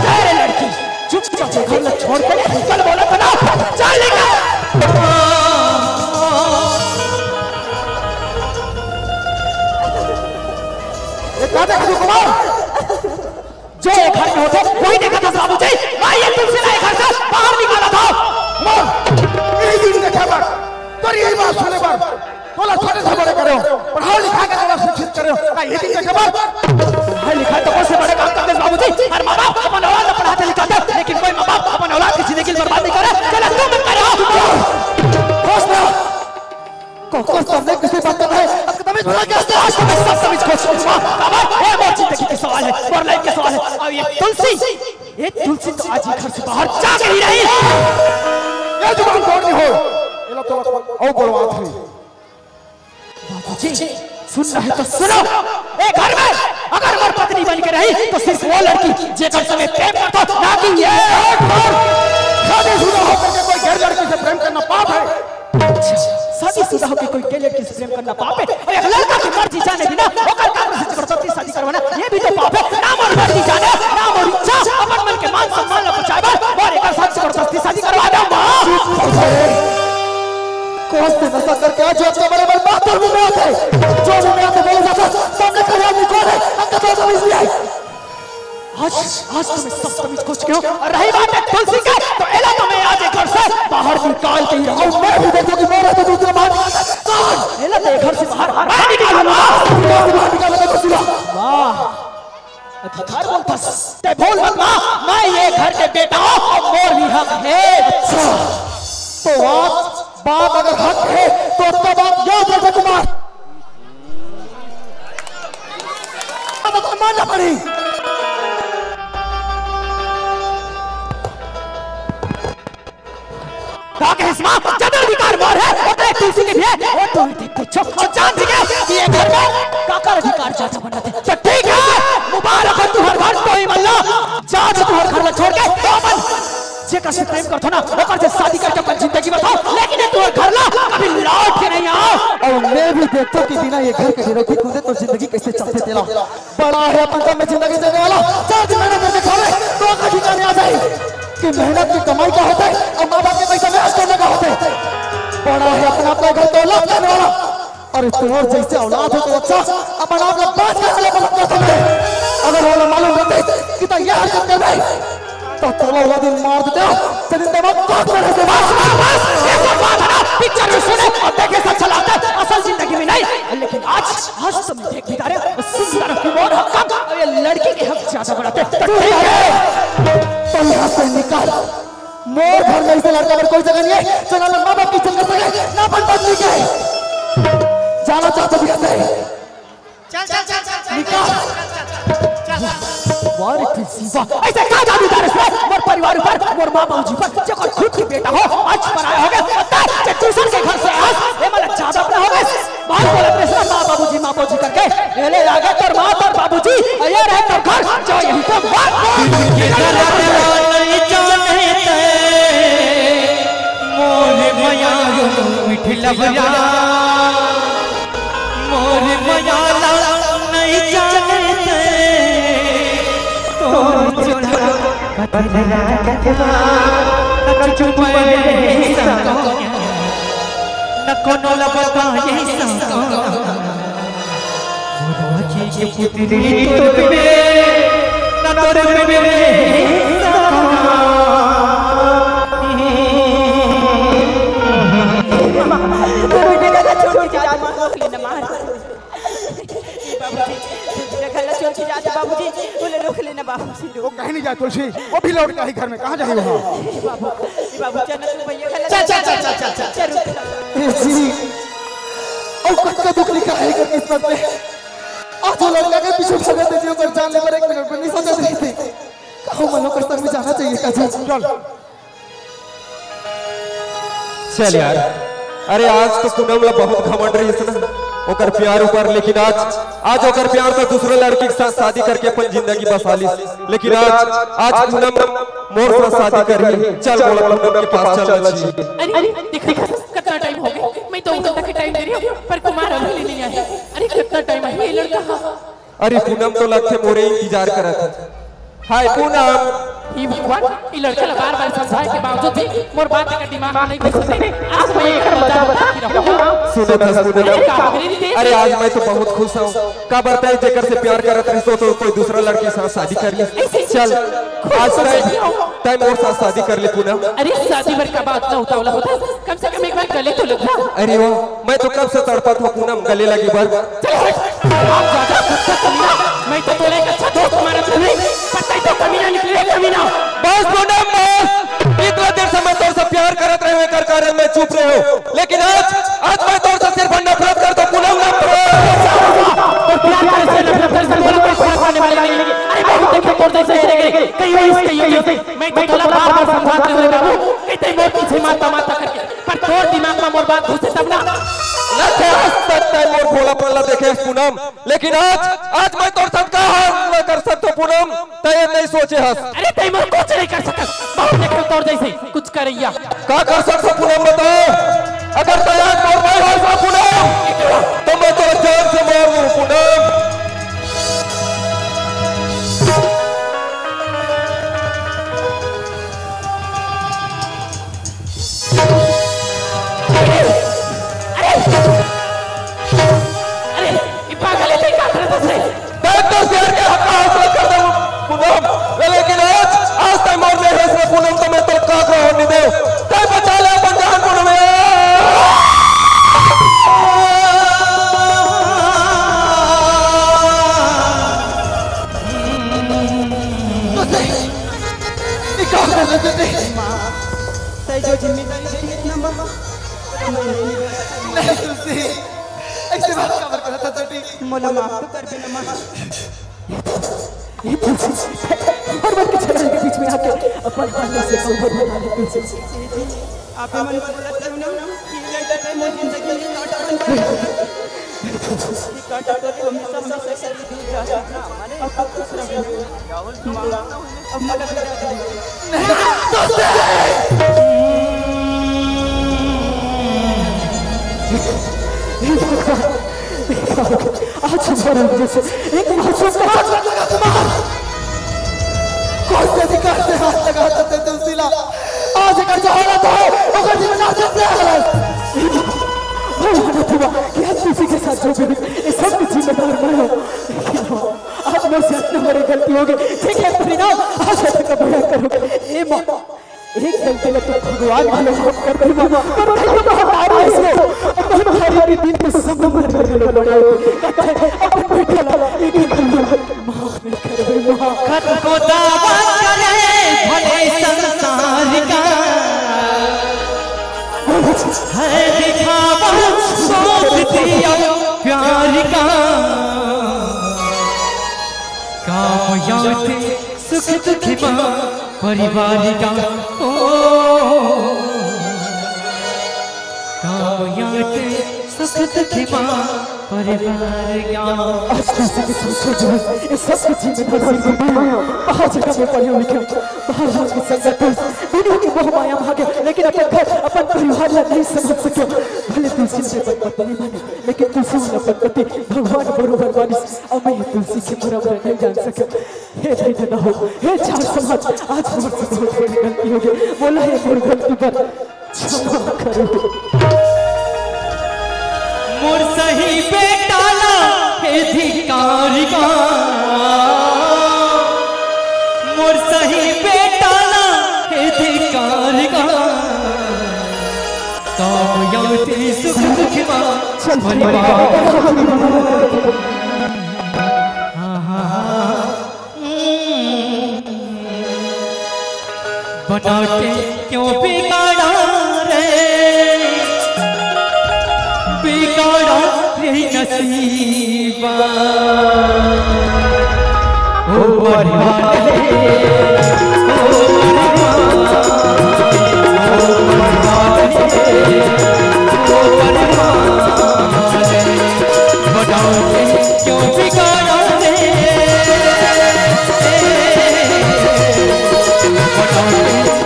जा रे लड़की, चुपचाप ये घर ला छोड़ के निकल, बोला था ना, चल निकल। ये क्या देखा तू कुमार? जो ये घर में होथे, वही देखा था बाबूजी। मैं ये तुलसी ला ये घर से बाहर निकाला था। मोर, यही दिन देखे बर, तोर यही बात सुने बर, तोला छोटे से बड़े करे हों, पढ़ा लिखा के तोला शिक्षित करे हों। मैं यही दिन देखे बर, पढ़ाई लिखाई तो कोई से बड़े काम करते बाबूजी। हर माँ बाप अपन औलाद ला पढ़ाते लिखाते, लेकिन कोई माँ बाप अपन औलाद की जिंदगी बर्बाद नहीं करे। चला तुम करे हो। होश में हो। को-, कौन सामने किसी बात कर रहा है? अब तमीज बोला क्या? आज तो मैं सब तमीज खो चुका हूँ। अब ये मोर जिंदगी के सवाल है, मोर लाइफ के सवाल है। अब ये तुलसी, ये तुलसी तो आज ये घर से बाहर जा के ही रही। ये जुबान तोड़नी हो, ये लो तो और बड़वात हुई। बाबूजी, सुनना है तो सुनो। ए घर में अगर मोर पत्नी बन के रही, तो सिर्फ वो लड़की, जेकर से मैं प्रेम करता हूँ, ना कि ये। शादीशुदा होकर के कोई गैर लड़की से प्रेम करना पाप है। शादीशुदा होके कोई गैर लड़की से प्रेम करना पाप है? और एक लड़का की मर्जी जाने बिना ओकर काबर से जबरदस्ती शादी करवाना, ये भी तो पाप है। ना मोर मर्जी जाने, ना मोर इच्छा, अपन मन के मान सम्मान ला बचाए बर मोर एकर साथ जबरदस्ती शादी करवा दे, माँ। कौन से नशा करके आज जो आपके बड़े बड़े बात और मुंह में आते हैं? जो मुंह में आते बोले जाता है, सामने खड़े आदमी कौन है? हमको तो समझ नहीं आई। आज, आज तो मैं सब तमीज खो चुके हूँ। और रही बात है तुलसी के, तो एला तो मैं आज एक घर से बाहर निकाल के ही रहूँ। मैं भी देखूँ कि मैं रहता दूसरे बाहर निकाल सकता हूँ। एला तो एक घर से बाहर मैं निकालूंगा। बाहर निकालूंगा, मैं तो सुना। वाह, अधिकार बोलता स-, ते भूल मत माँ, मैं ये घर के बेटा हूँ और मोर भी हक है। अच्छा, तो आज बाप अगर हक है, तो उसका बाप यो है कुमार। मानना पड़ी। का कहिस माँ? जतना अधिकार मोर हे, ओतने तुलसी के भी हे। ओ तो देख के चुप, चुप जान भी गए कि ये घर में काकर अधिकार ज्यादा बनत हे। तो ठीक हे, मुबारक हो तुहर घर तो ही मल्ला। जा तो तुहर घर ला छोड़ के तो अपन जेकर से प्रेम करथो ना, ओकर से शादी करके अपन जिंदगी बताओ, लेकिन ये तुहर घर ला कभी लौट के नहीं आओ। और ये भी देखो कि बिना ये घर के ढेरों की कूदे तो जिंदगी कैसे चलथे तेला। बड़ा हे अपन काम में जिंदगी जीने वाला, चार दिन मेहनत करके खावे तो अकल ठिकाने आ जाए कि मेहनत की कमाई का होथे अउ माँ बाप के पैसा में ऐश करने का होथे। बड़ा हे अपन आप ला घर तो औलाद करने वाला, अरे तोर जैसे औलाद हो तो अच्छा, अपन आप ला बाँच के चले पसंद करथे। अगर ओला मालूम रहतिस कि तैं ये हरकत करबे, त तोला वो दिन मार देते, तेरे दिमाग काट कर देते। बस, बस, बस, ये सब बात है ना, पिक्चर में सुने और देखे, सब चलाते हैं, असल जिंदगी में नहीं। लेकिन आज, आज तुम देख भी तारे, सुन भी तारे, मोर हक कम, ये लड़की के हक ज्यादा बढ़ाते हैं। तो ठीक है, तो यहाँ से निकल। मोर घर में ऐसे लड़का बर कोई जगह नहीं है, जो ना माँ बाप की इज्जत कर सके, ना अपन पत्नी के। जाना चाहते भी ऐसे। चल, चल, चल, चल, चल, निकाल। चल, चल, चल, चल, चल। वाह रे तुलसी वाह, ऐसे का जादू डारे रे मोर परिवार ऊपर, मोर माँ बाबूजी पर, जेकर खुद के बेटा हो, आज पराया हो गया, और तैं जे दूसर के घर से आस, ये मतलब ज्यादा अपना हो गया। बात बोलत रे माँ बाबूजी, माँ बाबूजी करके, ये ले आ गए तोर माँ, तोर बाबूजी, ये रहे तोर घर, जो यहीं पे मार। ये गलत नहीं जानते, मोर मया मिठ लबया। मोर मयाला नहीं जानते, तोर चोला कथला कथला, न चुप नहीं सको, न कोनो ला बताए सको। मोर आँखी के पुतली तोर बिने, न तोर बिने सको। तोर बेटा का छोड़ के जा, माँ को अपनी न मार। बाबूजी, देखा ला चोर की जात बाबूजी, बोले रोक लेना बाबूजी, वो रोक। कहीं नहीं जाए तुलसी, वो भी लौट के आई घर में, कहाँ जाए वहाँ? बाबू, बाबू, चल ना तू भैया, चल, चल, चल, चल, चल, चल। ए जी, अउ कतका दुख लिखा है एकर किस्मत में। आज वो लड़का के पीछे भगत जी ओकर जान ले बर एक मिनट में नहीं सोचा रही थी। कहूँ मनो कर संग में जाना चाहिए का जी। चल। चल यार, अरे आज तो पूनम ला बहुत घमंड रहिस ना ओकर प्यार ऊपर, लेकिन आज, आज ओकर प्यार तो दूसरे लड़की के साथ शादी करके अपन जिंदगी बसा लिस, लेकिन आज, आज पूनम मोर साथ शादी करही। चल मोला पूनम के पास चलना चाहिए। अरे, अरे, देख, देख, कितना टाइम हो गया, मैं दो घंटा के टाइम दे रही हूँ, पर कुमार अभी ले नहीं आया। अरे, कितना टाइम है, ये लड़का। अरे पूनम तो लगथे मोरे इंतजार करत हे। हाय पूनम। हे भगवान, ये लड़का ला बार-बार समझाए के बावजूद भी मोर बात एकर दिमाग में नहीं घुसत हे। आज मैं एकर मजा बता के रहूँगा। सुनो ना पूनम। अरे का हो गया रे? अरे आज मैं तो बहुत खुश हूँ। काबर तैं जेकर से प्यार करत रहिस तो कोई दूसरा लड़की साथ शादी कर लिस। ऐसे चल, खुश आज हो तैं, जाती हूँ। तैं मोर साथ शादी कर ले पूनम। अरे शादी बर का बात ना उतावला होता। कम से कम एक बार गले तो लग ना। अरे वाह, मैं तो कब से तड़पत हूँ पूनम गले लगे बर। चल हट। आप ज्यादा गुस्सा कमीना। मैं तो तोला एक अच्छा दोस्त मानत रहे, पर तैं तो कमीना निकले, कमीना। बस पूनम बस। इतना देर से मैं तोर से प्यार करत रहे हूँ, एकर कारण मैं चुप रहे हूँ, लेकिन आज, आज मैं तोर से सिर्फ नफरत करत हूँ पूनम, नफरत। और प्यार करे से नफरत करे से मोला कोई फर्क पड़ने वाला नहीं है। अरे मैं हूँ देखे तोर जैसे हीरे गिरे, कहीं वही, कहीं वही। मैं तो तोला बार-बार समझाते हुए बाबू, कि तैं मोर पीछे माता, माता करके। पर तोर दिमाग में मोर बात घुसे तब ना। लगे हस तक तैं मोर भोलापन ला देखे हस पूनम, लेकिन आज, आज मैं तोर साथ का हाल न कर सकतो पूनम, तैं ये नहीं सोचे हस। अरे तैं मोर कुछ नहीं कर सकत, बहुत देखे तोर जैसे कुछ करैया। का कर सकतो पूनम बता, अगर तैं आज मोर भाई होस ना पूनम, तो मैं तोर जान से मार दूँ पूनम। अरे, अरे, अरे, ये पागल है, नहीं काट रहा था से। मैं तो शेर के हक का हौसला कर दूं, पूनम, लेकिन आज, आज तक मोर नहीं हौसला, पूनम, तो मैं तो का को होने दे। तैं बचा ले अपन जान, पूनम, यार। तो से, ये का कर रहे थे? तैं जो जिम्मेदारी दे इतना माँ, नहीं, तुलसी, ऐसे बात काबर करत हस बेटी? मोला माफ तो कर देना माँ। ये तुलसी, हर बार के झगड़े के बीच में आके अपन भावना से कमजोर बना ले तुलसी। आप मन बोलत रहो ना कि ये लड़का मोर जिंदगी में कांटा बन गया। ये कांटा तो हमेशा, हमेशा से दूर रहा। अब तो खुश रहो। माँ, अब मोला विदा दे। आज हमारे वजह से एक मासूम का हाथ लगा, मार। कौन से अधिकार से हाथ लगा सकते तुलसी ला? आज अगर जो हालत हो, अगर जिम्मेदार से अपने हालत। भगवान ने दुआ कि आज किसी के साथ जो भी हुई, ये सब की जिम्मेदार मैं हूँ। लेकिन आज मोर से इतना बड़ी गलती हो गई, ठीक है, परिणाम आज ऐसे का भया करोगे। ए माँ, एक गलती ला तो भगवान घलो माफ कर दे माँ, पर नहीं तो हटा रहे इसको। अपन हमारे के दिन तो सब मर गए लोग बड़े होते। अपन बेटा ला एक गलती माफ नहीं कर दे माँ। कतको दावा करे भले संसार का, है दिखावा दोस्ती और प्यार का। काम याद सुख दुख मा परिवार का, ओ, काम याद सुख दुख मा परिवार का। आज तुलसी के संग जो है, ये सब कुछ जिम्मेदार सिर्फ मैं हूँ। बाहर जगह में पढ़े लिखे, बाहर लोग की संगत है, दुनिया की मोह माया में आ गया, लेकिन अपन घर, अपन परिवार ला नहीं समझ सके। भले तुलसी ने अपन पत्नी माने, लेकिन तुलसी ने अपन पति भगवान बरोबर मानिस। अब मैं ये तुलसी के बराबर नहीं जान सके। हे भाई दादा हो, हे चार समाज, आज मोर से बहुत बड़ी गलती हो गई। मोला हे मोर गलती पर क्षमा करो। मोर सही बेटा ला हे धिक्कार गा, मोर सही बेटा ला हे धिक्कार गा। काम याद सुख दुख मा परिवार। हाँ, हाँ, हाँ। बनाके क्यों बिगाड़ा रे, बिगाड़ा रे नसीबा। ओ परिवार रे, ओ परिवार, ओ परिवार रे, ओ परिवार रे। बनाके क्यों बिगाड़ा रे?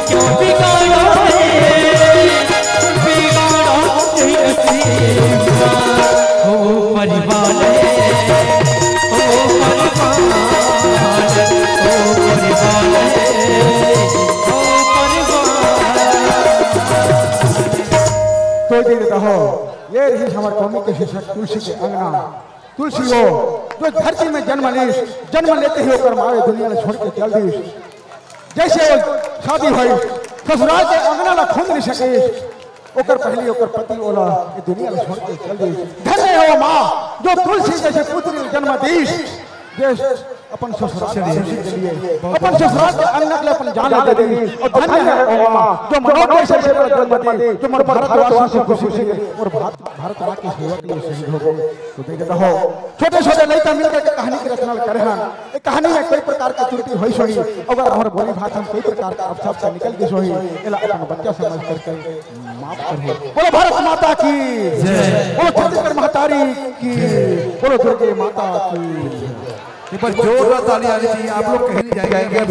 क्यों बिगाड़ा रे? बिगाड़ा रे नसीबा। ओ परिवार रे, ओ परिवार, ओ परिवार रे, ओ परिवार। तो ये रहो, ये रही हमारे कौमी के शीर्षक तुलसी के अंगना। तुलसी वो जो धरती में जन्म लीस, जन्म लेते ही ओकर माँ ये दुनिया ला छोड़ के चल दीस। जैसे वो शादी हुई, ससुराल के अंगना ला खोंद नहीं सके, ओकर पहली ओकर पति ओला ये दुनिया ला छोड़ के चल दीस। धन्य है वो माँ जो तुलसी जैसे पुत्री जन्म दीस, जे अपन ससुराल के खुशी के लिए, अपन ससुराल के अंगना के लिए अपन जान दे दीस। और धन्य है वो माँ जो मनोज जैसे बेटा जन्म दी, जो मोर भारतवासियों की खुशी के लिए और भारत भारत माँ की सेवा के लिए शहीद हो गए। तो देखत रहो, छोटे-छोटे लइका मिलकर के कहानी की रचना करे हन। ये कहानी में कई प्रकार के त्रुटि होइस होही, अगर हमर बोली भाषा में कई प्रकार के अपशब्द निकल गइस होही, एला अपन बच्चा समझ करके माफ करहू। बोलो भारत माता की जय। बोलो छत्तीसगढ़ महतारी की जय। बोलो दुर्गे माता की जय। एक बार जोरदार ताली आनी चाहिए, आप लोग कहीं नहीं जाएंगे अभी।